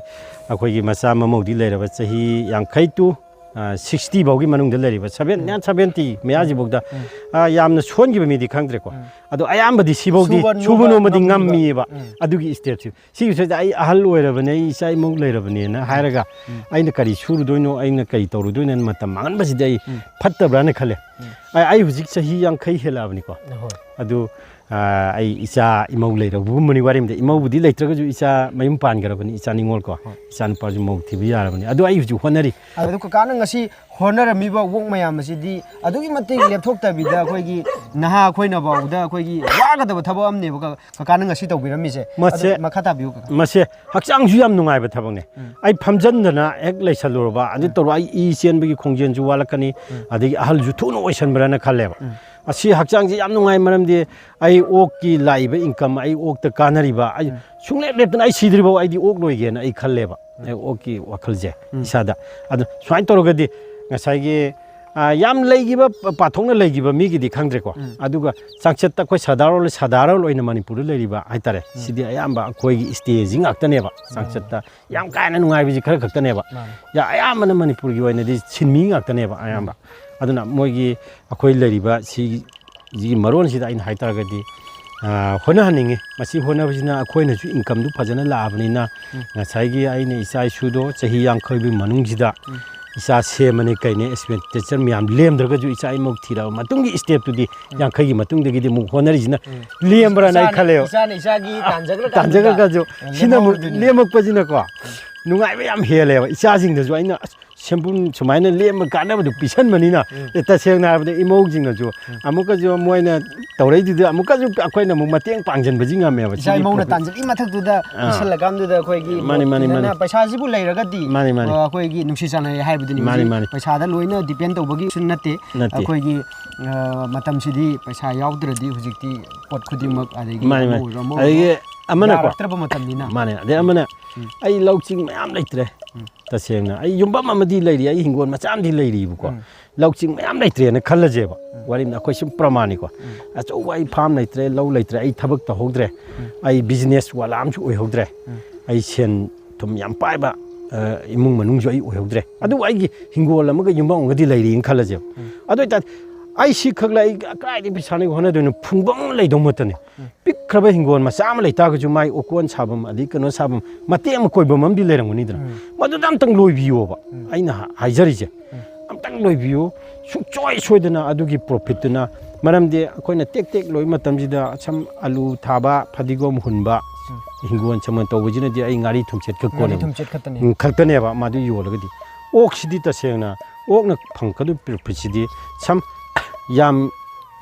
ꯑꯩꯈꯣꯏꯒꯤ ꯃꯆꯥ ꯃꯃꯧꯗꯤ ꯂꯩꯔꯕ, ꯆꯍꯤ ꯌꯥꯡꯈꯩ to, ꯑ, sixty ꯐꯥꯎꯒꯤ ꯃꯅꯨꯡꯗ ꯂꯩꯔꯤꯕ, seven, ꯎꯝ꯫ Seventy ꯃꯌꯥꯁꯤꯐꯥꯎꯗ, ꯎꯝ꯫ ꯑ, ꯌꯥꯝꯅ ꯁꯣꯟꯈꯤꯕ ꯃꯤꯗꯤ ꯈꯪꯗ꯭ꯔꯦꯀꯣ꯫ ꯎꯝ꯫ ꯑꯗꯣ ꯑꯌꯥꯝꯕꯗꯤ ꯁꯤꯐꯥꯎꯗꯤ ꯁꯨꯕ ꯁꯨꯕ ꯅꯣꯝꯕ ꯅꯣꯝꯕꯗꯤ ꯉꯝꯃꯤꯕ꯫ ꯉꯝꯃꯤꯕ꯫ ꯎꯝ꯫ ꯑꯗꯨꯒꯤ stateꯁꯤ꯫ ꯁꯤꯒꯤ ꯁꯤꯗ ꯑꯩ ꯑꯍꯜ ꯑꯣꯏꯔꯕꯅꯦ, ꯑꯩ ꯏꯆꯥ ꯏꯃꯧ ꯂꯩꯔꯕꯅꯦꯅ ꯍꯥꯏꯔꯒ, ꯎꯝ꯫ ꯑꯩꯅ ꯀꯔꯤ ꯁꯨꯔꯨꯗꯣꯏꯅꯣ, ꯑꯩꯅ ꯀꯔꯤ ꯇꯧꯔꯨꯗꯣꯏꯅꯣ ꯍꯥꯏꯅ ꯃꯇꯝ ꯃꯥꯡꯍꯟꯕꯁꯤꯗꯤ ꯑꯩ ꯎꯝ꯫ ꯐꯠꯇꯕ꯭ꯔꯥꯅ ꯈꯜꯂꯦ꯫ ꯎꯝ꯫ ꯑꯩ, ꯑꯩ ꯍꯧꯖꯤꯛ ꯆꯍꯤ ꯌꯥꯡꯈꯩ ꯍꯦꯜꯂꯛꯑꯕꯅꯤꯀꯣ꯫ ꯍꯣꯏ꯫ ꯑꯗꯨ ꯑꯩ ꯏꯆꯥ ꯏꯃꯧ ꯂꯩꯔꯕꯒꯨꯝꯕꯅꯤ꯫ ꯋꯥꯔꯤꯝꯗ ꯏꯃꯧꯕꯨꯗꯤ ꯂꯩꯇ꯭ꯔꯒꯁꯨ ꯏꯆꯥ ꯃꯌꯨꯝ ꯄꯥꯟꯈ꯭ꯔꯕꯅꯤ, ꯏꯆꯥ ꯅꯤꯉꯣꯜ ꯀꯣ꯫ ꯏꯆꯥ ꯅꯨꯄꯥꯁꯨ ꯃꯧ ꯊꯤꯕ ꯌꯥꯔꯕꯅꯤ꯫ ꯑꯗꯣ ꯑꯩ ꯍꯧꯖꯤꯛ ꯍꯣꯠꯅꯔꯤ꯫ ꯑꯗꯨ ꯀꯀꯥꯅ ꯉꯁꯤ ꯍꯣꯠꯅꯔꯝꯃꯤꯕ ꯋꯣꯛ ꯃꯌꯥꯝ ꯑꯁꯤꯗꯤ ꯑꯗꯨꯛꯀꯤ ꯃꯇꯤꯛ ꯂꯦꯞꯊꯣꯛꯇꯕꯤꯗ ꯑꯩꯈꯣꯏꯒꯤ ꯅꯍꯥ ꯑꯩꯈꯣꯏꯅ ꯐꯥꯎꯗ ꯑꯩꯈꯣꯏꯒꯤ ꯋꯥꯒꯗꯕ ꯊꯕꯛ ꯑꯃꯅꯦꯕ ꯀꯀꯥꯅ ꯉꯁꯤ ꯇꯧꯕꯤꯔꯝꯃꯤꯁꯦ꯫ ꯃꯁꯦ ꯑꯗꯨ ꯃꯈꯥ ꯇꯥꯕꯤꯌꯨ ꯀꯀꯥ꯫ ꯃꯁꯦ ꯍꯛꯆꯥꯡꯁꯨ ꯌꯥꯝ ꯅꯨꯡꯉꯥꯏꯕ ꯊꯕꯛꯅꯦ꯫ ꯑꯩ ꯐꯝꯖꯟꯗꯅ ꯍꯦꯛ ꯂꯩꯁꯜꯂꯨꯔꯕ, ꯑꯗꯨ ꯇꯧꯔꯣ, ꯑꯩ ꯏ ꯆꯦꯟꯕꯒꯤ ꯈꯣꯡꯖꯦꯜꯁꯨ ꯋꯥꯠꯂꯛꯀꯅꯤ, ꯑꯗꯒꯤ ꯑꯍꯜꯁꯨ ꯊꯨꯅ ꯑꯣꯏꯁꯟꯕ꯭ꯔꯅ ꯈꯜꯂꯦꯕ꯫ ꯑꯁꯤ ꯍꯛꯆꯥꯡꯁꯦ ꯌꯥꯝ ꯅꯨꯡꯉꯥꯏ, ꯃꯔꯝꯗꯤ ꯑꯩ ꯑꯣꯛꯀꯤ ꯂꯥꯛꯏꯕ income, ꯑꯩ ꯑꯣꯛꯇ ꯀꯥꯟꯅꯔꯤꯕ, ꯑꯩ ꯁꯨꯡꯂꯦꯞ ꯂꯦꯞꯇꯅ ꯑꯩ ꯁꯤꯗ꯭ꯔꯤꯐꯥꯎ ꯑꯩꯗꯤ ꯑꯣꯛ ꯂꯣꯏꯒꯦꯅ ꯑꯩ ꯈꯜꯂꯦꯕ꯫ ꯑꯩ ꯑꯣꯛꯀꯤ ꯋꯥꯈꯜꯁꯦ ꯏꯁꯥꯗ꯫ ꯑꯗꯨ ꯁꯨꯃꯥꯏꯅ ꯇꯧꯔꯒꯗꯤ ꯉꯁꯥꯏꯒꯤ, ꯑ, ꯌꯥꯝ ꯂꯩꯈꯤꯕ, ꯄ-, ꯄꯥꯊꯣꯛꯅ ꯂꯩꯈꯤꯕ ꯃꯤꯒꯤꯗꯤ ꯈꯪꯗ꯭ꯔꯦꯀꯣ꯫ ꯑꯗꯨꯒ ꯆꯥꯡꯆꯠꯇ ꯑꯩꯈꯣꯏ ꯁꯥꯗꯥꯔꯣꯜ, ꯁꯥꯗꯥꯔꯣꯜ ꯑꯣꯏꯅ ꯃꯅꯤꯄꯨꯔꯗ ꯂꯩꯔꯤꯕ ꯍꯥꯏꯇꯥꯔꯦ, ꯁꯤꯗꯤ ꯑꯌꯥꯝꯕ ꯑꯩꯈꯣꯏꯒꯤ stateꯁꯤ ꯉꯥꯛꯇꯅꯦꯕ꯫ ꯆꯥꯡꯆꯠꯇ ꯌꯥꯝ ꯀꯥ ꯍꯦꯟꯅ ꯅꯨꯡꯉꯥꯏꯕꯁꯤ ꯈꯔ ꯈꯛꯇꯅꯦꯕ꯫ ꯃꯥꯅꯤ꯫ ꯌꯥ-, ꯑꯌꯥꯝꯕꯅ ꯃꯅꯤꯄꯨꯔꯒꯤ ꯑꯣꯏꯅꯗꯤ ꯁꯤꯟꯃꯤ ꯉꯥꯛꯇꯅꯦꯕ ꯑꯌꯥꯝꯕ꯫ ꯑꯗꯨꯅ ꯃꯣꯏꯒꯤ, ꯑꯩꯈꯣꯏ ꯂꯩꯔꯤꯕ ꯁꯤ ꯁꯤꯒꯤ ꯃꯔꯣꯟꯁꯤꯗ ꯑꯩꯅ ꯍꯥꯏꯇꯥꯔꯒꯗꯤ, ꯑ, ꯍꯣꯠꯅꯍꯟꯅꯤꯡꯉꯤ꯫ ꯃꯁꯤ ꯍꯣꯠꯅꯕꯁꯤꯅ ꯑꯩꯈꯣꯏꯅꯁꯨ incomeꯗꯨ ꯐꯖꯅ ꯂꯥꯛꯑꯕꯅꯤꯅ, ꯉꯁꯥꯏꯒꯤ ꯑꯩꯅ ꯏꯆꯥ ꯏꯁꯨꯗꯣ ꯆꯍꯤ ꯌꯥꯡꯈꯩꯒꯤ ꯃꯅꯨꯡꯁꯤꯗ ꯏꯆꯥ ꯁꯦꯝꯃꯅꯤ ꯀꯩꯅꯦ, expenditure ꯃꯌꯥꯝ ꯂꯦꯝꯗ꯭ꯔꯒꯁꯨ ꯏꯆꯥ ꯏꯃꯧ ꯊꯤꯔꯕ ꯃꯇꯨꯡꯒꯤ stepꯇꯨꯗꯤ, ꯌꯥꯡꯈꯩꯒꯤ ꯃꯇꯨꯡꯗꯒꯤꯗꯤ ꯑꯃꯨꯛ ꯍꯣꯠꯅꯔꯤꯁꯤꯅ ꯂꯦꯝꯕ꯭ꯔꯥꯅ ꯑꯩ ꯏꯆꯥꯅ, ꯈꯜꯂꯦꯕ꯫ ꯏꯆꯥꯅ ꯏꯆꯥꯒꯤ ꯇꯥꯟꯖꯈ꯭ꯔꯀꯥꯟꯗꯨꯗ ꯇꯥꯟꯖꯈ꯭ꯔꯒꯁꯨ ꯁꯤꯅ ꯑꯃꯨꯛ ꯂꯦꯝꯍꯧꯗꯣꯏꯅꯤ꯫ ꯂꯦꯝꯃꯛꯄꯁꯤꯅꯀꯣ ꯅꯨꯡꯉꯥꯏꯕ ꯌꯥꯝ ꯍꯦꯜꯂꯦꯕ꯫ ꯏꯆꯥꯁꯤꯡꯗꯁꯨ ꯑꯩꯅ, ꯑꯁ, ꯁꯦꯟꯕꯨꯟ ꯁꯨꯃꯥꯏꯅ ꯂꯦꯝꯕ ꯀꯥꯟꯅꯕꯗꯨ ꯄꯤꯁꯟꯕꯅꯤꯅ, ꯎꯝ꯫ ꯑꯦ, ꯇꯁꯦꯡꯅ ꯍꯥꯏꯔꯕꯗ ꯏꯃꯧꯁꯤꯡꯅꯁꯨ ꯎꯝ꯫ ꯑꯃꯨꯛꯀꯁꯨ ꯃꯣꯏꯅ ꯇꯧꯔꯛꯏꯗꯨꯗ ꯑꯃꯨꯛꯀꯁꯨ ꯑꯩꯈꯣꯏꯅ ꯑꯃꯨꯛ ꯃꯇꯦꯡ ꯄꯥꯡꯁꯤꯟꯕꯁꯤ ꯉꯝꯃꯦꯕ꯫ ꯏꯆꯥ ꯁꯤꯒꯤ ꯏꯃꯧꯅ profit ꯇꯥꯟꯁꯤꯜꯂꯤ ꯃꯊꯛꯇꯨꯗ ꯑꯥ꯫ ꯄꯤꯁꯜꯂꯀꯥꯟꯗꯨꯗ ꯑꯩꯈꯣꯏꯒꯤ ꯃꯥꯅꯤ, ꯃꯥꯅꯤ, ꯃꯥꯅꯤ꯫ ꯄꯩꯁꯥꯁꯤꯕꯨ ꯂꯩꯔꯒꯗꯤ, ꯃꯥꯅꯤ, ꯃꯥꯅꯤ꯫ ꯑ, ꯑꯩꯈꯣꯏꯒꯤ ꯅꯨꯡꯁꯤ ꯆꯥꯟꯅꯩ ꯍꯥꯏꯕꯗꯨꯅꯤ꯫ ꯃꯥꯅꯤ, ꯍꯧꯖꯤꯛ ꯃꯥꯅꯤ꯫ ꯄꯩꯁꯥꯗ ꯂꯣꯏꯅ depend ꯇꯧꯕꯒꯤꯁꯨ ꯅꯠꯇꯦ꯫ ꯅꯠꯇꯦ꯫ ꯑꯩꯈꯣꯏꯒꯤ, ꯑ, ꯃꯇꯝꯁꯤꯗꯤ ꯄꯩꯁꯥ ꯌꯥꯎꯗ꯭ꯔꯗꯤ ꯍꯧꯖꯤꯛꯇꯤ ꯄꯣꯠ ꯈꯨꯗꯤꯡꯃꯛ, ꯑꯗꯒꯤ ꯃꯥꯅꯤ, ꯑꯃ ꯃꯥꯅꯤ꯫ ꯑꯣꯏꯔꯣ, ꯑꯃ ꯑꯣꯏꯔꯣ, ꯑꯗꯒꯤ ꯑꯃꯅꯀꯣ꯫ ꯌꯥꯔꯛꯇ꯭ꯔꯕ ꯃꯇꯝꯅꯤꯅ꯫ ꯃꯥꯅꯦ꯫ ꯑꯗꯩ ꯑꯃꯅ, ꯎꯝ꯫ ꯑꯩ ꯂꯧ ꯆꯤꯡ ꯃꯌꯥꯝ ꯂꯩꯇ꯭ꯔꯦ꯫ ꯎꯝ꯫ ꯇꯁꯦꯡꯅ ꯑꯩ ꯌꯨꯝꯐꯝ ꯑꯃꯗꯤ ꯂꯩꯔꯤ, ꯑꯩ ꯍꯤꯡꯒꯣꯜ ꯃꯆꯥ ꯑꯃꯗꯤ ꯂꯩꯔꯤꯕꯀꯣ꯫ ꯎꯝ꯫ ꯂꯧ ꯆꯤꯡ ꯃꯌꯥꯝ ꯂꯩꯇ꯭ꯔꯦꯅ ꯈꯜꯂꯁꯦꯕ꯫ ꯎꯝ꯫ ꯋꯥꯔꯤꯅ ꯑꯩꯈꯣꯏ ꯁꯨꯝ ꯄ꯭ꯔꯃꯥꯟꯅꯤꯀꯣ꯫ ꯎꯝ꯫ ꯑꯆꯧꯕ ꯑꯩ farm ꯂꯩꯇ꯭ꯔꯦ, ꯂꯧ ꯂꯩꯇ꯭ꯔꯦ, ꯑꯩ ꯊꯕꯛ ꯇꯧꯍꯧꯗ꯭ꯔꯦ, ꯎꯝ꯫ ꯑꯩ business ꯋꯥꯂꯥ ꯑꯃꯁꯨ ꯑꯣꯏꯍꯧꯗ꯭ꯔꯦ, ꯎꯝ꯫ ꯑꯩ ꯁꯦꯟ ꯊꯨꯝ ꯌꯥꯝ ꯄꯥꯏꯕ, ꯑ, ꯏꯃꯨꯡ ꯃꯅꯨꯡꯁꯨ ꯑꯩ ꯑꯣꯏꯍꯧꯗ꯭ꯔꯦ꯫ ꯑꯗꯨꯕꯨ ꯑꯩꯒꯤ ꯍꯤꯡꯒꯣꯜ ꯑꯃꯒ ꯌꯨꯝꯐꯝ ꯑꯃꯒꯗꯤ ꯂꯩꯔꯤꯅ ꯈꯜꯂꯁꯦꯕ꯫ ꯎꯝ꯫ ꯑꯗꯨ ꯑꯣꯏꯇꯥꯔꯗꯤ ꯑꯩ ꯁꯤ ꯈꯛ ꯂꯩ, ꯑꯩ ꯀꯗꯥꯏꯗꯒꯤ ꯄꯩꯁꯥꯅ ꯍꯣꯠꯅꯗꯣꯏꯅꯣ? ꯐꯨꯟꯕ ꯑꯃ ꯂꯩꯗꯧ ꯃꯠꯇꯅꯤ꯫ ꯎꯝ꯫ ꯄꯤꯛꯈ꯭ꯔꯕ ꯍꯤꯡꯒꯣꯜ ꯃꯆꯥ ꯑꯃ ꯂꯩꯇꯥꯔꯒꯁꯨ ꯃꯥꯏ ꯑꯣꯀꯣꯟ ꯁꯥꯐꯝ, ꯑꯗꯩ ꯀꯩꯅꯣ ꯁꯥꯐꯝ, ꯃꯇꯦꯛ ꯑꯃ ꯀꯣꯏꯐꯝ ꯑꯃꯗꯤ ꯂꯩꯔꯝꯒꯅꯤꯗꯅ꯫ ꯎꯝ꯫ ꯃꯗꯨꯗ ꯑꯝꯇꯪ ꯂꯣꯏꯕꯤꯌꯣꯕ꯫ ꯎꯝ꯫ ꯑꯩꯅ ꯍꯥ-, ꯍꯥꯏꯖꯔꯤꯁꯦ꯫ ꯎꯝ꯫ ꯑꯝꯇꯪ ꯂꯣꯏꯕꯤꯌꯨ꯫ ꯁꯨꯡꯁꯣꯏ ꯁꯣꯏꯗꯅ ꯑꯗꯨꯒꯤ ꯄ꯭ꯔꯣꯐꯤꯠꯇꯨꯅ, ꯃꯔꯝꯗꯤ ꯑꯩꯈꯣꯏꯅ ꯇꯦꯛ ꯇꯦꯛ ꯂꯣꯏꯕ ꯃꯇꯝꯁꯤꯗ ꯁꯝ ꯑꯂꯨ ꯊꯥꯕ, ꯐꯗꯤꯒꯣꯝ ꯍꯨꯟꯕ, ꯎꯝ꯫ ꯍꯤꯡꯒꯣꯜ ꯁꯝꯕꯜ ꯇꯧꯕꯁꯤꯅꯗꯤ ꯑꯩ ꯉꯥꯔꯤ ꯊꯨꯝꯆꯦꯠ ꯈꯛ ꯉꯥꯔꯤ ꯀꯣꯟꯅꯕ꯫ ꯊꯨꯝꯆꯦꯠ ꯈꯛꯇꯅꯤ꯫ ꯎꯝ, ꯈꯛꯇꯅꯦꯕ ꯃꯗꯨ ꯌꯣꯜꯂꯒꯗꯤ꯫ ꯑꯣꯛꯁꯤꯗꯤ ꯇꯁꯦꯡꯅ ꯑꯣꯛꯅ ꯐꯪꯉꯛꯀꯗꯣꯏ ꯄ꯭ꯔꯣꯐꯤꯠꯁꯤꯗꯤ ꯁꯝ ꯌꯥꯝ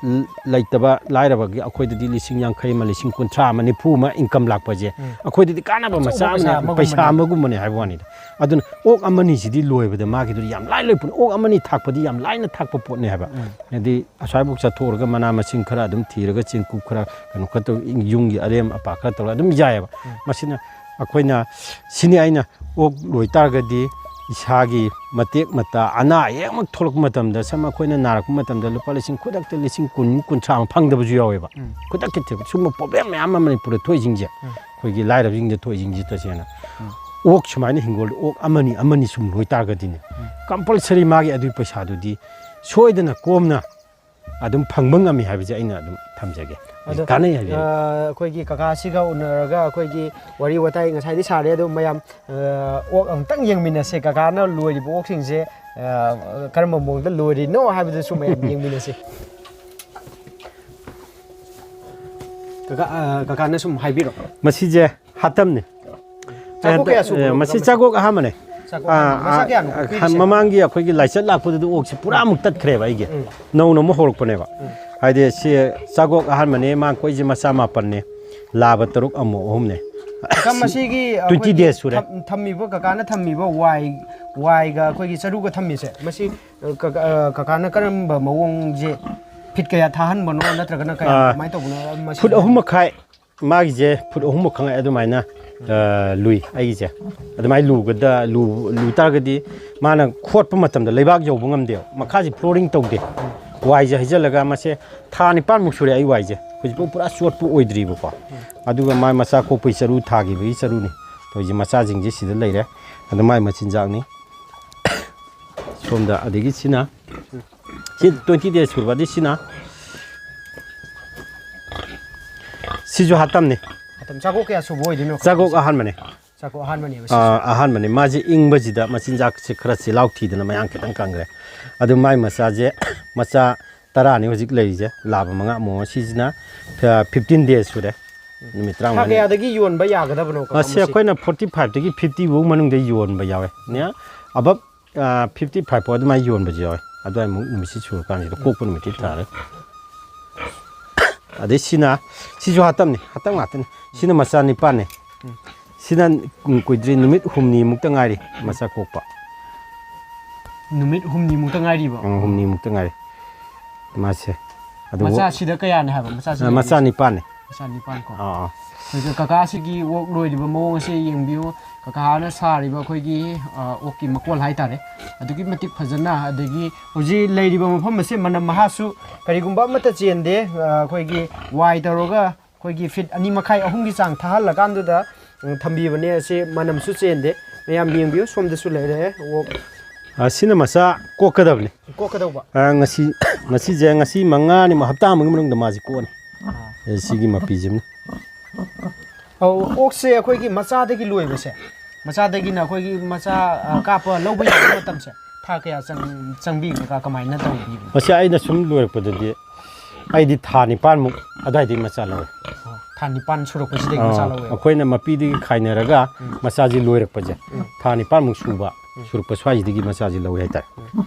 ꯂꯩꯇꯕ ꯂꯥꯏꯔꯕꯒꯤ ꯑꯩꯈꯣꯏꯗꯗꯤ ꯂꯤꯁꯤꯡ ꯌꯥꯡꯈꯩ ꯑꯃ, ꯂꯤꯁꯤꯡ ꯀꯨꯟꯊ꯭ꯔꯥ ꯑꯃ, ꯅꯤꯐꯨ ꯑꯃ ꯏꯟꯀꯝ ꯂꯥꯛꯄꯁꯦ ꯎꯝ꯫ ꯑꯩꯈꯣꯏꯗꯗꯤ ꯀꯥꯟꯅꯕ ꯑꯆꯧꯕ ꯃꯆꯥ ꯄꯩꯁꯥ ꯑꯃꯅꯦ, ꯑꯃꯒꯨꯝꯕꯅꯦ꯫ ꯄꯩꯁꯥ ꯑꯃꯒꯨꯝꯕꯅꯦ ꯍꯥꯏꯕ ꯋꯥꯅꯤꯗ꯫ ꯑꯗꯨꯅ ꯑꯣꯛ ꯑꯃꯅꯤꯁꯤꯗꯤ ꯂꯣꯏꯕꯗ ꯃꯥꯒꯤꯗꯨꯗꯤ ꯌꯥꯝ ꯂꯥꯏ ꯂꯣꯏ ꯄꯨꯅꯤ꯫ ꯑꯣꯛ ꯑꯃꯅꯤ ꯊꯥꯛꯄꯗꯤ ꯌꯥꯝ ꯂꯥꯏꯅ ꯊꯥꯛꯄ ꯄꯣꯠꯅꯦ ꯍꯥꯏꯕ꯫ ꯎꯝ꯫ ꯍꯥꯏꯗꯤ ꯑꯁ꯭ꯋꯥꯏꯐꯥꯎ ꯆꯠꯊꯣꯛꯎꯔꯒ ꯃꯅꯥ ꯃꯁꯤꯡ ꯈꯔ ꯑꯗꯨꯝ ꯊꯤꯔꯒ ꯆꯦꯡꯀꯨꯞ ꯈꯔ ꯀꯩꯅꯣ ꯈꯔ ꯇꯧ-, ꯌꯨꯝꯒꯤ ꯑꯔꯦꯝ ꯑꯄꯥ ꯈꯔ ꯇꯧꯔꯒ ꯑꯗꯨꯝ ꯌꯥꯏꯑꯕ꯫ ꯎꯝ꯫ ꯃꯁꯤꯅ ꯑꯩꯈꯣꯏꯅ, ꯁꯤꯅꯤ ꯑꯩꯅ ꯑꯣꯛ ꯂꯣꯏ ꯇꯥꯔꯒꯗꯤ ꯏꯁꯥꯒꯤ ꯃꯇꯦꯛ ꯃꯇꯥ ꯑꯅꯥ ꯑꯌꯦꯛꯃꯛ ꯊꯣꯛꯂꯛꯄ ꯃꯇꯝꯗ, ꯁꯝ ꯑꯩꯈꯣꯏꯅ ꯅꯥꯔꯛꯄ ꯃꯇꯝꯗ ꯂꯨꯄꯥ ꯂꯤꯁꯤꯡ, ꯈꯨꯗꯛꯇ ꯂꯤꯁꯤꯡ ꯀꯨꯟ, ꯀꯨꯟꯊ꯭ꯔꯥ ꯑꯃ ꯐꯪꯗꯕꯁꯨ ꯌꯥꯎꯋꯦꯕ꯫ ꯎꯝ꯫ ꯈꯨꯗꯛꯀꯤ ꯊꯦ-, ꯁꯨꯝꯕ ꯄ꯭ꯔꯣꯕ꯭ꯂꯦꯝ ꯃꯌꯥꯝ ꯑꯃ ꯃꯅꯤꯄꯨꯔꯗ ꯊꯣꯛꯏꯁꯤꯡꯁꯦ, ꯎꯝ꯫ ꯑꯩꯈꯣꯏꯒꯤ ꯂꯥꯏꯔꯕꯁꯤꯡꯗ ꯊꯣꯛꯏꯁꯤꯡꯁꯦ ꯇꯁꯦꯡꯅ ꯎꯝ꯫ ꯑꯣꯛ ꯁꯨꯃꯥꯏꯅ ꯍꯤꯡꯒꯣꯜꯗ ꯑꯣꯛ ꯑꯃꯅꯤ, ꯑꯃꯅꯤ ꯁꯨꯝ ꯂꯣꯏ ꯇꯥꯔꯒꯗꯤꯅꯦ, ꯎꯝ꯫ ꯀꯝꯄꯜꯁꯔꯤ ꯃꯥꯒꯤ ꯑꯗꯨꯒꯤ ꯄꯩꯁꯥꯗꯨꯗꯤ ꯁꯣꯏꯗꯅ ꯀꯣꯝꯅ ꯑꯗꯨꯝ ꯐꯪꯕ ꯉꯝꯃꯤ ꯍꯥꯏꯕꯁꯦ ꯑꯩꯅ ꯑꯗꯨꯝ ꯊꯝꯖꯒꯦ꯫ ꯑꯗꯣ, ꯀꯥꯟꯅꯩ ꯍꯥꯏꯕꯁꯦ꯫ ꯑ, ꯑꯩꯈꯣꯏꯒꯤ ꯀꯀꯥꯁꯤꯒ ꯎꯅꯔꯒ ꯑꯩꯈꯣꯏꯒꯤ ꯋꯥꯔꯤ ꯋꯥꯇꯥꯏ ꯉꯁꯥꯏꯗꯤ ꯁꯥꯔꯦ, ꯑꯗꯣ ꯃꯌꯥꯝ, ꯑ, ꯑꯣꯛ ꯑꯃꯨꯛꯇꯪ ꯌꯦꯡꯃꯤꯟꯅꯁꯦ꯫ ꯀꯀꯥꯅ ꯂꯣꯏꯔꯤꯕ ꯑꯣꯛꯁꯤꯡꯁꯦ, ꯑ, ꯀꯔꯝꯕ ꯃꯑꯣꯡꯗ ꯂꯣꯏꯔꯤꯅꯣ ꯍꯥꯏꯕꯗꯨꯁꯨ ꯃꯌꯥꯝ ꯌꯦꯡꯃꯤꯟꯅꯁꯦ꯫ ꯀꯀꯥ, ꯑ, ꯀꯀꯥꯅ ꯁꯨꯝ ꯍꯥꯏꯕꯤꯔꯣ꯫ ꯃꯁꯤꯁꯦ ꯍꯥꯇꯝꯅꯤ꯫ ꯆꯥꯛꯀꯣꯛ ꯀꯌꯥ ꯁꯨꯕꯅꯣ? ꯑꯦ, ꯃꯁꯤ ꯀꯀꯥ, ꯆꯥꯛꯀꯣꯛ ꯑꯍꯥꯟꯕꯅꯦ꯫ ꯆꯥꯛꯀꯣꯛ ꯑꯥ, ꯑꯍꯥꯟꯕ꯫ ꯃꯆꯥ ꯑꯥ, ꯀꯌꯥꯅꯣ ꯑꯥ, ꯄꯣꯛꯄꯤꯔꯤꯁꯦ? ꯃꯃꯥꯡꯒꯤ ꯑꯩꯈꯣꯏꯒꯤ ꯂꯥꯏꯆꯠ ꯂꯥꯛꯄꯗꯨꯗ ꯑꯣꯛꯁꯤ ꯄꯨꯔꯥꯃꯨꯛ ꯇꯠꯈ꯭ꯔꯦꯕ ꯑꯩꯒꯤ꯫ ꯎꯝ꯫ ꯅꯧꯅ ꯑꯃꯨꯛ ꯍꯧꯔꯛꯄꯅꯦꯕ꯫ ꯎꯝ꯫ ꯍꯥꯏꯗꯤ ꯁꯤ ꯆꯥꯛꯀꯣꯛ ꯑꯍꯥꯟꯕꯅꯦ, ꯃꯥ ꯀꯣꯏꯁꯦ ꯃꯆꯥ ꯃꯥꯄꯟꯅꯦ, ꯂꯥꯕ ꯇꯔꯨꯛ, ꯑꯃꯣ ꯑꯍꯨꯝꯅꯦ꯫ ꯀꯀꯥ, ꯃꯁꯤꯒꯤ twenty ꯑꯩꯈꯣꯏꯒꯤ days ꯁꯨꯔꯦ꯫ ꯊꯝ-, ꯊꯝꯃꯤꯕ, ꯀꯀꯥꯅ ꯊꯝꯃꯤꯕ ꯋꯥꯏ, ꯋꯥꯏꯒ ꯑꯩꯈꯣꯏꯒꯤ ꯆꯔꯨꯒ ꯊꯝꯃꯤꯁꯦ, ꯃꯁꯤ, ꯑ, ꯀꯀꯥ-, ꯑ, ꯀꯀꯥꯅ ꯀꯔꯝꯕ ꯃꯑꯣꯡꯁꯦ, ꯐꯤꯠ ꯀꯌꯥ ꯊꯥꯍꯟꯕꯅꯣ ꯅꯠꯇ꯭ꯔꯒꯅ ꯀꯌꯥ, ꯑꯥ, ꯀꯃꯥꯏꯅ ꯇꯧꯕꯅꯣ? ꯃꯁꯤ ꯐꯨꯠ ꯑꯍꯨꯝ ꯃꯈꯥꯏ꯫ ꯃꯥꯒꯤꯁꯦ ꯐꯨꯠ ꯑꯍꯨꯝ ꯃꯈꯥꯏ ꯑꯗꯨꯃꯥꯏꯅ, ꯑ, ꯂꯨꯏ ꯑꯩꯒꯤꯁꯦ꯫ ꯑꯗꯨꯃꯥꯏꯅ ꯂꯨꯒꯗ-, ꯂꯨ-, ꯂꯨ ꯇꯥꯔꯒꯗꯤ ꯃꯥꯅ ꯈꯣꯠꯄ ꯃꯇꯝꯗ ꯂꯩꯕꯥꯛ ꯌꯧꯕ ꯉꯝꯗꯦꯕ꯫ ꯃꯈꯥꯁꯤ flooring ꯇꯧꯗꯦ꯫ ꯋꯥꯏꯁꯦ ꯍꯩꯖꯤꯜꯂꯒ ꯃꯁꯦ ꯊꯥ ꯅꯤꯄꯥꯟꯃꯨꯛ ꯁꯨꯔꯦ ꯑꯩ ꯋꯥꯏꯁꯦ꯫ ꯍꯧꯖꯤꯛꯐꯥꯎ ꯄꯨꯔꯥ ꯆꯣꯠꯄ ꯑꯣꯏꯗ꯭ꯔꯤꯕꯀꯣ꯫ ꯑꯗꯨꯒ ꯃꯥ ꯃꯆꯥ ꯀꯣꯛꯄꯒꯤ ꯆꯔꯨ ꯊꯥꯈꯤꯕꯒꯤ ꯆꯔꯨꯅꯤ꯫ ꯇꯧꯔꯤꯁꯦ ꯃꯆꯥꯁꯤꯡꯁꯦ ꯁꯤꯗ ꯂꯩꯔꯦ꯫ ꯑꯗꯨ ꯃꯥꯏ ꯃꯆꯤꯟꯖꯥꯛꯅꯤ꯫ ꯁꯣꯝꯗ ꯑꯗꯒꯤ ꯁꯤꯅ ꯁꯤ twenty days ꯁꯨꯔꯕꯗꯤ ꯁꯤꯅ꯫ ꯁꯤꯁꯨ ꯍꯥꯇꯝꯅꯤ꯫ ꯃꯇꯝ ꯆꯥꯛꯀꯣꯛ ꯀꯌꯥ ꯁꯨꯕ ꯑꯣꯏꯗꯣꯏꯅꯣ? ꯆꯥꯛꯀꯣꯛ ꯑꯍꯥꯟꯕꯅꯦ꯫ ꯀꯣ ꯑꯍꯥꯟꯕꯅꯦꯕ ꯁꯤꯁꯦ꯫ ꯑꯥ, ꯑꯍꯥꯟꯕꯅꯤ꯫ ꯃꯥꯁꯦ ꯏꯪꯕꯁꯤꯗ ꯃꯆꯤꯟꯖꯥꯛꯁꯦ ꯈꯔ ꯆꯤꯜꯍꯥꯎ ꯊꯤꯗꯅ ꯃꯌꯥꯡ ꯈꯤꯇꯪ ꯀꯪꯈ꯭ꯔꯦ꯫ ꯑꯗꯨ ꯃꯥꯏ ꯃꯆꯥꯁꯦ, ꯃꯆꯥ ꯇꯔꯥꯅꯤ ꯍꯧꯖꯤꯛ ꯂꯩꯔꯤꯁꯦ, ꯂꯥꯕ ꯃꯉꯥ ꯑꯃꯣꯝ꯫ ꯁꯤꯁꯤꯅ, ꯑ, fifteen days ꯁꯨꯔꯦ, ꯅꯨꯃꯤꯠ ꯊꯥ ꯇꯔꯥꯃꯉꯥꯅꯤ꯫ ꯀꯌꯥꯗꯒꯤ ꯌꯣꯟꯕ ꯌꯥꯒꯗꯕꯅꯣ, ꯀꯀꯥ, ꯃꯁꯤ ꯃꯁꯤ? ꯑꯩꯈꯣꯏꯅ forty five ꯇꯒꯤ fifty ꯐꯥꯎ ꯃꯅꯨꯡꯗ ꯌꯣꯟꯕ ꯌꯥꯎꯋꯦ꯫ ꯅꯦ, above, ꯑ, fifty five ꯐꯥꯎ ꯑꯗꯨꯃꯥꯏꯅ ꯌꯣꯟꯕꯁꯨ ꯌꯥꯎꯋꯦ꯫ ꯑꯗꯨꯋꯥꯏꯃꯨꯛ ꯅꯨꯃꯤꯠꯁꯤ ꯁꯨꯔꯀꯥꯟꯁꯤꯗ ꯀꯣꯛꯄ ꯅꯨꯃꯤꯠꯇꯤ ꯊꯥꯔꯦ꯫ ꯑꯗꯩ ꯁꯤꯅ, ꯁꯤꯁꯨ ꯍꯥꯇꯝꯅꯤ, ꯍꯥꯇꯝ ꯉꯥꯛꯇꯅꯤ꯫ ꯁꯤꯅ ꯃꯆꯥ ꯅꯤꯄꯥꯟꯅꯤ꯫ ꯎꯝ꯫ ꯁꯤꯅ, ꯎꯝ, ꯀꯨꯏꯗ꯭ꯔꯤ, ꯅꯨꯃꯤꯠ ꯍꯨꯝꯅꯤꯃꯨꯛꯇ ꯉꯥꯏꯔꯤ ꯃꯆꯥ ꯀꯣꯛꯄ꯫ ꯅꯨꯃꯤꯠ ꯍꯨꯝꯅꯤꯃꯨꯛꯇ ꯉꯥꯏꯔꯤꯕ? ꯎꯝ, ꯍꯨꯝꯅꯤꯃꯨꯛꯇ ꯉꯥꯏꯔꯤ ꯃꯥꯁꯦ꯫ ꯑꯗꯨꯕꯨ ꯃꯆꯥꯁꯤꯗ ꯀꯌꯥꯅꯤ ꯍꯥꯏꯕ? ꯃꯆꯥꯁꯤꯗ ꯑ, ꯃꯆꯥ ꯂꯩꯔꯤꯁꯦ? ꯅꯤꯄꯥꯟꯅꯤ꯫ ꯃꯆꯥ ꯅꯤꯄꯥꯟ ꯀꯣ꯫ ꯑꯥ, ꯑꯥ꯫ ꯑꯩꯈꯣꯏꯒꯤ ꯀꯀꯥꯁꯤꯒꯤ ꯑꯣꯛ ꯂꯣꯏꯔꯤꯕ ꯃꯑꯣꯡ ꯑꯁꯦ ꯌꯦꯡꯕꯤꯌꯨ꯫ ꯀꯀꯥꯅ ꯁꯥꯔꯤꯕ ꯑꯩꯈꯣꯏꯒꯤ, ꯑ, ꯑꯣꯛꯀꯤ ꯃꯀꯣꯜ ꯍꯥꯏꯇꯥꯔꯦ, ꯑꯗꯨꯛꯀꯤ ꯃꯇꯤꯛ ꯐꯖꯅ, ꯑꯗꯒꯤ ꯍꯧꯖꯤꯛ ꯂꯩꯔꯤꯕ ꯃꯐꯝ ꯑꯁꯦ ꯃꯅꯝ ꯃꯍꯥꯁꯨ ꯀꯔꯤꯒꯨꯝꯕ ꯑꯃꯠꯇ ꯆꯦꯟꯗꯦ꯫ ꯑ, ꯑꯩꯈꯣꯏꯒꯤ ꯋꯥꯏ ꯇꯧꯔꯒ ꯑꯩꯈꯣꯏꯒꯤ ꯐꯤꯠ ꯑꯅꯤ ꯃꯈꯥꯏ, ꯑꯍꯨꯝꯒꯤ ꯆꯥꯡ ꯊꯥꯍꯜꯂꯀꯥꯟꯗꯨꯗ, ꯎꯝ, ꯊꯝꯕꯤꯕꯅꯦ꯫ ꯑꯁꯤ ꯃꯅꯝꯁꯨ ꯆꯦꯟꯗꯦ꯫ ꯃꯌꯥꯝ ꯌꯦꯡꯕꯤꯌꯨ, ꯁꯣꯝꯗꯁꯨ ꯂꯩꯔꯦ ꯑꯣꯛ꯫ ꯑ, ꯁꯤꯅ ꯃꯆꯥ ꯀꯣꯛꯀꯗꯕꯅꯤ꯫ ꯀꯣꯛꯀꯗꯧꯕ꯫ ꯑ, ꯉꯁꯤ, ꯉꯁꯤꯁꯦ, ꯉꯁꯤ ꯃꯉꯥꯅꯤ, ꯍꯞꯇꯥ ꯑꯃꯒꯤ ꯃꯅꯨꯡꯗ ꯃꯥꯁꯤ ꯀꯣꯛꯑꯅꯤ꯫ ꯑꯥ꯫ ꯑ, ꯁꯤꯒꯤ ꯃꯄꯤꯁꯤꯃ꯫ ꯑꯧ, ꯑꯣꯛꯁꯦ ꯑꯩꯈꯣꯏꯒꯤ ꯃꯆꯥꯗꯒꯤ ꯂꯣꯏꯕꯁꯦ, ꯃꯆꯥꯗꯒꯤꯅ ꯑꯩꯈꯣꯏꯒꯤ ꯃꯆꯥ, ꯑ, ꯀꯥꯞꯄ ꯂꯧꯕ ꯌꯥꯕ ꯃꯇꯝꯁꯦ ꯊꯥ ꯀꯌꯥ ꯆꯪ-, ꯆꯪꯕꯤꯒꯗ꯭ꯔꯥ? ꯀꯃꯥꯏꯅ ꯇꯧꯕꯤꯕꯅꯣ? ꯃꯁꯤ ꯑꯩꯅ ꯁꯨꯝ ꯂꯣꯏꯔꯛꯄꯗꯗꯤ ꯑꯩꯗꯤ ꯊꯥ ꯅꯤꯄꯥꯟꯃꯨꯛ ꯑꯗꯨꯋꯥꯏꯗꯒꯤ ꯃꯆꯥ ꯂꯧꯋꯦ꯫ ꯑꯣ, ꯊꯥ ꯅꯤꯄꯥꯟ ꯁꯨꯔꯛꯄꯁꯤꯗꯒꯤ ꯃꯆꯥ ꯑꯥ, ꯂꯧꯋꯦꯕ꯫ ꯑꯩꯈꯣꯏꯅ ꯃꯄꯤꯗꯒꯤ ꯈꯥꯏꯅꯔꯒ ꯎꯝ꯫ ꯃꯆꯥꯁꯤ ꯂꯣꯏꯔꯛꯄꯁꯦ, ꯎꯝ꯫ ꯊꯥ ꯅꯤꯄꯥꯟꯃꯨꯛ ꯁꯨꯕ, ꯎꯝ꯫ ꯁꯨꯔꯛꯄ ꯁ꯭ꯋꯥꯏꯁꯤꯗꯒꯤ ꯃꯆꯥꯁꯤ ꯂꯧꯋꯦ ꯍꯥꯏꯇꯥꯔꯦ꯫ ꯎꯝ꯫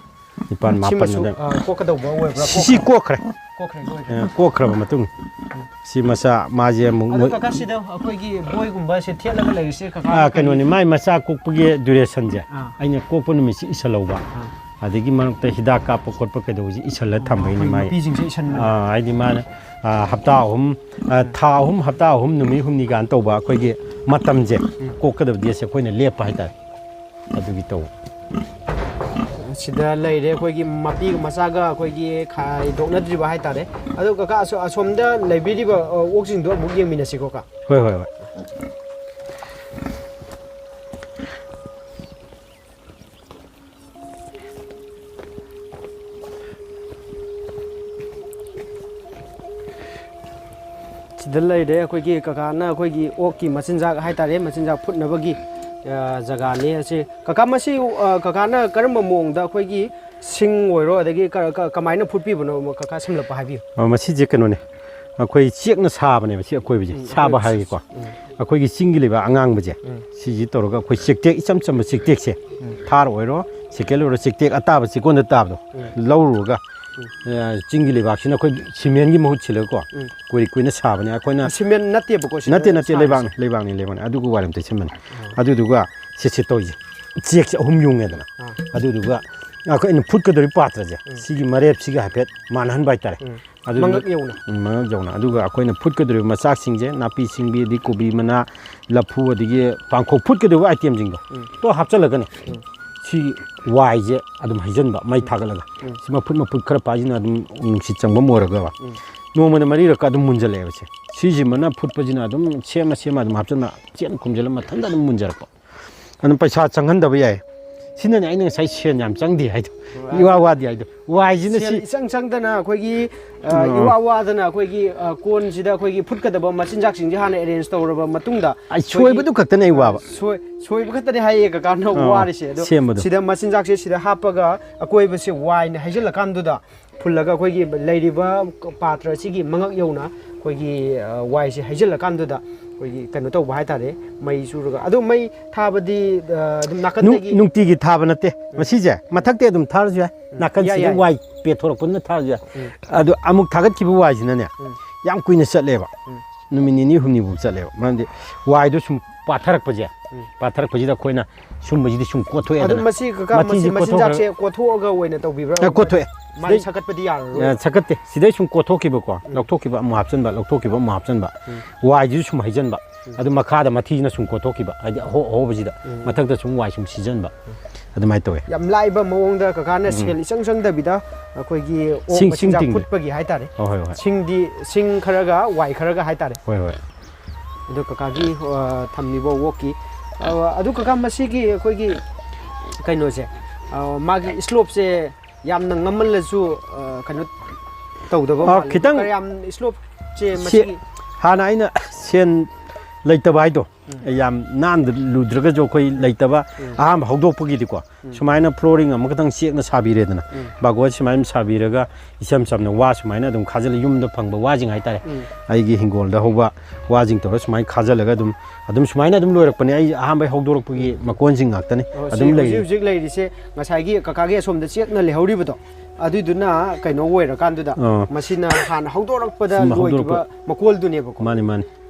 ꯅꯤꯄꯥꯟ, ꯃꯥꯄꯟ ꯁꯤꯃꯁꯨ, ꯑꯗꯨꯋꯥꯏ꯫ ꯑ, ꯀꯣꯛꯀꯗꯧꯕ ꯑꯣꯏꯕ꯭ꯔꯥ? ꯁꯤꯁꯤ ꯀꯣꯛꯈ꯭ꯔꯦ꯫ ꯀꯣꯛꯈ꯭ꯔꯦ, ꯂꯣꯏꯈ꯭ꯔꯦ꯫ ꯑ, ꯀꯣꯛꯈ꯭ꯔꯕ ꯃꯇꯨꯡ꯫ ꯎꯝ꯫ ꯁꯤ ꯃꯆꯥ, ꯃꯥꯁꯦ ꯑꯃꯨꯛ ꯑꯗꯣ ꯃꯣꯏ ꯀꯀꯥ, ꯁꯤꯗ ꯑꯩꯈꯣꯏꯒꯤ ꯕꯣꯏꯒꯨꯝꯕꯁꯦ ꯊꯦꯠꯂꯒ ꯂꯩꯔꯤꯁꯦ, ꯀꯀꯥ, ꯑꯥ, ꯀꯩꯅꯣꯅꯤ, ꯀꯔꯤ? ꯃꯥꯏ ꯃꯆꯥ ꯀꯣꯛꯄꯒꯤ duration ꯁꯦ ꯑꯥ꯫ ꯑꯩꯅ ꯀꯣꯛꯄ ꯅꯨꯃꯤꯠꯁꯤ ꯏꯁꯜꯍꯧꯕ꯫ ꯑꯥ꯫ ꯑꯗꯒꯤ ꯃꯔꯛꯇ ꯍꯤꯗꯥꯛ ꯀꯥꯞꯄ ꯈꯣꯠꯄ ꯀꯩꯗꯧꯕꯁꯤ ꯏꯁꯜꯂ ꯊꯝꯕꯩꯅꯤ ꯑꯩꯈꯣꯏ ꯃꯥꯏ꯫ ꯃꯄꯤꯁꯤꯡꯁꯦ ꯏꯁꯟꯕꯅꯦ꯫ ꯑꯥ, ꯍꯥꯏꯗꯤ ꯃꯥꯅ, ꯑꯥ, ꯊꯥ ꯑꯍꯨꯝ, ꯑꯥ, ꯊꯥ ꯑꯍꯨꯝ, ꯍꯞꯇꯥ ꯑꯍꯨꯝ, ꯅꯨꯃꯤꯠ ꯍꯨꯝꯅꯤ ꯀꯥꯏꯅ ꯇꯧꯕ ꯑꯩꯈꯣꯏꯒꯤ ꯃꯇꯝꯁꯦ ꯎꯝ꯫ ꯀꯣꯛꯀꯗꯕ date ꯁꯦ ꯑꯩꯈꯣꯏꯅ ꯂꯦꯞꯄ ꯍꯥꯏꯇꯥꯔꯦ꯫ ꯑꯗꯨꯒꯤ ꯇꯧꯕ꯫ ꯁꯤꯗ ꯂꯩꯔꯦ ꯑꯩꯈꯣꯏꯒꯤ ꯃꯄꯤꯒ ꯃꯆꯥꯒ ꯑꯩꯈꯣꯏꯒꯤ ꯈꯥꯏꯗꯣꯛꯅꯗ꯭ꯔꯤꯕ ꯍꯥꯏꯇꯥꯔꯦ꯫ ꯑꯗꯣ ꯀꯀꯥ, ꯑꯁꯣ-, ꯑꯁꯣꯝꯗ ꯂꯩꯕꯤꯔꯤꯕ, ꯑ, ꯑꯣꯛꯁꯤꯡꯗꯣ ꯑꯃꯨꯛ ꯌꯦꯡꯃꯤꯟꯅꯁꯤꯀꯣ, ꯀꯀꯥ꯫ ꯍꯣꯏ, ꯍꯣꯏ, ꯍꯣꯏ꯫ ꯁꯤꯗ ꯂꯩꯔꯦ ꯑꯩꯈꯣꯏꯒꯤ ꯀꯀꯥꯅ ꯑꯩꯈꯣꯏꯒꯤ ꯑꯣꯛꯀꯤ ꯃꯆꯤꯟꯖꯥꯛ ꯍꯥꯏꯇꯥꯔꯦ, ꯃꯆꯤꯟꯖꯥꯛ ꯐꯨꯠꯅꯕꯒꯤ, ꯑ, ꯖꯒꯥꯅꯦ ꯑꯁꯤ꯫ ꯀꯀꯥ, ꯃꯁꯤ, ꯑ, ꯀꯀꯥꯅ ꯀꯔꯝꯕ ꯃꯑꯣꯡꯗ ꯑꯩꯈꯣꯏꯒꯤ ꯁꯤꯡ ꯑꯣꯏꯔꯣ, ꯑꯗꯒꯤ ꯀ-, ꯀ-, ꯀꯃꯥꯏꯅ ꯐꯨꯠꯄꯤꯕꯅꯣ, ꯀꯀꯥ ꯁꯝꯂꯞꯄ ꯍꯥꯏꯕꯤꯌꯨ꯫ ꯑ, ꯃꯁꯤꯁꯦ ꯀꯩꯅꯣꯅꯦ, ꯑꯩꯈꯣꯏ ꯆꯦꯛꯅ ꯁꯥꯕꯅꯦꯕ ꯁꯤ ꯑꯀꯣꯏꯕꯁꯦ, ꯎꯝ, ꯁꯥꯕ ꯑꯩꯈꯣꯏ ꯍꯥꯏꯔꯒꯦꯀꯣ꯫ ꯎꯝ꯫ ꯑꯩꯈꯣꯏꯒꯤ ꯆꯤꯡꯒꯤ ꯂꯩꯕꯥꯛ ꯑꯉꯥꯡꯕꯁꯦ, ꯎꯝ꯫ ꯁꯤꯁꯤ ꯇꯧꯔꯒ ꯑꯩꯈꯣꯏ ꯆꯦꯛꯇꯦꯛ, ꯏꯆꯝ ꯆꯝꯕ ꯆꯦꯛꯇꯦꯛꯁꯦ, ꯎꯝ꯫ ꯊꯥꯔ ꯑꯣꯏꯔꯣ, ꯁꯦꯀꯦꯟ ꯑꯣꯏꯔꯣ, ꯆꯦꯛꯇꯦꯛ ꯑꯇꯥꯕ ꯆꯦꯛꯀꯣꯟꯗ ꯇꯥꯕꯗꯣ, ꯎꯝ꯫ ꯂꯧꯔꯨꯔꯒ, ꯎꯝ꯫ ꯑ, ꯆꯤꯡꯒꯤ ꯂꯩꯕꯥꯛꯁꯤꯅ ꯑꯩꯈꯣꯏ ꯁꯤꯃꯦꯟꯒꯤ ꯃꯍꯨꯠ ꯁꯤꯜꯂꯒꯀꯣ, ꯎꯝ꯫ ꯀꯨꯏ ꯀꯨꯏꯅ ꯁꯥꯕꯅꯦ ꯑꯩꯈꯣꯏꯅ꯫ ꯁꯤꯃꯦꯟ ꯅꯠꯇꯦꯕꯀꯣ ꯁꯤꯗ ꯅꯠꯇꯦ, ꯅꯠꯇꯦ, ꯁꯥꯔꯤꯁꯦ? ꯂꯩꯕꯥꯛꯅꯤ, ꯂꯩꯕꯥꯛꯅꯤ, ꯂꯩꯕꯥꯛꯅꯤ꯫ ꯑꯗꯨꯒ ꯋꯥꯏꯔꯝ ꯇꯩꯁꯟꯕꯅꯦ꯫ ꯑꯥ꯫ ꯑꯗꯨꯗꯨꯒ ꯁꯤꯁꯦ ꯇꯧꯔꯤꯁꯦ, ꯆꯦꯛꯁꯦ ꯑꯍꯨꯝ ꯌꯨꯡꯉꯦꯗꯅ, ꯑꯥ꯫ ꯑꯗꯨꯗꯨꯒ ꯑꯩꯈꯣꯏꯅ ꯐꯨꯠꯀꯗꯧꯔꯤꯕ ꯄꯥꯇ꯭ꯔꯁꯦ, ꯎꯝ꯫ ꯁꯤꯒꯤ ꯃꯔꯦꯞꯁꯤꯒ ꯍꯥꯏꯐꯦꯠ ꯃꯥꯟꯅꯍꯟꯕ ꯍꯥꯏꯇꯥꯔꯦ꯫ ꯎꯝ꯫ ꯑꯗꯨꯗꯨꯒ ꯃꯉꯛ ꯌꯧꯅ꯫ ꯎꯝ, ꯃꯉꯛ ꯌꯧꯅ꯫ ꯑꯗꯨꯒ ꯑꯩꯈꯣꯏꯅ ꯐꯨꯠꯀꯗꯧꯔꯤꯕ ꯃꯆꯥꯛꯁꯤꯡꯁꯦ, ꯅꯥꯄꯤ ꯁꯤꯡꯕꯤ, ꯑꯗꯒꯤ ꯀꯣꯕꯤ ꯃꯅꯥ, ꯂꯐꯨ, ꯑꯗꯒꯤ ꯄꯥꯡꯈꯣꯛ ꯐꯨꯠꯀꯗꯧꯕ items ꯁꯤꯡꯗꯣ, ꯎꯝ꯫ ꯇꯣ ꯍꯥꯞꯆꯤꯜꯂꯒꯅꯦ, ꯎꯝ꯫ ꯁꯤ ꯋꯥꯏꯁꯦ ꯑꯗꯨꯝ ꯍꯩꯖꯤꯟꯕ, ꯃꯩ ꯊꯥꯒꯠꯂꯒ꯫ ꯎꯝ꯫ ꯁꯤ ꯃꯐꯨꯠ ꯃꯐꯨꯠ ꯈꯔ ꯄꯥꯏꯁꯤꯅ ꯑꯗꯨꯝ ꯅꯨꯡꯁꯤꯠ ꯆꯪꯐꯝ ꯑꯣꯏꯔꯒꯕ꯫ ꯎꯝ꯫ ꯅꯣꯡꯃꯗ ꯃꯔꯤꯔꯛꯀ ꯑꯗꯨꯝ ꯃꯨꯟꯖꯜꯂꯛꯑꯦꯕ ꯁꯦ꯫ ꯁꯤꯁꯤꯃꯅ ꯐꯨꯠꯄꯁꯤꯅ ꯑꯗꯨꯝ ꯁꯦꯝꯃ ꯁꯦꯝꯃ ꯑꯗꯨꯝ ꯍꯥꯞꯆꯤꯟꯕ, ꯆꯦꯡ ꯈꯨꯝꯖꯤꯜꯂ ꯃꯊꯟꯇ ꯑꯗꯨꯝ ꯃꯨꯟꯖꯔꯛꯄ꯫ ꯑꯗꯨꯝ ꯄꯩꯁꯥ ꯆꯪꯍꯟꯗꯕ ꯌꯥꯏ꯫ ꯁꯤꯅꯅꯦ ꯑꯩꯅ ꯉꯁꯥꯏ ꯁꯦꯟ ꯌꯥꯝ ꯆꯪꯗꯦ ꯍꯥꯏꯗꯣ, ꯏꯋꯥ ꯋꯥꯗꯦ ꯍꯥꯏꯗꯣ꯫ ꯋꯥꯏꯁꯤꯅ ꯁꯦꯜ ꯁꯤ ꯏꯆꯪ ꯆꯪꯗꯅ ꯑꯩꯈꯣꯏꯒꯤ, ꯑ, ꯑꯣ꯫ ꯏꯋꯥ ꯋꯥꯗꯅ ꯑꯩꯈꯣꯏꯒꯤ, ꯑ, ꯀꯣꯟꯁꯤꯗ ꯑꯩꯈꯣꯏꯒꯤ ꯐꯨꯠꯀꯗꯕ ꯃꯆꯤꯟꯖꯥꯛꯁꯤꯡꯁꯦ ꯍꯥꯟꯅ arrange ꯇꯧꯔꯕ ꯃꯇꯨꯡꯗ ꯑꯩ ꯑꯩꯈꯣꯏꯒꯤ, ꯁꯣꯏꯕꯗꯨ ꯈꯛꯇꯅꯦ ꯑꯩ ꯋꯥꯕ꯫ ꯁꯣꯏ-, ꯁꯣꯏꯕ ꯈꯛꯇꯅꯦ ꯍꯥꯏꯌꯦ ꯀꯀꯥꯅ ꯑꯣ, ꯋꯥꯔꯤꯁꯦ꯫ ꯑꯗꯣ ꯁꯦꯝꯕꯗꯣ꯫ ꯁꯤꯗ ꯃꯆꯤꯟꯖꯥꯛꯁꯦ ꯁꯤꯗ ꯍꯥꯞꯄꯒ ꯑꯀꯣꯏꯕꯁꯦ ꯋꯥꯏꯅ ꯍꯩꯖꯤꯜꯂꯀꯥꯟꯗꯨꯗ ꯐꯨꯜꯂꯒ ꯑꯩꯈꯣꯏꯒꯤ ꯂꯩꯔꯤꯕ ꯄꯥꯇ꯭ꯔ ꯑꯁꯤꯒꯤ ꯃꯉꯛ ꯌꯧꯅ ꯑꯩꯈꯣꯏꯒꯤ, ꯑ, ꯋꯥꯏꯁꯦ ꯍꯩꯖꯤꯜꯂꯀꯥꯟꯗꯨꯗ ꯑꯩꯈꯣꯏꯒꯤ ꯀꯩꯅꯣ ꯇꯧꯕ ꯍꯥꯏꯇꯥꯔꯦ, ꯃꯩ ꯆꯨꯔꯒ꯫ ꯑꯗꯣ ꯃꯩ ꯊꯥꯕꯗꯤ, ꯑ, ꯑꯗꯨꯝ ꯅꯨꯡ-, ꯅꯥꯀꯟꯗꯒꯤ ꯅꯨꯡꯇꯤꯒꯤ ꯊꯥꯕ ꯅꯠꯇꯦ꯫ ꯎꯝ꯫ ꯃꯁꯤꯁꯦ ꯃꯊꯛꯇ ꯑꯗꯨꯝ ꯊꯥꯔꯁꯨ ꯌꯥꯏ, ꯎꯝ, ꯅꯥꯀꯟꯁꯤꯗ ꯌꯥꯏ, ꯌꯥꯏ꯫ ꯋꯥꯏ ꯄꯦꯊꯣꯔꯛꯄꯗꯨꯅ ꯊꯥꯔꯁꯨ ꯌꯥꯏ꯫ ꯎꯝ꯫ ꯑꯗꯣ ꯑꯃꯨꯛ ꯊꯥꯒꯠꯈꯤꯕ ꯋꯥꯏꯁꯤꯅꯅꯦ, ꯎꯝ꯫ ꯌꯥꯝ ꯀꯨꯏꯅ ꯆꯠꯂꯦꯕ꯫ ꯎꯝ꯫ ꯅꯨꯃꯤꯠ ꯅꯤꯅꯤ ꯍꯨꯝꯅꯤꯐꯥꯎ ꯆꯠꯂꯦꯕ꯫ ꯃꯔꯝꯗꯤ ꯋꯥꯏꯗꯣ ꯁꯨꯝ ꯄꯥꯊꯔꯛꯄꯁꯦ, ꯎꯝ꯫ ꯄꯥꯊꯔꯛꯄꯁꯤꯗ ꯑꯩꯈꯣꯏꯅ ꯁꯨꯝꯕꯁꯤꯗꯤ ꯁꯨꯝ ꯀꯣꯠꯊꯣꯛꯑꯦꯗꯅ꯫ ꯑꯗꯨꯝ ꯃꯁꯤ ꯀꯀꯥ, ꯃꯊꯤꯁꯤ ꯃꯁꯤ ꯀꯣꯠꯊꯣꯛꯈ꯭ꯔꯒ ꯃꯆꯤꯟꯖꯥꯛꯁꯦ ꯀꯣꯠꯊꯣꯛꯑꯒ ꯑꯣꯏꯅ ꯇꯧꯕꯤꯕ꯭ꯔꯥ? ꯑ, ꯀꯣꯠꯊꯣꯛꯑꯦ꯫ ꯃꯥꯗꯤ ꯁꯤꯗꯩ ꯁꯥꯀꯠꯄꯗꯤ ꯌꯥꯔꯔꯣꯏ꯫ ꯑ, ꯁꯥꯀꯠꯇꯦ꯫ ꯁꯤꯗꯩ ꯁꯨꯝ ꯀꯣꯠꯊꯣꯛꯈꯤꯕꯀꯣ, ꯎꯝ꯫ ꯂꯧꯊꯣꯛꯈꯤꯕ ꯑꯃꯨꯛ ꯍꯥꯞꯆꯤꯟꯕ, ꯂꯧꯊꯣꯛꯈꯤꯕ ꯑꯃꯨꯛ ꯍꯥꯞꯆꯤꯟꯕ꯫ ꯎꯝ꯫ ꯋꯥꯏꯁꯤꯁꯨ ꯁꯨꯝ ꯍꯩꯖꯤꯟꯕ꯫ ꯎꯝ꯫ ꯑꯗꯨ ꯃꯈꯥꯗ ꯃꯊꯤꯁꯤꯅ ꯁꯨꯝ ꯀꯣꯠꯊꯣꯛꯈꯤꯕ, ꯍꯥꯏꯗꯤ ꯑꯍꯣ-, ꯑꯍꯣꯕꯁꯤꯗ ꯎꯝ꯫ ꯃꯊꯛꯇ ꯁꯨꯝ ꯋꯥꯏ ꯁꯨꯝ ꯁꯤꯖꯤꯟꯕ꯫ ꯎꯝ꯫ ꯑꯗꯨꯃꯥꯏꯅ ꯇꯧꯋꯦ꯫ ꯌꯥꯝ ꯂꯥꯏꯕ ꯃꯑꯣꯡꯗ ꯀꯀꯥꯅ ꯎꯝ꯫ ꯁꯦꯜ ꯏꯆꯪ ꯆꯪꯗꯕꯤꯗ ꯑꯩꯈꯣꯏꯒꯤ ꯑꯣꯛ ꯁꯤꯡ, ꯁꯤꯡ ꯃꯆꯤꯟꯖꯥꯛ ꯇꯤꯡꯗꯦ꯫ ꯐꯨꯠꯄꯒꯤ ꯍꯥꯏꯇꯥꯔꯦ꯫ ꯍꯣꯏ, ꯍꯣꯏ, ꯍꯣꯏ꯫ ꯁꯤꯡꯗꯤ, ꯁꯤꯡ ꯈꯔꯒ ꯋꯥꯏ ꯈꯔꯒ ꯍꯥꯏꯇꯥꯔꯦ꯫ ꯍꯣꯏ, ꯍꯣꯏ꯫ ꯑꯗꯨ ꯀꯀꯥꯒꯤ, ꯑ, ꯊꯝꯃꯤꯕ ꯑꯣꯛꯀꯤ, ꯑ, ꯑꯗꯨ ꯀꯀꯥ ꯃꯁꯤꯒꯤ ꯑꯩꯈꯣꯏꯒꯤ ꯀꯩꯅꯣꯁꯦ, ꯑ, ꯃꯥꯒꯤ slopeꯁꯦ ꯌꯥꯝꯅ ꯉꯝꯃꯜꯂꯁꯨ, ꯑ, ꯀꯩꯅꯣ ꯇꯧꯗꯕ ꯑ, ꯃꯥꯜꯂꯦ꯫ ꯈꯤꯇꯪ ꯀꯌꯥꯝ slopeꯁꯦ ꯁꯤ-, ꯃꯁꯤꯒꯤ ꯍꯥꯟꯅ ꯑꯩꯅ ꯁꯦꯟ ꯂꯩꯇꯕ ꯍꯥꯏꯗꯣ, ꯌꯥꯝ ꯅꯥꯟꯗ ꯂꯨꯗ꯭ꯔꯒꯁꯨ ꯑꯩꯈꯣꯏ ꯂꯩꯇꯕ, ꯑꯍꯥꯟꯕ ꯍꯧꯗꯣꯛꯄꯒꯤꯗꯤꯀꯣ, ꯁꯨꯃꯥꯏꯅ flooring ꯑꯃꯈꯛꯇꯪ ꯆꯦꯛꯅ ꯁꯥꯕꯤꯔꯦꯗꯅ, ꯕꯥꯒꯣꯟ ꯁꯨꯃꯥꯏꯅ ꯁꯥꯕꯤꯔꯒ, ꯏꯆꯝ ꯆꯝꯅ ꯋꯥ ꯁꯨꯃꯥꯏꯅ ꯑꯗꯨꯝ ꯈꯥꯖꯤꯜꯂ, ꯌꯨꯝꯗ ꯐꯪꯕ ꯋꯥꯁꯤꯡ ꯍꯥꯏꯇꯥꯔꯦ, ꯑꯩꯒꯤ ꯍꯤꯡꯒꯣꯜꯗ ꯍꯧꯕ ꯋꯥꯁꯤꯡ ꯇꯧꯔꯒ ꯁꯨꯃꯥꯏꯅ ꯈꯥꯖꯤꯜꯂꯒ ꯑꯗꯨꯝ, ꯑꯗꯨꯝ ꯁꯨꯃꯥꯏꯅ ꯑꯗꯨꯝ ꯂꯣꯏꯔꯛꯄꯅꯦ ꯑꯩ ꯑꯍꯥꯟꯕ ꯍꯧꯗꯣꯔꯛꯄꯒꯤ ꯃꯀꯣꯟꯁꯤꯡ ꯉꯥꯛꯇꯅꯤ꯫ ꯑꯣ, ꯁꯤ ꯑꯗꯨꯝ ꯍꯧꯖꯤꯛ ꯂꯩꯔꯤ꯫ ꯍꯧꯖꯤꯛ ꯂꯩꯔꯤꯁꯦ ꯉꯁꯥꯏꯒꯤ ꯀꯀꯥꯒꯤ ꯑꯁꯣꯝꯗ ꯆꯦꯛꯅ ꯂꯩꯍꯧꯔꯤꯕꯗꯣ, ꯑꯗꯨꯏꯗꯨꯅ ꯀꯩꯅꯣ ꯑꯣꯏꯔꯀꯥꯟꯗꯨꯗ, ꯑꯥ꯫ ꯃꯁꯤꯅ ꯍꯥꯟꯅ ꯍꯧꯗꯣꯔꯛꯄꯗ ꯁꯨꯝ ꯂꯣꯏꯈꯤꯕ ꯍꯧꯗꯣꯔꯛꯄ꯫ ꯃꯀꯣꯜꯗꯨꯅꯦꯕꯀꯣ꯫ ꯃꯥꯅꯤ, ꯃꯥꯅꯤ꯫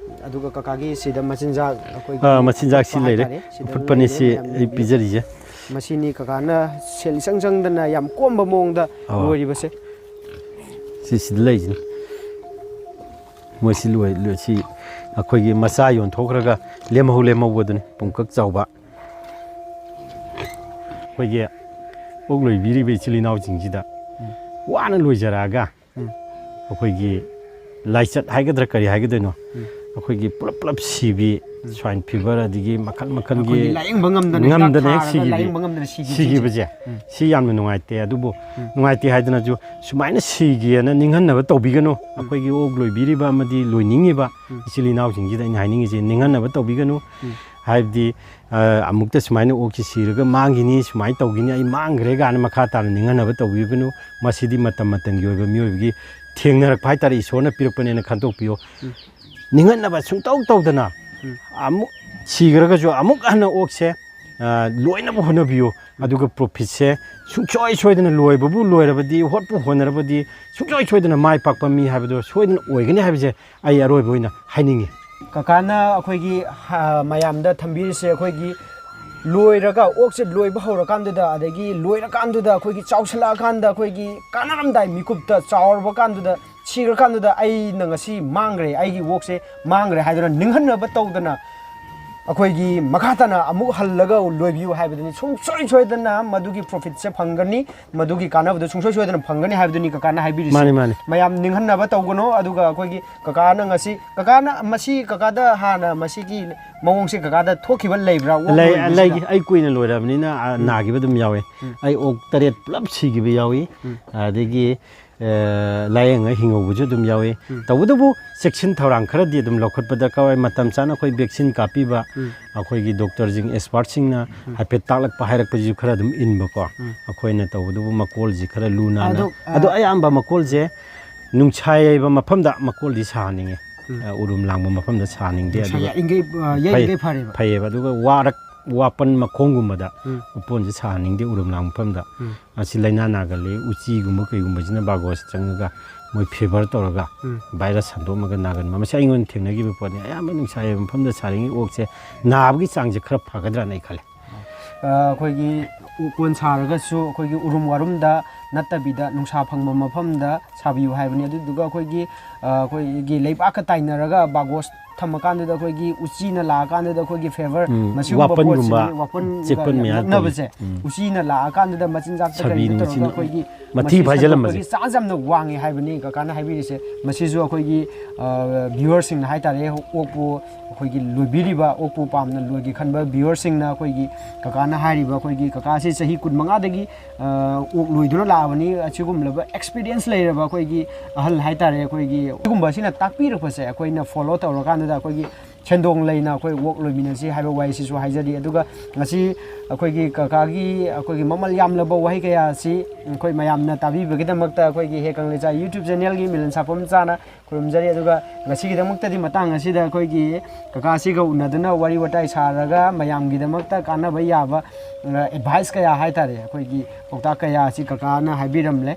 ꯑꯗꯨꯒ ꯀꯀꯥꯒꯤ ꯁꯤꯗ ꯃꯆꯤꯟꯖꯥꯛ ꯑꯩꯈꯣꯏꯒꯤ ꯑꯥ, ꯃꯆꯤꯟꯖꯥꯛꯁꯤ ꯑꯐꯨꯠꯄ ꯂꯩꯔꯦ꯫ ꯍꯥꯏꯇꯥꯔꯦ, ꯁꯤꯗ ꯑꯐꯨꯠꯄꯅꯤ ꯂꯩꯔꯦ ꯁꯤ ꯃꯌꯥꯝ ꯑꯩ ꯌꯦꯡꯕꯤꯌꯨ꯫ ꯄꯤꯖꯔꯤꯁꯦ꯫ ꯃꯁꯤꯅꯤ ꯀꯀꯥꯅ ꯁꯦꯜ ꯏꯆꯪ ꯆꯪꯗꯅ ꯌꯥꯝ ꯀꯣꯝꯕ ꯃꯑꯣꯡꯗ ꯑꯥ꯫ ꯂꯣꯏꯔꯤꯕꯁꯦ꯫ ꯁꯤ ꯁꯤꯗ ꯂꯩꯁꯤꯅꯤ꯫ ꯃꯣꯏꯁꯤ ꯂꯣꯏ, ꯂꯣꯏ, ꯁꯤ ꯑꯩꯈꯣꯏꯒꯤ ꯃꯆꯥ ꯌꯣꯟꯊꯣꯛꯈ꯭ꯔꯒ ꯂꯦꯝꯍꯧ ꯂꯦꯝꯍꯧꯕꯗꯨꯅꯤ ꯄꯨꯡꯀꯛ ꯆꯥꯎꯕ꯫ ꯑꯩꯈꯣꯏꯒꯤ ꯑꯣꯛ ꯂꯣꯏꯕꯤꯔꯤꯕ ꯏꯆꯤꯜ ꯏꯅꯥꯎꯁꯤꯡꯁꯤꯗ ꯎꯝ꯫ ꯋꯥꯅ ꯂꯣꯏꯖꯔꯛꯑꯒ ꯎꯝ꯫ ꯑꯩꯈꯣꯏꯒꯤ ꯂꯥꯏꯆꯠ ꯍꯥꯏꯒꯗ꯭ꯔꯥ ꯀꯔꯤ ꯍꯥꯏꯒꯗꯣꯏꯅꯣ, ꯎꯝ꯫ ꯑꯩꯈꯣꯏꯒꯤ ꯄꯨꯂꯞ ꯄꯨꯂꯞ ꯁꯤꯕꯤ, ꯎꯝ꯫ Swine fever, ꯑꯗꯒꯤ ꯃꯈꯜ ꯃꯈꯜꯒꯤ ꯑꯩꯈꯣꯏꯒꯤ ꯂꯥꯏꯌꯦꯡꯕ ꯉꯝꯗꯅ ꯍꯤꯗꯥꯛ ꯉꯝꯗꯅ ꯍꯦꯛ ꯊꯥꯔꯒ ꯁꯤꯈꯤꯕꯤ, ꯂꯥꯏꯌꯦꯡꯕ ꯉꯝꯗꯅ ꯁꯤꯈꯤꯕꯁꯤꯡꯁꯦ꯫ ꯁꯤꯈꯤꯕꯁꯦ, ꯎꯝ꯫ ꯁꯤ ꯌꯥꯝꯅ ꯅꯨꯡꯉꯥꯏꯇꯦ꯫ ꯑꯗꯨꯕꯨ ꯎꯝ꯫ ꯅꯨꯡꯉꯥꯏꯇꯦ ꯍꯥꯏꯗꯅꯁꯨ ꯁꯨꯃꯥꯏꯅ ꯁꯤꯒꯦꯅ ꯅꯤꯡꯍꯟꯅꯕ ꯇꯧꯕꯤꯒꯅꯨ꯫ ꯎꯝ꯫ ꯑꯩꯈꯣꯏꯒꯤ ꯑꯣꯛ ꯂꯣꯏꯕꯤꯔꯤꯕ ꯑꯃꯗꯤ ꯂꯣꯏꯅꯤꯡꯉꯤꯕ ꯎꯝ꯫ ꯏꯆꯤꯜ ꯏꯅꯥꯎꯁꯤꯡꯁꯤꯗ ꯑꯩꯅ ꯍꯥꯏꯅꯤꯡꯉꯤꯁꯦ, ꯅꯤꯡꯍꯟꯅꯕ ꯇꯧꯕꯤꯒꯅꯨ꯫ ꯎꯝ꯫ ꯍꯥꯏꯕꯗꯤ, ꯑ, ꯑꯃꯨꯛꯇ ꯁꯨꯃꯥꯏꯅ ꯑꯣꯛꯁꯤ ꯁꯤꯔꯒ ꯃꯥꯡꯈꯤꯅꯤ, ꯁꯨꯃꯥꯏꯅ ꯇꯧꯈꯤꯅꯤ, ꯑꯩ ꯃꯥꯡꯈ꯭ꯔꯦ ꯀꯥꯏꯅ ꯃꯈꯥ ꯇꯥꯅ ꯅꯤꯡꯍꯟꯅꯕ ꯇꯧꯕꯤꯒꯅꯨ꯫ ꯃꯁꯤꯗꯤ ꯃꯇꯝ ꯃꯇꯝꯒꯤ ꯑꯣꯏꯕ ꯃꯤꯑꯣꯏꯕꯒꯤ ꯊꯦꯡꯅꯔꯛꯄ ꯍꯥꯏꯇꯥꯔꯦ, ꯏꯁꯣꯔꯅ ꯄꯤꯔꯛꯄꯅꯦꯅ ꯈꯟꯗꯣꯛꯄꯤꯌꯣ꯫ ꯎꯝ꯫ ꯅꯤꯡꯍꯟꯅꯕ ꯁꯨꯡꯇꯧ ꯇꯧꯗꯅ ꯎꯝ꯫ ꯑꯃꯨꯛ ꯁꯤꯈ꯭ꯔꯒꯁꯨ ꯑꯃꯨꯛ ꯍꯟꯅ ꯑꯣꯛꯁꯦ, ꯑ, ꯂꯣꯏꯅꯕ ꯍꯣꯠꯅꯕꯤꯌꯨ꯫ ꯑꯗꯨꯒ profitꯁꯦ ꯁꯨꯡꯁꯣꯏ ꯁꯣꯏꯗꯅ ꯂꯣꯏꯕꯕꯨ ꯂꯣꯏꯔꯕꯗꯤ, ꯍꯣꯠꯄꯨ ꯍꯣꯠꯅꯔꯕꯗꯤ ꯁꯨꯡꯁꯣꯏ ꯁꯣꯏꯗꯅ ꯃꯥꯏ ꯄꯥꯛꯄ ꯃꯤ ꯍꯥꯏꯕꯗꯣ ꯁꯣꯏꯗꯅ ꯑꯣꯏꯒꯅꯤ ꯍꯥꯏꯕꯁꯦ ꯑꯩ ꯑꯔꯣꯏꯕ ꯑꯣꯏꯅ ꯍꯥꯏꯅꯤꯡꯉꯤ꯫ ꯀꯀꯥꯅ ꯑꯩꯈꯣꯏꯒꯤ, ꯍ-, ꯃꯌꯥꯝꯗ ꯊꯝꯕꯤꯔꯤꯁꯦ ꯑꯩꯈꯣꯏꯒꯤ ꯂꯣꯏꯔꯒ, ꯑꯣꯛꯁꯦ ꯂꯣꯏꯕ ꯍꯧꯔꯀꯥꯟꯗꯨꯗ, ꯑꯗꯒꯤ ꯂꯣꯏꯔꯀꯥꯟꯗꯨꯗ ꯑꯩꯈꯣꯏꯒꯤ ꯆꯥꯎꯁꯜꯂꯛꯑꯀꯥꯟꯗ, ꯑꯩꯈꯣꯏꯒꯤ ꯀꯥꯟꯅꯔꯝꯗꯥꯏ ꯃꯤꯀꯨꯞꯇ ꯆꯥꯎꯔꯕ ꯀꯥꯟꯗꯨꯗ, ꯁꯤꯈ꯭ꯔꯀꯥꯟꯗꯨꯗ ꯑꯩꯅ ꯉꯁꯤ ꯃꯥꯡꯈ꯭ꯔꯦ, ꯑꯩꯒꯤ ꯑꯣꯛꯁꯦ ꯃꯥꯡꯈ꯭ꯔꯦ ꯍꯥꯏꯗꯨꯅ ꯅꯤꯡꯍꯟꯅꯕ ꯇꯧꯗꯅ ꯑꯩꯈꯣꯏꯒꯤ ꯃꯈꯥ ꯇꯥꯅ ꯑꯃꯨꯛ ꯍꯜꯂꯒ ꯂꯣꯏꯕꯤꯌꯨ ꯍꯥꯏꯕꯗꯨꯅꯤ꯫ ꯁꯨꯡꯁꯣꯏ ꯁꯣꯏꯗꯅ ꯃꯗꯨꯒꯤ profitꯁꯦ ꯐꯪꯒꯅꯤ, ꯃꯗꯨꯒꯤ ꯀꯥꯟꯅꯕꯗꯨ ꯁꯨꯡꯁꯣꯏ ꯁꯣꯏꯗꯅ ꯐꯪꯒꯅꯤ ꯍꯥꯏꯕꯗꯨꯅꯤ ꯀꯀꯥꯅ ꯍꯥꯏꯕꯤꯔꯤꯁꯦ꯫ ꯃꯥꯅꯤ, ꯃꯥꯅꯤ꯫ ꯃꯌꯥꯝ ꯅꯤꯡꯍꯟꯅꯕ ꯇꯧꯒꯅꯨ꯫ ꯑꯗꯨꯒ ꯑꯩꯈꯣꯏꯒꯤ ꯀꯀꯥꯅ ꯉꯁꯤ, ꯀꯀꯥꯅ ꯃꯁꯤ, ꯀꯀꯥꯗ ꯍꯥꯟꯅ ꯃꯁꯤꯒꯤ ꯃꯑꯣꯡꯁꯦ ꯀꯀꯥꯗ ꯊꯣꯛꯈꯤꯕ ꯂꯩꯕ꯭ꯔꯥ? ꯑꯣꯛ ꯂꯩ, ꯂꯣꯏꯕꯁꯤꯗ? ꯂꯩ꯫ ꯑꯩ ꯀꯨꯏꯅ ꯂꯣꯏꯔꯕꯅꯤꯅ, ꯑ, ꯎꯝ꯫ ꯅꯥꯈꯤꯕ ꯑꯗꯨꯝ ꯌꯥꯎꯋꯦ꯫ ꯎꯝ꯫ ꯑꯩ ꯑꯣꯛ ꯇꯔꯦꯠ ꯄꯨꯂꯞ ꯁꯤꯈꯤꯕ ꯌꯥꯎꯏ꯫ ꯎꯝ꯫ ꯑꯗꯒꯤ ꯑꯦ, ꯂꯥꯏꯌꯦꯡꯉ ꯍꯤꯡꯍꯧꯕꯁꯨ ꯑꯗꯨꯝ ꯌꯥꯎꯏ꯫ ꯎꯝ꯫ ꯇꯧꯕꯇꯕꯨ ꯆꯦꯛꯁꯤꯟ ꯊꯧꯔꯥꯡ ꯈꯔꯗꯤ ꯑꯗꯨꯝ ꯂꯧꯈꯠꯄ ꯗꯔꯀꯥꯔ ꯑꯣꯏ꯫ ꯃꯇꯝ ꯆꯥꯅ ꯑꯩꯈꯣꯏ vaccine ꯀꯥꯞꯄꯤꯕ, ꯎꯝ꯫ ꯑꯩꯈꯣꯏꯒꯤ doctorꯁꯤꯡ, expertꯁꯤꯡꯅ ꯎꯝ꯫ ꯍꯥꯏꯐꯦꯠ ꯇꯥꯛꯂꯛꯄ, ꯍꯥꯏꯔꯛꯄꯁꯤꯁꯨ ꯈꯔ ꯑꯗꯨꯝ ꯏꯟꯕꯀꯣ꯫ ꯎꯝ꯫ ꯑꯩꯈꯣꯏꯅ ꯇꯧꯕꯇꯕꯨ ꯃꯀꯣꯜꯁꯤ ꯈꯔ ꯂꯨ ꯅꯥꯟꯅ, ꯑꯗꯣ, ꯑ, ꯑꯗꯣ ꯑꯌꯥꯝꯕ ꯃꯀꯣꯜꯁꯦ ꯅꯨꯡꯁꯥ ꯌꯩꯕ ꯃꯐꯝꯗ ꯃꯀꯣꯜꯗꯤ ꯁꯥꯍꯟꯅꯤꯡꯉꯤ꯫ ꯎꯝ꯫ ꯑ, ꯎꯔꯨꯝ ꯂꯥꯡꯕ ꯃꯐꯝꯗ ꯁꯥꯍꯟꯅꯤꯡꯗꯦ꯫ ꯅꯨꯡꯁꯥ ꯑꯗꯨꯒ ꯌꯩꯔꯤꯉꯩ, ꯑ, ꯐꯩ-, ꯌꯩꯔꯤꯉꯩ ꯐꯔꯦꯕ꯫ ꯐꯩꯌꯦꯕ꯫ ꯑꯗꯨꯒ ꯋꯥꯔꯛ-, ꯋꯥꯄꯟ ꯃꯈꯣꯡꯒꯨꯝꯕꯗ ꯎꯝ꯫ ꯎꯄꯣꯟꯁꯦ ꯁꯥꯍꯟꯅꯤꯡꯗꯦ ꯎꯔꯨꯝ ꯂꯥꯡꯕ ꯃꯐꯝꯗ꯫ ꯎꯝ꯫ ꯑꯁꯤ ꯂꯥꯏꯅꯥ ꯅꯥꯒꯜꯂꯤ꯫ ꯎꯆꯤꯒꯨꯝꯕ ꯀꯩꯒꯨꯝꯕꯁꯤꯅ ꯕꯥꯒꯣꯁ ꯆꯪꯉꯒ ꯃꯣꯏ fever ꯇꯧꯔꯒ ꯎꯝ꯫ Virus ꯁꯟꯗꯣꯛꯑꯝꯃꯒ ꯅꯥꯒꯟꯕ꯫ ꯃꯁꯤ ꯑꯩꯉꯣꯟꯗ ꯊꯦꯡꯅꯈꯤꯕ ꯄꯣꯠꯅꯤ꯫ ꯑꯌꯥꯝꯕ ꯅꯨꯡꯁꯥ ꯌꯩꯕ ꯃꯐꯝꯗ ꯁꯥꯔꯤꯉꯩ ꯑꯣꯛꯁꯦ ꯅꯥꯕꯒꯤ ꯆꯥꯡꯁꯦ ꯈꯔ ꯐꯒꯗ꯭ꯔꯥꯅ ꯑꯩ ꯈꯜꯂꯦ꯫ ꯑ, ꯑꯩꯈꯣꯏꯒꯤ ꯎꯀꯣꯟ ꯁꯥꯔꯒꯁꯨ ꯑꯩꯈꯣꯏꯒꯤ ꯎꯔꯨꯝ ꯋꯥꯔꯨꯝꯗ ꯅꯠꯇꯕꯤꯗ ꯅꯨꯡꯁꯥ ꯐꯪꯕ ꯃꯐꯝꯗ ꯁꯥꯕꯤꯌꯨ ꯍꯥꯏꯕꯅꯤ꯫ ꯑꯗꯨꯗꯨꯒ ꯑꯩꯈꯣꯏꯒꯤ, ꯑ, ꯑꯩꯈꯣꯏꯒꯤ ꯂꯩꯕꯥꯛꯀ ꯇꯥꯏꯅꯔꯒ ꯕꯥꯒꯣꯁ ꯊꯝꯃꯀꯥꯟꯗꯨꯗ ꯑꯩꯈꯣꯏꯒꯤ ꯎꯆꯤꯅ ꯂꯥꯛꯑꯀꯥꯟꯗꯨꯗ ꯑꯩꯈꯣꯏꯒꯤ fever ꯎꯝ, ꯃꯁꯤꯒꯨꯝꯕ ꯋꯥꯄꯟꯒꯨꯝꯕ, ꯄꯣꯠꯁꯤꯗꯤ, ꯋꯥꯄꯟꯒ ꯆꯦꯛꯄꯟ ꯌꯥꯝ ꯃꯌꯥ ꯅꯛꯅꯕꯁꯦ, ꯇꯧꯕ꯫ ꯎꯝ꯫ ꯎꯆꯤꯅ ꯂꯥꯛꯑꯀꯥꯟꯗꯨꯗ ꯃꯆꯤꯟꯖꯥꯛꯇ ꯁꯥꯕꯤ ꯀꯔꯤꯗ ꯇꯧꯔꯒ ꯅꯨꯡꯁꯤꯅ ꯑꯩꯈꯣꯏꯒꯤ ꯃꯊꯤ ꯃꯁꯤ ꯐꯥꯏꯖꯜꯂꯝꯕꯁꯦ꯫ ꯁꯟꯗꯣꯛꯄꯒꯤ chance ꯌꯥꯝꯅ ꯋꯥꯡꯉꯦ ꯍꯥꯏꯕꯅꯤ ꯀꯀꯥꯅ ꯍꯥꯏꯕꯤꯔꯤꯁꯦ꯫ ꯃꯁꯤꯁꯨ ꯑꯩꯈꯣꯏꯒꯤ, ꯑ, viewerꯁꯤꯡꯅ ꯍꯥꯏꯇꯥꯔꯦ, ꯑꯣꯛꯄꯨ ꯑꯩꯈꯣꯏꯒꯤ ꯂꯣꯏꯕꯤꯔꯤꯕ, ꯑꯣꯛꯄꯨ ꯄꯥꯝꯅ ꯂꯣꯏꯒꯦ ꯈꯟꯕ viewerꯁꯤꯡꯅ ꯑꯩꯈꯣꯏꯒꯤ ꯀꯀꯥꯅ ꯍꯥꯏꯔꯤꯕ, ꯑꯩꯈꯣꯏꯒꯤ ꯀꯀꯥꯁꯤ ꯆꯍꯤ ꯀꯨꯟꯃꯉꯥꯗꯒꯤ, ꯑ, ꯑꯣꯛ ꯂꯣꯏꯗꯨꯅ ꯂꯥꯛꯑꯕꯅꯤ꯫ ꯑꯁꯤꯒꯨꯝꯂꯕ experience ꯂꯩꯔꯕ ꯑꯩꯈꯣꯏꯒꯤ ꯑꯍꯜ ꯍꯥꯏꯇꯥꯔꯦ, ꯑꯩꯈꯣꯏꯒꯤ ꯁꯤꯒꯨꯝꯕꯁꯤꯅ ꯇꯥꯛꯄꯤꯔꯛꯄꯁꯦ ꯑꯩꯈꯣꯏꯅ follow ꯇꯧꯔꯀꯥꯟꯗꯨꯗ ꯑꯩꯈꯣꯏꯒꯤ ꯁꯦꯟꯗꯣꯡ ꯂꯩꯅ ꯑꯩꯈꯣꯏ ꯑꯣꯛ ꯂꯣꯏꯃꯤꯟꯅꯁꯤ ꯍꯥꯏꯕ ꯋꯥꯍꯩꯁꯤꯁꯨ ꯍꯥꯏꯖꯔꯤ꯫ ꯑꯗꯨꯒ ꯉꯁꯤ ꯑꯩꯈꯣꯏꯒꯤ ꯀꯀꯥꯒꯤ ꯑꯩꯈꯣꯏꯒꯤ ꯃꯃꯜ ꯌꯥꯝꯂꯕ ꯋꯥꯍꯩ ꯀꯌꯥ ꯑꯁꯤ ꯑꯩꯈꯣꯏ ꯃꯌꯥꯝꯅ ꯇꯥꯕꯤꯕꯒꯤꯗꯃꯛꯇ ꯑꯩꯈꯣꯏꯒꯤ ꯍꯦ ꯀꯪꯂꯩꯆꯥ YouTube channelꯒꯤ ꯃꯤꯂꯟ ꯁꯥꯐꯝ ꯆꯥꯅ ꯈꯨꯔꯨꯝꯖꯔꯤ꯫ ꯑꯗꯨꯒ ꯉꯁꯤꯒꯤꯗꯃꯛꯇꯗꯤ ꯃꯇꯥꯡ ꯑꯁꯤꯗ ꯑꯩꯈꯣꯏꯒꯤ ꯀꯀꯥꯁꯤꯒ ꯎꯅꯗꯨꯅ ꯋꯥꯔꯤ ꯋꯥꯇꯥꯏ ꯁꯥꯔꯒ ꯃꯌꯥꯝꯒꯤꯗꯃꯛꯇ ꯀꯥꯟꯅꯕ ꯌꯥꯕ, ꯑ, advice ꯀꯌꯥ ꯍꯥꯏꯇꯥꯔꯦ, ꯑꯩꯈꯣꯏꯒꯤ ꯄꯥꯎꯇꯥꯛ ꯀꯌꯥ ꯑꯁꯤ ꯀꯀꯥꯅ ꯍꯥꯏꯕꯤꯔꯝꯂꯦ꯫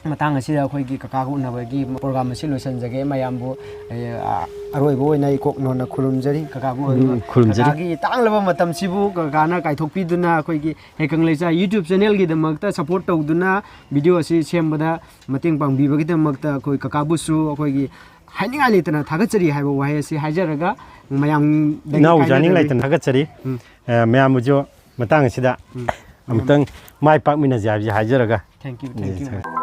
ꯃꯇꯥꯡ ꯑꯁꯤꯗ ꯑꯩꯈꯣꯏꯒꯤ ꯀꯀꯥꯒ ꯎꯅꯕꯒꯤ program ꯑꯁꯤ ꯂꯣꯏꯁꯤꯟꯖꯒꯦ꯫ ꯃꯌꯥꯝꯕꯨ, ꯑ, ꯑꯔꯣꯏꯕ ꯑꯣꯏꯅ ꯏꯀꯣꯛ ꯅꯣꯟꯅ ꯈꯨꯔꯨꯝꯖꯔꯤ꯫ ꯀꯀꯥꯕꯨ ꯎꯝ, ꯑꯣꯏꯕ ꯈꯨꯔꯨꯝꯖꯔꯤ꯫ ꯀꯀꯥꯒꯤ ꯇꯥꯡꯂꯕ ꯃꯇꯝꯁꯤꯕꯨ ꯀꯀꯥꯅ ꯀꯥꯏꯊꯣꯛꯄꯤꯗꯨꯅ ꯑꯩꯈꯣꯏꯒꯤ ꯍꯦ ꯀꯪꯂꯩꯆꯥ YouTube channelꯒꯤꯗꯃꯛꯇ support ꯇꯧꯗꯨꯅ video ꯑꯁꯤ ꯁꯦꯝꯕꯗ ꯃꯇꯦꯡ ꯄꯥꯡꯕꯤꯕꯒꯤꯗꯃꯛꯇ ꯑꯩꯈꯣꯏ ꯀꯀꯥꯕꯨꯁꯨ ꯑꯩꯈꯣꯏꯒꯤ ꯍꯥꯏꯅꯤꯡꯉꯥꯏ ꯂꯩꯇꯅ ꯊꯥꯒꯠꯆꯔꯤ ꯍꯥꯏꯕ ꯋꯥꯍꯩ ꯑꯁꯤ ꯍꯥꯏꯖꯔꯒ ꯃꯌꯥꯝꯗꯒꯤ ꯏꯅꯥꯎ ꯖꯥꯅꯤꯡ ꯀꯥꯏꯅꯗꯕ ꯂꯩꯇꯅ ꯊꯥꯒꯠꯆꯔꯤ꯫ ꯎꯝ꯫ ꯑ, ꯃꯌꯥꯝꯕꯨꯁꯨ ꯃꯇꯥꯡ ꯑꯁꯤꯗ ꯎꯝ꯫ ꯑꯃꯨꯛꯇꯪ ꯃꯥꯏ ꯄꯥꯛꯃꯤꯟꯅꯁꯦ ꯍꯥꯏꯕꯁꯤ ꯍꯥꯏꯖꯔꯒ꯫ Thank you, thank you꯫